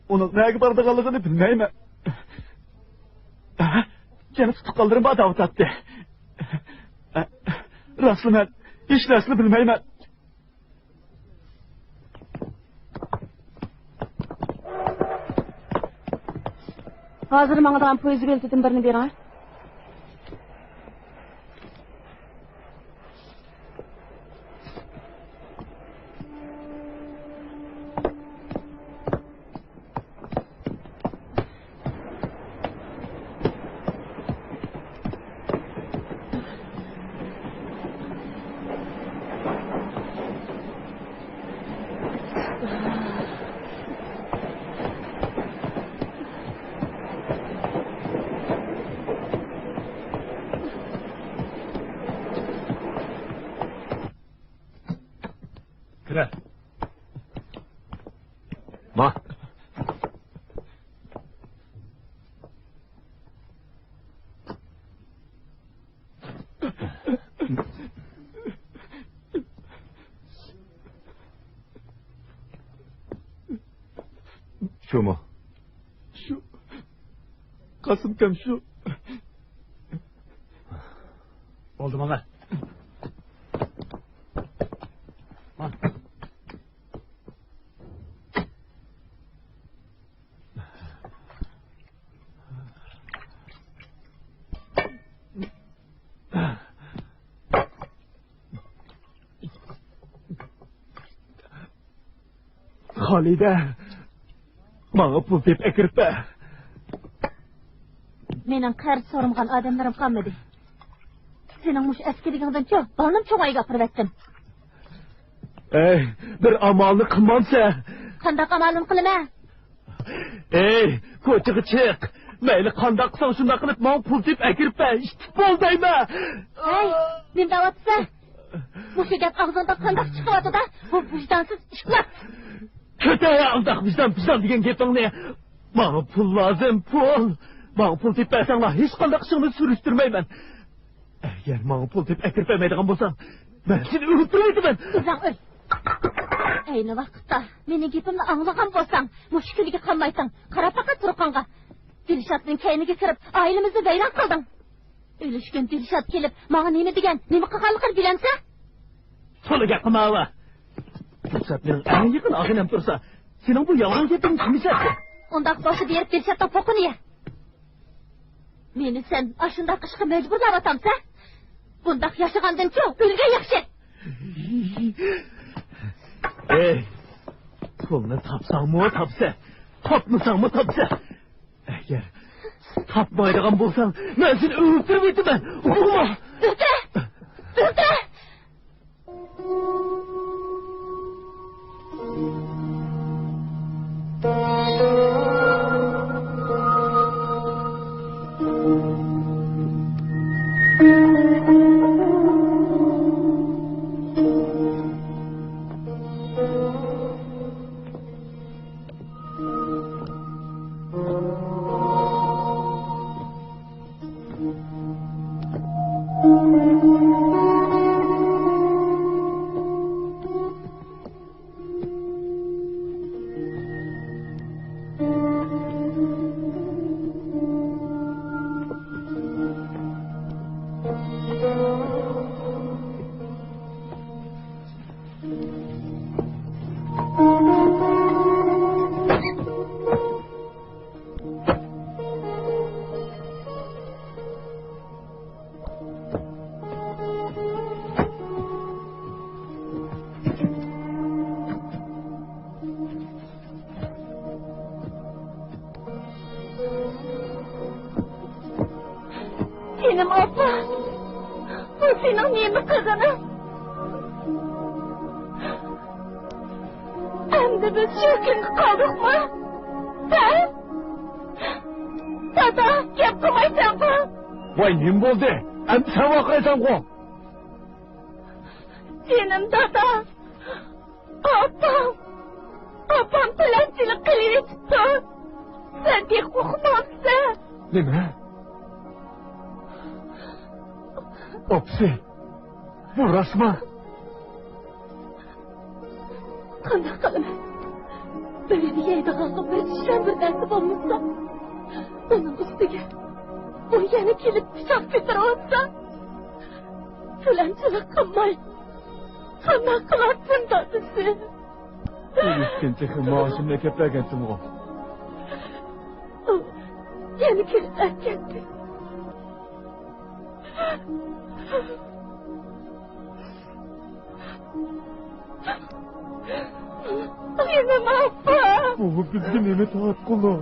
ئۇنىڭ نەگە بارىدىغانلىقىنى بىلمەيمەن. يەنە تۇتقانلىرىم بار دەۋاتاتتى. راستلا مەن ھېچ نەرسىنى بىلمەيمەن. ھازىر ماڭىدىغان پويىز بېلىتىدىن بىرنى بېرىڭە. كىرە. ما. شۇمۇ؟ شۇ. قاسىمكام شۇ. بولدى، ماڭا. خالىدە، ماڭا پۇل تېپىپ ئەكىرىپ بەر. مېنىڭ قەرز سورىمىغان ئادەملىرىم قالمىدى. سېنىڭ مۇشۇ ئەسكىلىكىڭدىنچۇ بالىنىمۇ چوڭ ئۆيگە ئاپىرىۋەتتىم. ئەي، بىر ئامالنى قىلمامسەن؟ قانداق ئامالنى قىلىمەن؟ ئەي، كوچىغا چىق. مەيلى قانداق قىلساڭ شۇنداق قىلىپ ماڭا پۇل تېپىپ ئەكىرىپ بەر. ئىتتىپ بول دەيمەن. ھەي، نېمە دەۋاتىسەن؟ مۇشۇ گەپ ئاغزىڭدىن قانداق چىقىۋاتىدۇ؟ بۇ ۋىجدانسىز ئىپلاس. كېتەي ئانداق ۋىجدان، ۋىجدان دېگەن گېپىڭنى. ماڭا پۇل لازىم، پۇل. ماڭا پۇل تېپىپ بەرسەڭلار، ھېچقانداق ئىشىڭنى سۈرۈشتۈرمەيمەن. ئەگەر ماڭا پۇل تېپىپ ئەكىرىپ بەرمەيدىغان بولساڭ، مەن سېنى ئۆلتۈرۈۋېتىمەن. ئۆزۈڭ ئۆل. ئەينى ۋاقىتتا مېنىڭ گېپىمنى ئاڭلىغان بولساڭ، مۇشۇ كۈنگە قالمايتتىڭ. قاراپ باققىن تۇرقۇڭغا. دىلشاتنىڭ كەينىگە كىرىپ، ئائىلىمىزنى ۋەيران قىلدىڭ. ئۆلۈشكۈن دىلشات كېلىپ، ماڭا نېمە دېگەن، نېمە قىلغانلىقىنى بىلەمسەن؟ تولا گەپ قىلماۋا. دىلشات مېنىڭ ئەڭ يېقىن ئاغىنەم تۇرسا، سېنىڭ بۇ يالغان گېپىڭنى كىم ئىشلەتتى؟ ئۇنداق بولسا بېرىپ دىلشاتنىڭ پوقىنى يە. مېنى سەن ئاشۇنداق ئىشقا مەجبۇرلاۋاتامسەن؟ بۇنداق ياشىغاندىنچۇ ئۆلگەن ياخشى. ئەي، پۇلنى تاپساڭمۇ تاپىسەن، تاپمىساڭمۇ تاپىسەن. ئەگەر تاپمايدىغان بولساڭ، مەن سېنى ئۆلتۈرۈۋېتىمەن، ئۇقتۇڭمۇ؟ ئۆلتۈرە! ئۆلتۈرە! جېنىم ئاپا، بۇ سېنىڭ نېمە قىلغىنىڭ؟ ئەمدى بىز شۇ كۈنگە قالدۇقمۇ؟ ھە؟ دادا، گەپ قىلمايسەنغۇ؟ ۋاي، نېمە بولدى؟ ئەمدى سەن ۋارقىرايسەنغۇ؟ جېنىم دادا، ئاپام، ئاپام تىلەمچىلىك قىلىۋېتىپتۇ. سەن تېخى ئۇقمامسەن؟ نېمە؟ ئاپىسى، بۇ راستمۇ؟ قانداق قىلىمەن؟ ئۆيدە يەيدىغانغا بىر چىشان بىر نەرسە بولمىسا، ئۇنىڭ ئۈستىگە ئۇ يەنە كېلىپ پىچاق كۆتۈرۈۋاتسا، تىلەمچىلىك قىلماي قانداق قىلاتتىم دادىسى؟ ئۆلۈشكىن تېخى مائاشىمنى ئەكەپ بەرگەنتىمغۇ؟ ئۇ يەنە كېلىپ ئەكەتتى. جېنىم ئاپا! بۇ بىزگە نېمە تارتقۇلۇق؟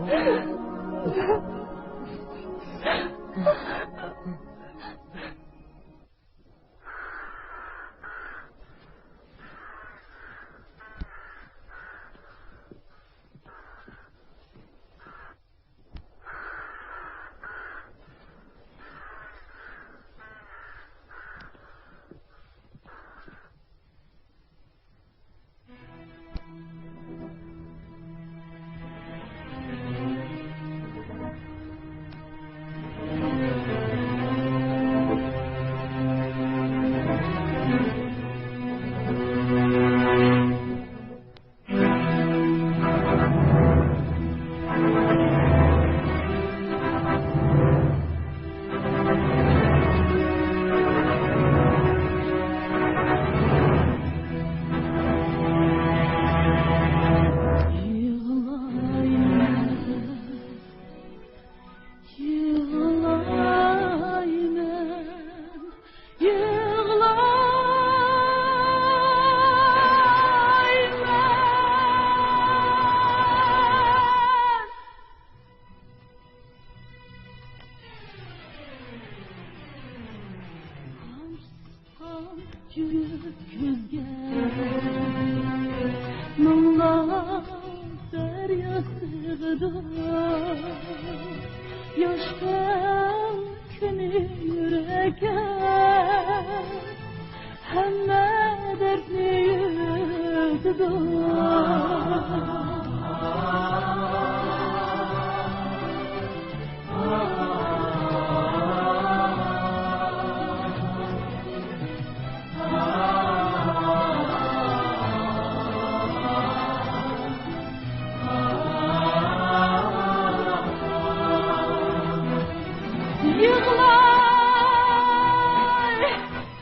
يىغلاي،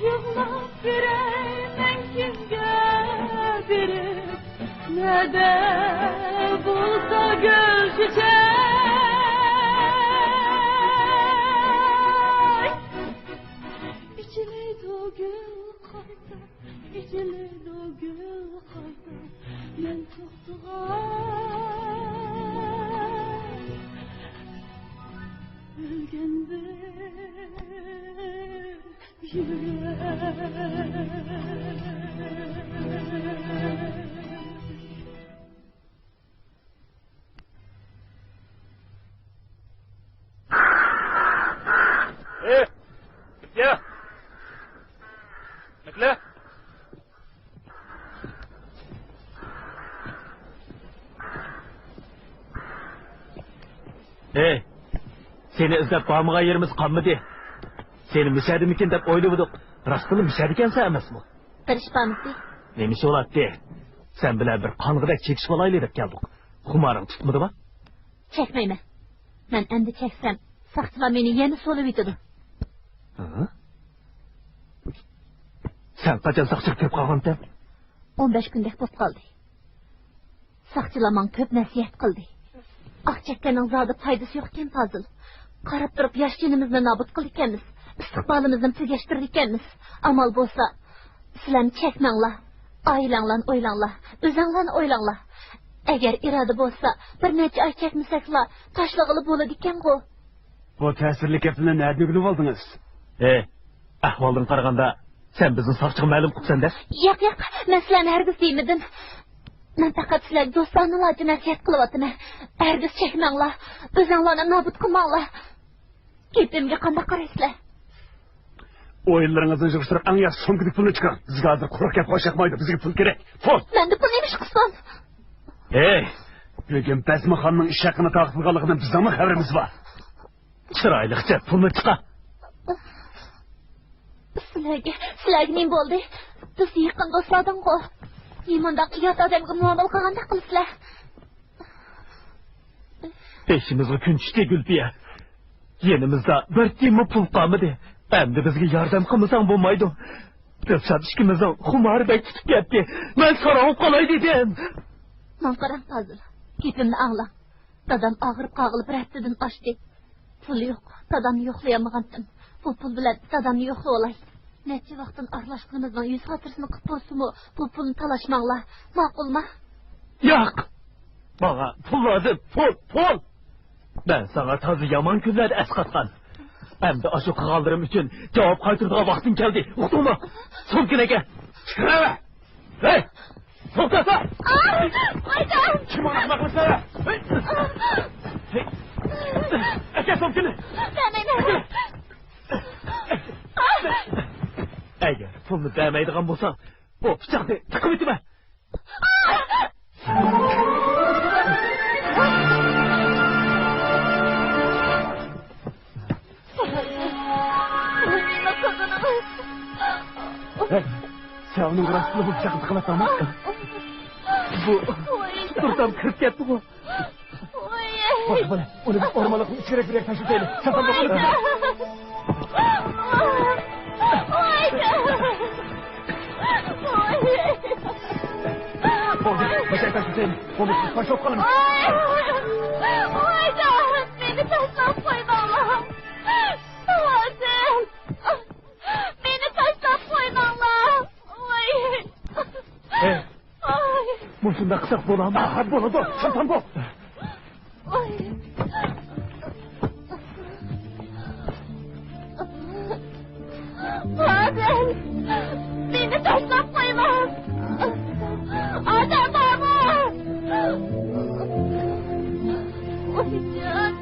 يىغلاپ بېرەي مەن كىمگە بېرىپ، نەدە بولسا گۈل چېچەك. ئېچىلىدۇ گۈل قايتا، ئېچىلىدۇ گۈل قايتا، مەن توختىغان ئۆلگەندە يۈرەك. ئېي، يا. نەكلە. ئېي، سېنى ئىزدەپ بارمىغان يېرىمىز قالمىدى. سېنى مىشەدىمىكىن دەپ ئويلىۋىدۇق. راستلا مىشەدىكەنسەن ئەمەسمۇ؟ بىر ئىش بارمىسى؟ نېمە ئىش بولاتتى؟ سەن بىلەن بىر قانغۇدەك چېكىشىپ ئالايلى دەپ كەلدۇق. خۇمارىڭ تۇتمىدىما؟ چەكمەيمەن. مەن ئەمدى چەكسەم، ساقچىلار مېنى يەنە سولىۋېتىدۇ. ھە؟ سەن قاچان ساقچىغا كىرىپ قالغانتىڭ؟ ئون بەش كۈندەك بولۇپ قالدى. ساقچىلار ماڭا كۆپ نەسىھەت قىلدى. ئاق چەككەننىڭ زادى پايدىسى يوق ئىكەن، پازىل. قاراپ تۇرۇپ ياش جېنىمىزنى نابۇت قىلىدىكەنمىز، ئىستىقبالىمىزنى تۈگەشتۈرىدىكەنمىز. ئامال بولسا، سىلەرمۇ چەكمەڭلار، ئائىلەڭلارنى ئويلاڭلار، ئۆزەڭلارنى ئويلاڭلار. ئەگەر ئىرادە بولسا، بىر نەچچە ئاي چەكمىسەكلا، تاشلىغىلى بولىدىكەنغۇ. بۇ تەسىرلىك گەپلەرنى نەدىن ئۆگىنىۋالدىڭىز؟ ھەي، ئەھۋالدىن قارىغاندا، سەن بىزنى ساقچىغا مەلۇم قىپسەن-دە؟ ياق، ياق، مەن سىلەرنى ھەرگىز دېمىدىم. مەن پەقەت سىلەرگە دوستانىلاجە نەسىھەت قىلىۋاتىمەن. ھەرگىز چەكمەڭلار، ئۆزەڭلارنى نابۇت قىلماڭلار. گېپىمگە قانداق قارايسىلەر؟ ئويۇنلىرىڭىزنى يىغىشتۇرۇپ، ئەڭ ياخشى سومكىدىكى پۇلنى چىقىرىڭ. بىزگە ھازىر قۇرۇق گەپ خۇش ياقمايدۇ. بىزگە پۇل كېرەك. پۇل! مەندە پۇل نېمە ئىش قىلسۇن؟ ھەي! بۈگۈن بەزمىخاننىڭ ئىش ھەققىنى تارقىتىلغانلىقىدىن بىزنىڭمۇ خەۋىرىمىز بار. چىرايلىقچە پۇلنى چىقار. سىلەرگە، سىلەرگە نېمە بولدى؟ بىز يېقىن دوستلاردىنغۇ. نېمانداق يات ئادەمگە مۇئامىلە قىلغاندەك قىلىسىلەر؟ بېشىمىزغا كۈن چۈشتى، گۈلپىيە. يېنىمىزدا بىر تىيىنمۇ پۇل قالمىدى. ئەمدى بىزگە ياردەم قىلمىساڭ بولمايدۇ. دىلشات ئىككىمىزنىڭ خۇمارى بەك تۇتۇپ كەتتى. مەن ساراڭ بولۇپ قالاي دېدىم. ماڭا قاراڭ، پازىل. گېپىمنى ئاڭلاڭ. دادام ئاغرىپ قالغىلى بىر ھەپتىدىن ئاشتى. پۇل يوق، دادامنى يوقلىيالمىغانتىم. بۇ پۇل بىلەن دادامنى يوقلىۋالاي. نەچچە ۋاقىتتىن ئارىلاشقىنىمىزنىڭ يۈز خاتىرىسىنى قىلىپ بولسىمۇ، بۇ پۇلنى تالاشماڭلار. ماقۇلمۇ؟ ياق! ماڭا پۇل لازىم، پۇل، پۇل! مەن ساڭا تازا يامان كۈنلەردە ئەسقاتقان. ئەمدى ئاشۇ قىلغانلىرىم ئۈچۈن جاۋاب قايتۇرىدىغان ۋاقتىڭ كەلدى. ئۇقتۇڭمۇ؟ سومكىنى ئەكەل. چىقىرىۋەر! ھەي! توختاڭلار! ئاي، ئايجان! كىم ئۇنى قىلسا؟ ھەي! ھەي! ئەكەل سومكىنى! بەرمەيمەن! ئەگەر پۇلنى بەرمەيدىغان بولساڭ، بۇ پىچاقنى تىقىۋېتىمەن! ھەي، سەن ئۇنىڭغا راستلا بۇ پىچاقنى تىقىۋەتتىڭمۇ؟ بۇ دۇردام كىرىپ كەتتىغۇ. بولدى، بولدى. ئۇنى بىز ئورمانلىقنىڭ ئىچكىرەك بىر يەرگە تاشلىتايلى. ساقلىنىپ بولدى. بولدى، بىر يەرگە تاشلىتايلى. بولدى، پاش بولۇپ قالىمىز. ۋايجان، مېنى تاشلاپ قويماڭلار. پازىل، مېنى تاشلاپ قويماڭلار. ۋاي. ھەي، ئاي. مۇشۇنداق قىلساق بولامۇ؟ ئاھ، بولىدۇ. ساقلىنىپ بول. ئاي. پازىل، مېنى تاشلاپ قويماڭ. ئادەم بارمۇ؟ ۋايجان.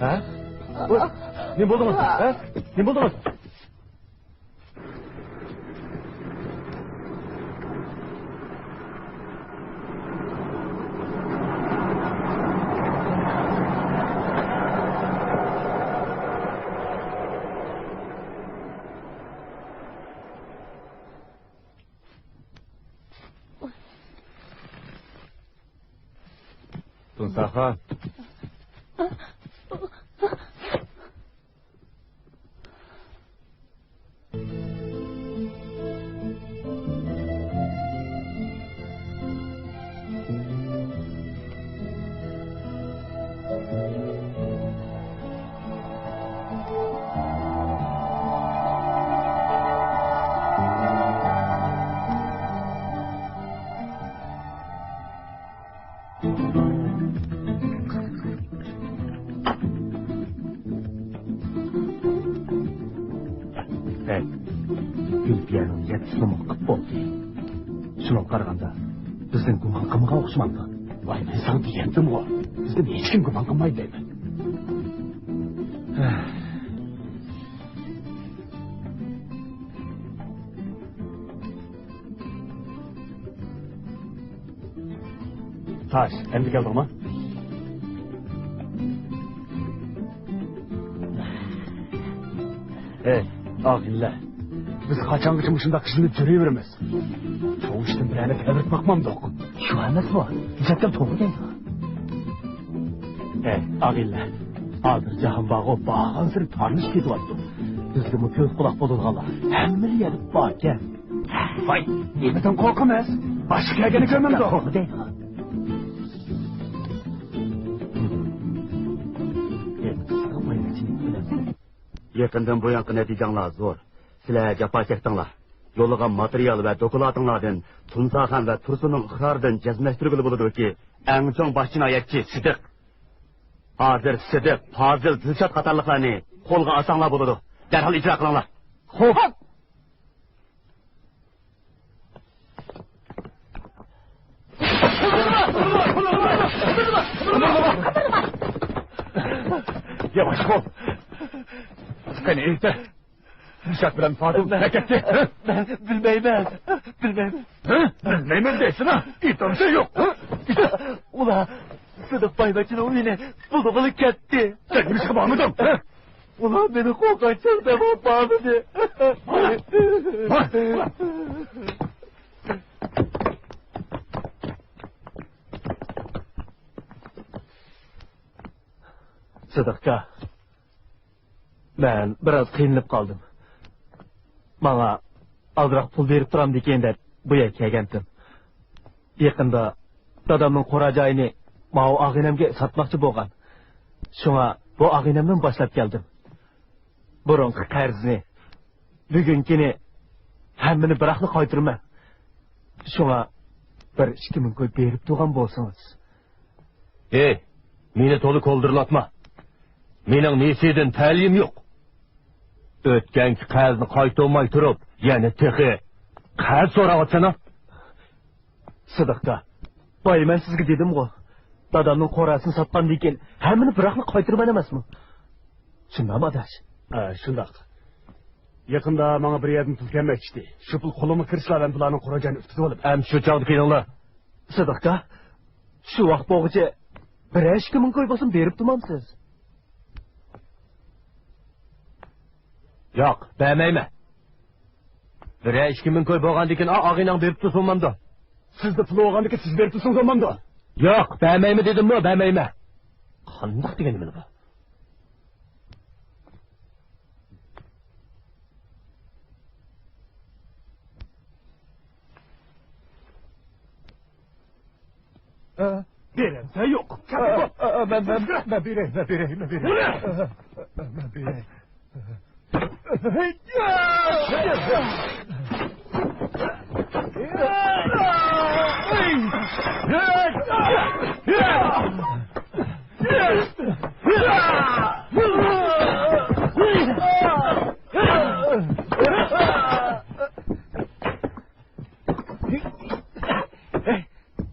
ھە؟ ۋوي، نېمە بولدىڭىز؟ ھە؟ نېمە بولدىڭىز؟ تۇنساخان. ھەي، گۈلپىيەنىڭ يەتتە سومۇق قىپ بولدى. شۇنىڭغا قارىغاندا، بىزدىن گۇمان قىلمىغان ئوخشىمامدۇ؟ ۋاي، مەن ساڭا دېگەنتىمغۇ، بىزدىن ھېچكىم گۇمان قىلمايدۇ دەيمەن. تاش، ئەمدى كەلدىڭما؟ ھەي، ئاغىنىلەر، بىز قاچانغىچە مۇشۇنداق ئىزدىنىپ يۈرۈۋېرىمىز؟ شۇ ئىشتىن بىرەرنى تەۋرىتىپ باقمامدۇق؟ شۇ ئەمەسمۇ؟ ئىجادكار توغرا دەيدۇ. ھەي، ئاغىنىلەر، ھازىر جاھان بارغۇ، بارغانسېرى تارلىشىپ كېتىۋاتىدۇ. بىزگىمۇ كۆز قۇلاق بولىدىغانلار ھەممىلا يەردە باركەن. ۋاي، نېمىدىن قورقىمىز؟ باشقا كەلگەننى كۆرمەمدۇق. توغرا دەيدۇ. يېقىندىن بۇيانقى نەتىجەڭلار زور. سىلەر جاپا چەكتىڭلار. يوللىغان ماتېرىيال ۋە دوكلاتىڭلاردىن، تۇنساخان ۋە تۇرسۇننىڭ ئىقرارىدىن جەزملەشتۈرگىلى بولىدۇكى، ئەڭ چوڭ باش جىنايەتچى سىدىق. ھازىر سىدىق، پازىل، دىلشات قاتارلىقلارنى قولغا ئالساڭلار بولىدۇ. دەرھال ئىجرا قىلىڭلار. خوپ. ياۋاش بول. قېنى، ئېيتە. دىلشات بىلەن پازىل نەگە كەتتى؟ ھە؟ مەن بىلمەيمەن. بىلمەيمەن. ھە؟ بىلمەيمەن دەيسىنا؟ ئېيتامسەن يوق. ھە؟ ئۇلار سىدىق بايۋەچچىنىڭ ئۆيىنى بۇزغىلى كەتتى. سەن نېمىشقا بارمىدىڭ؟ ھە؟ ئۇلار مېنى قوغدىغان چاغدا مەن بارمىدىم. بار، بار. سىدىقكا، مەن بىراز قىينىلىپ قالدىم. ماڭا ئازراق پۇل بېرىپ تۇرامدىكىن دەپ بۇ يەرگە كەلگەنتىم. يېقىندا دادامنىڭ قورا جايىنى ماۋۇ ئاغىنەمگە ساتماقچى بولغان. شۇڭا بۇ ئاغىنەمدىن باشلاپ كەلدىم. بۇرۇنقى قەرزنى، بۈگۈنكىنى، ھەممىنى بىراقلا قايتۇرىمەن. شۇڭا بىر ئىككى مىڭ كوي بېرىپ تۇرغان بولسىڭىز. ھېي، مېنى تولا كولدۇرلاتما. مېنىڭ نېسىدىن تەلىيىم يوق. ئۆتكەنكى قەرزنى قايتۇرماي تۇرۇپ، يەنە تېخى قەرز سوراۋاتسانا. سىدىقكا، بايا مەن سىزگە دېدىمغۇ، دادامنىڭ قوراسىنى ساتقاندىن كېيىن ھەممىنى بىراقلا قايتۇرىمەن ئەمەسمۇ؟ شۇنداقمۇ ئاداش؟ ھە، شۇنداق. يېقىندا ماڭا بىر يەردىن پۇل كەلمەكچىدى. شۇ پۇل قولۇمغا كىرىشلا مەن بۇلارنىڭ قورا جايىنى ئۇتقۇزۇۋالىمەن. ئەمدى شۇ چاغدا كېلىڭلار. سىدىقكا، شۇ ۋاقىت بولغۇچە بىرەر ئىككى مىڭ كوي بولسۇن بېرىپ تۇرمامسىز؟ ياق، بەرمەيمەن. بىرەر ئىككى مىڭ كوي بولغاندىكىن ئا، ئاغىنەڭ بېرىپ تۇرسۇن بولمامدۇ؟ سىزدە پۇل بولغاندىكىن سىز بېرىپ تۇرسىڭىز بولمامدۇ؟ ياق، بەرمەيمەن دېدىممۇ، بەرمەيمەن. قانداق دېگەن نېمىنى بۇ؟ ئە، بېرەمسەن يوق. ئە، ئە، ئە، مەن، مەن، مەن بېرەي، مەن بېرەي، مەن بېرەي. ئە، ئە، ئە، مەن بېرەي.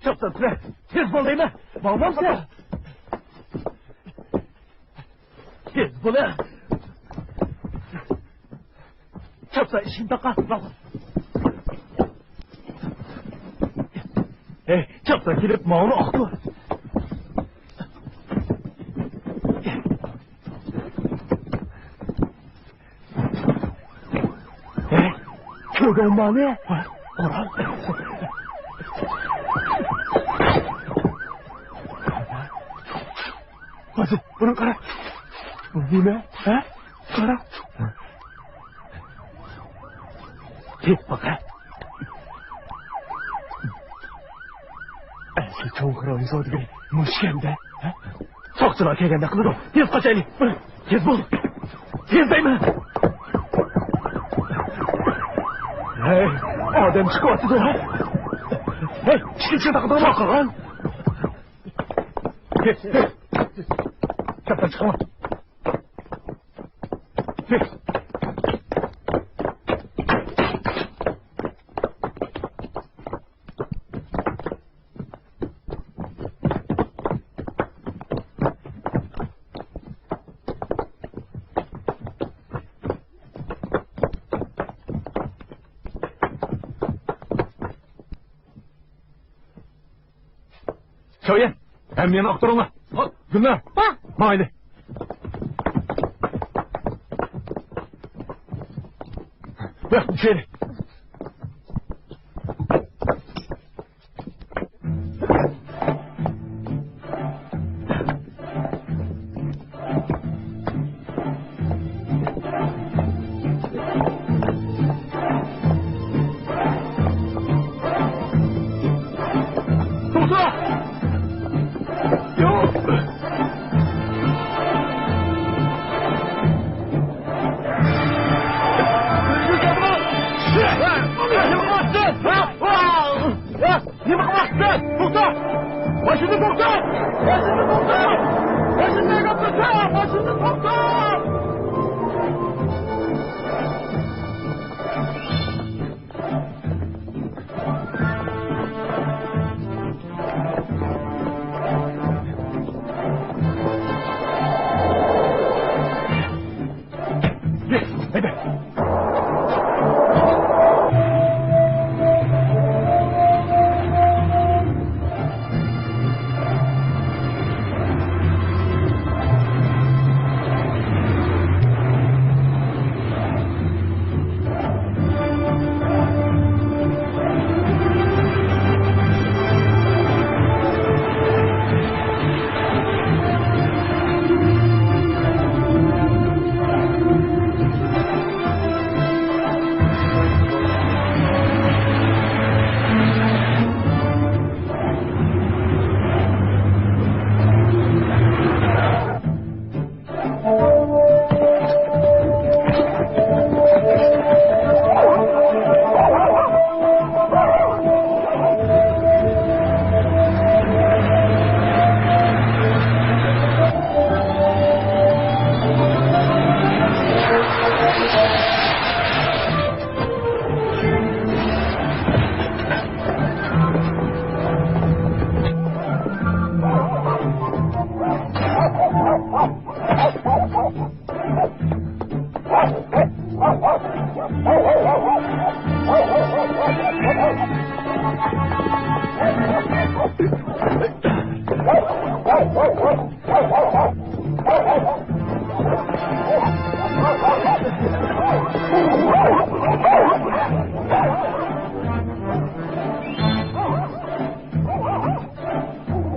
چاپسان تۇرە، تېز بول دەيمەن. ماڭمامسەن؟ تېز بولۇڭ. چاپسان ئىشىكنى تاقا. ھەي، چاپسان كېلىپ ماۋۇنى ئاقتۇر. ھەي، كۆرگەن مانى. قارا. ھازىر بۇنى قارا. بۇ نېمە؟ ھە؟ قارا. تېپىپ باقە. ئەسلى چوڭ خىراۋىزور دېگىنى مۇشۇكەن-دە، ھە؟ ساقچىلار كەلگەندەك قىلىدۇ. تېز قاچايلى. تېز بول. تېز دەيمەن. ھەي، ئادەم چىقىۋاتىدۇ، ھە؟ ھەي، ئىشىكنى چاتاقىدىغان قىلغان. تېز، تېز. چاپسان چىقىڭلار. شاۋيەن، ھەممىنى ئاختۇرۇڭلار. ھوپ، گۈلنار. ھە. ماڭايلى. ۋاھ، چۈشەيلى. توختا! ياق! نېمە قىلماقچىسەن؟ توختا! ماشىنىنى توختا! ماشىنىنى توختا! ماشىنىنى توختا! ماشىنىنى توختا!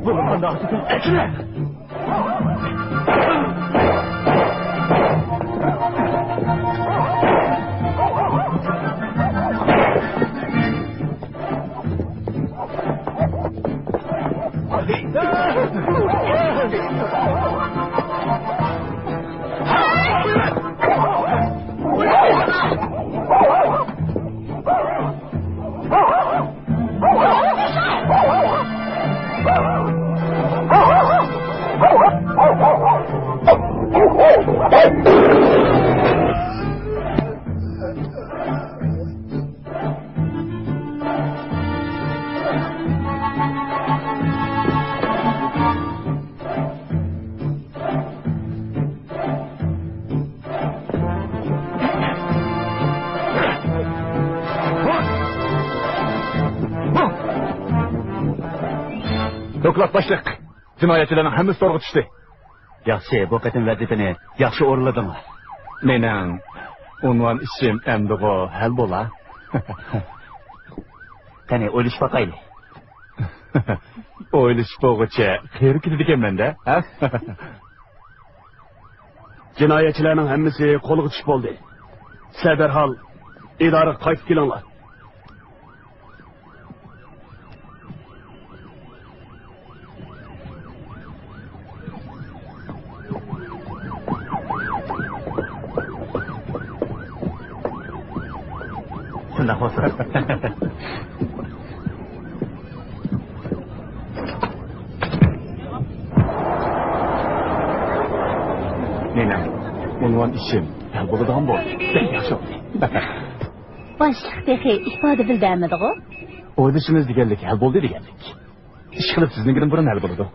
بۇنى قانداق ئەكىلە؟ قىلات باشلىق. جىنايەتچىلەرنىڭ ھەممىسى تورغا چۈشتى. ياخشى، بۇ قېتىم ۋەزىپىنى ياخشى ئورۇنلىدىڭلار. مېنىڭ ئۇنۋان ئىشىم ئەمدىغۇ ھەل بولا. قېنى، ئويلىشىپ باقايلى. ئويلىشىپ بولغۇچە قېرىپ كېتىدىكەنمەن-دە، ھە؟ جىنايەتچىلەرنىڭ ھەممىسى قولغا چۈشۈپ بولدى. سىلەر دەرھال ئىدارىگە قايتىپ كېلىڭلار. شۇنداق بولسۇن. مېنىڭ ئۇنۋان ئىشىم ھەل بولىدىغان بولدى. بەك ياخشى بولدى. باشلىق تېخى ئىپادە بىلدۈرمىدىغۇ؟ ئويلىشىمىز دېگەنلىك ھەل بولدى دېگەنلىك. ئىشقىلىپ سىزنىڭكىدىن بۇرۇن ھەل بولىدۇ.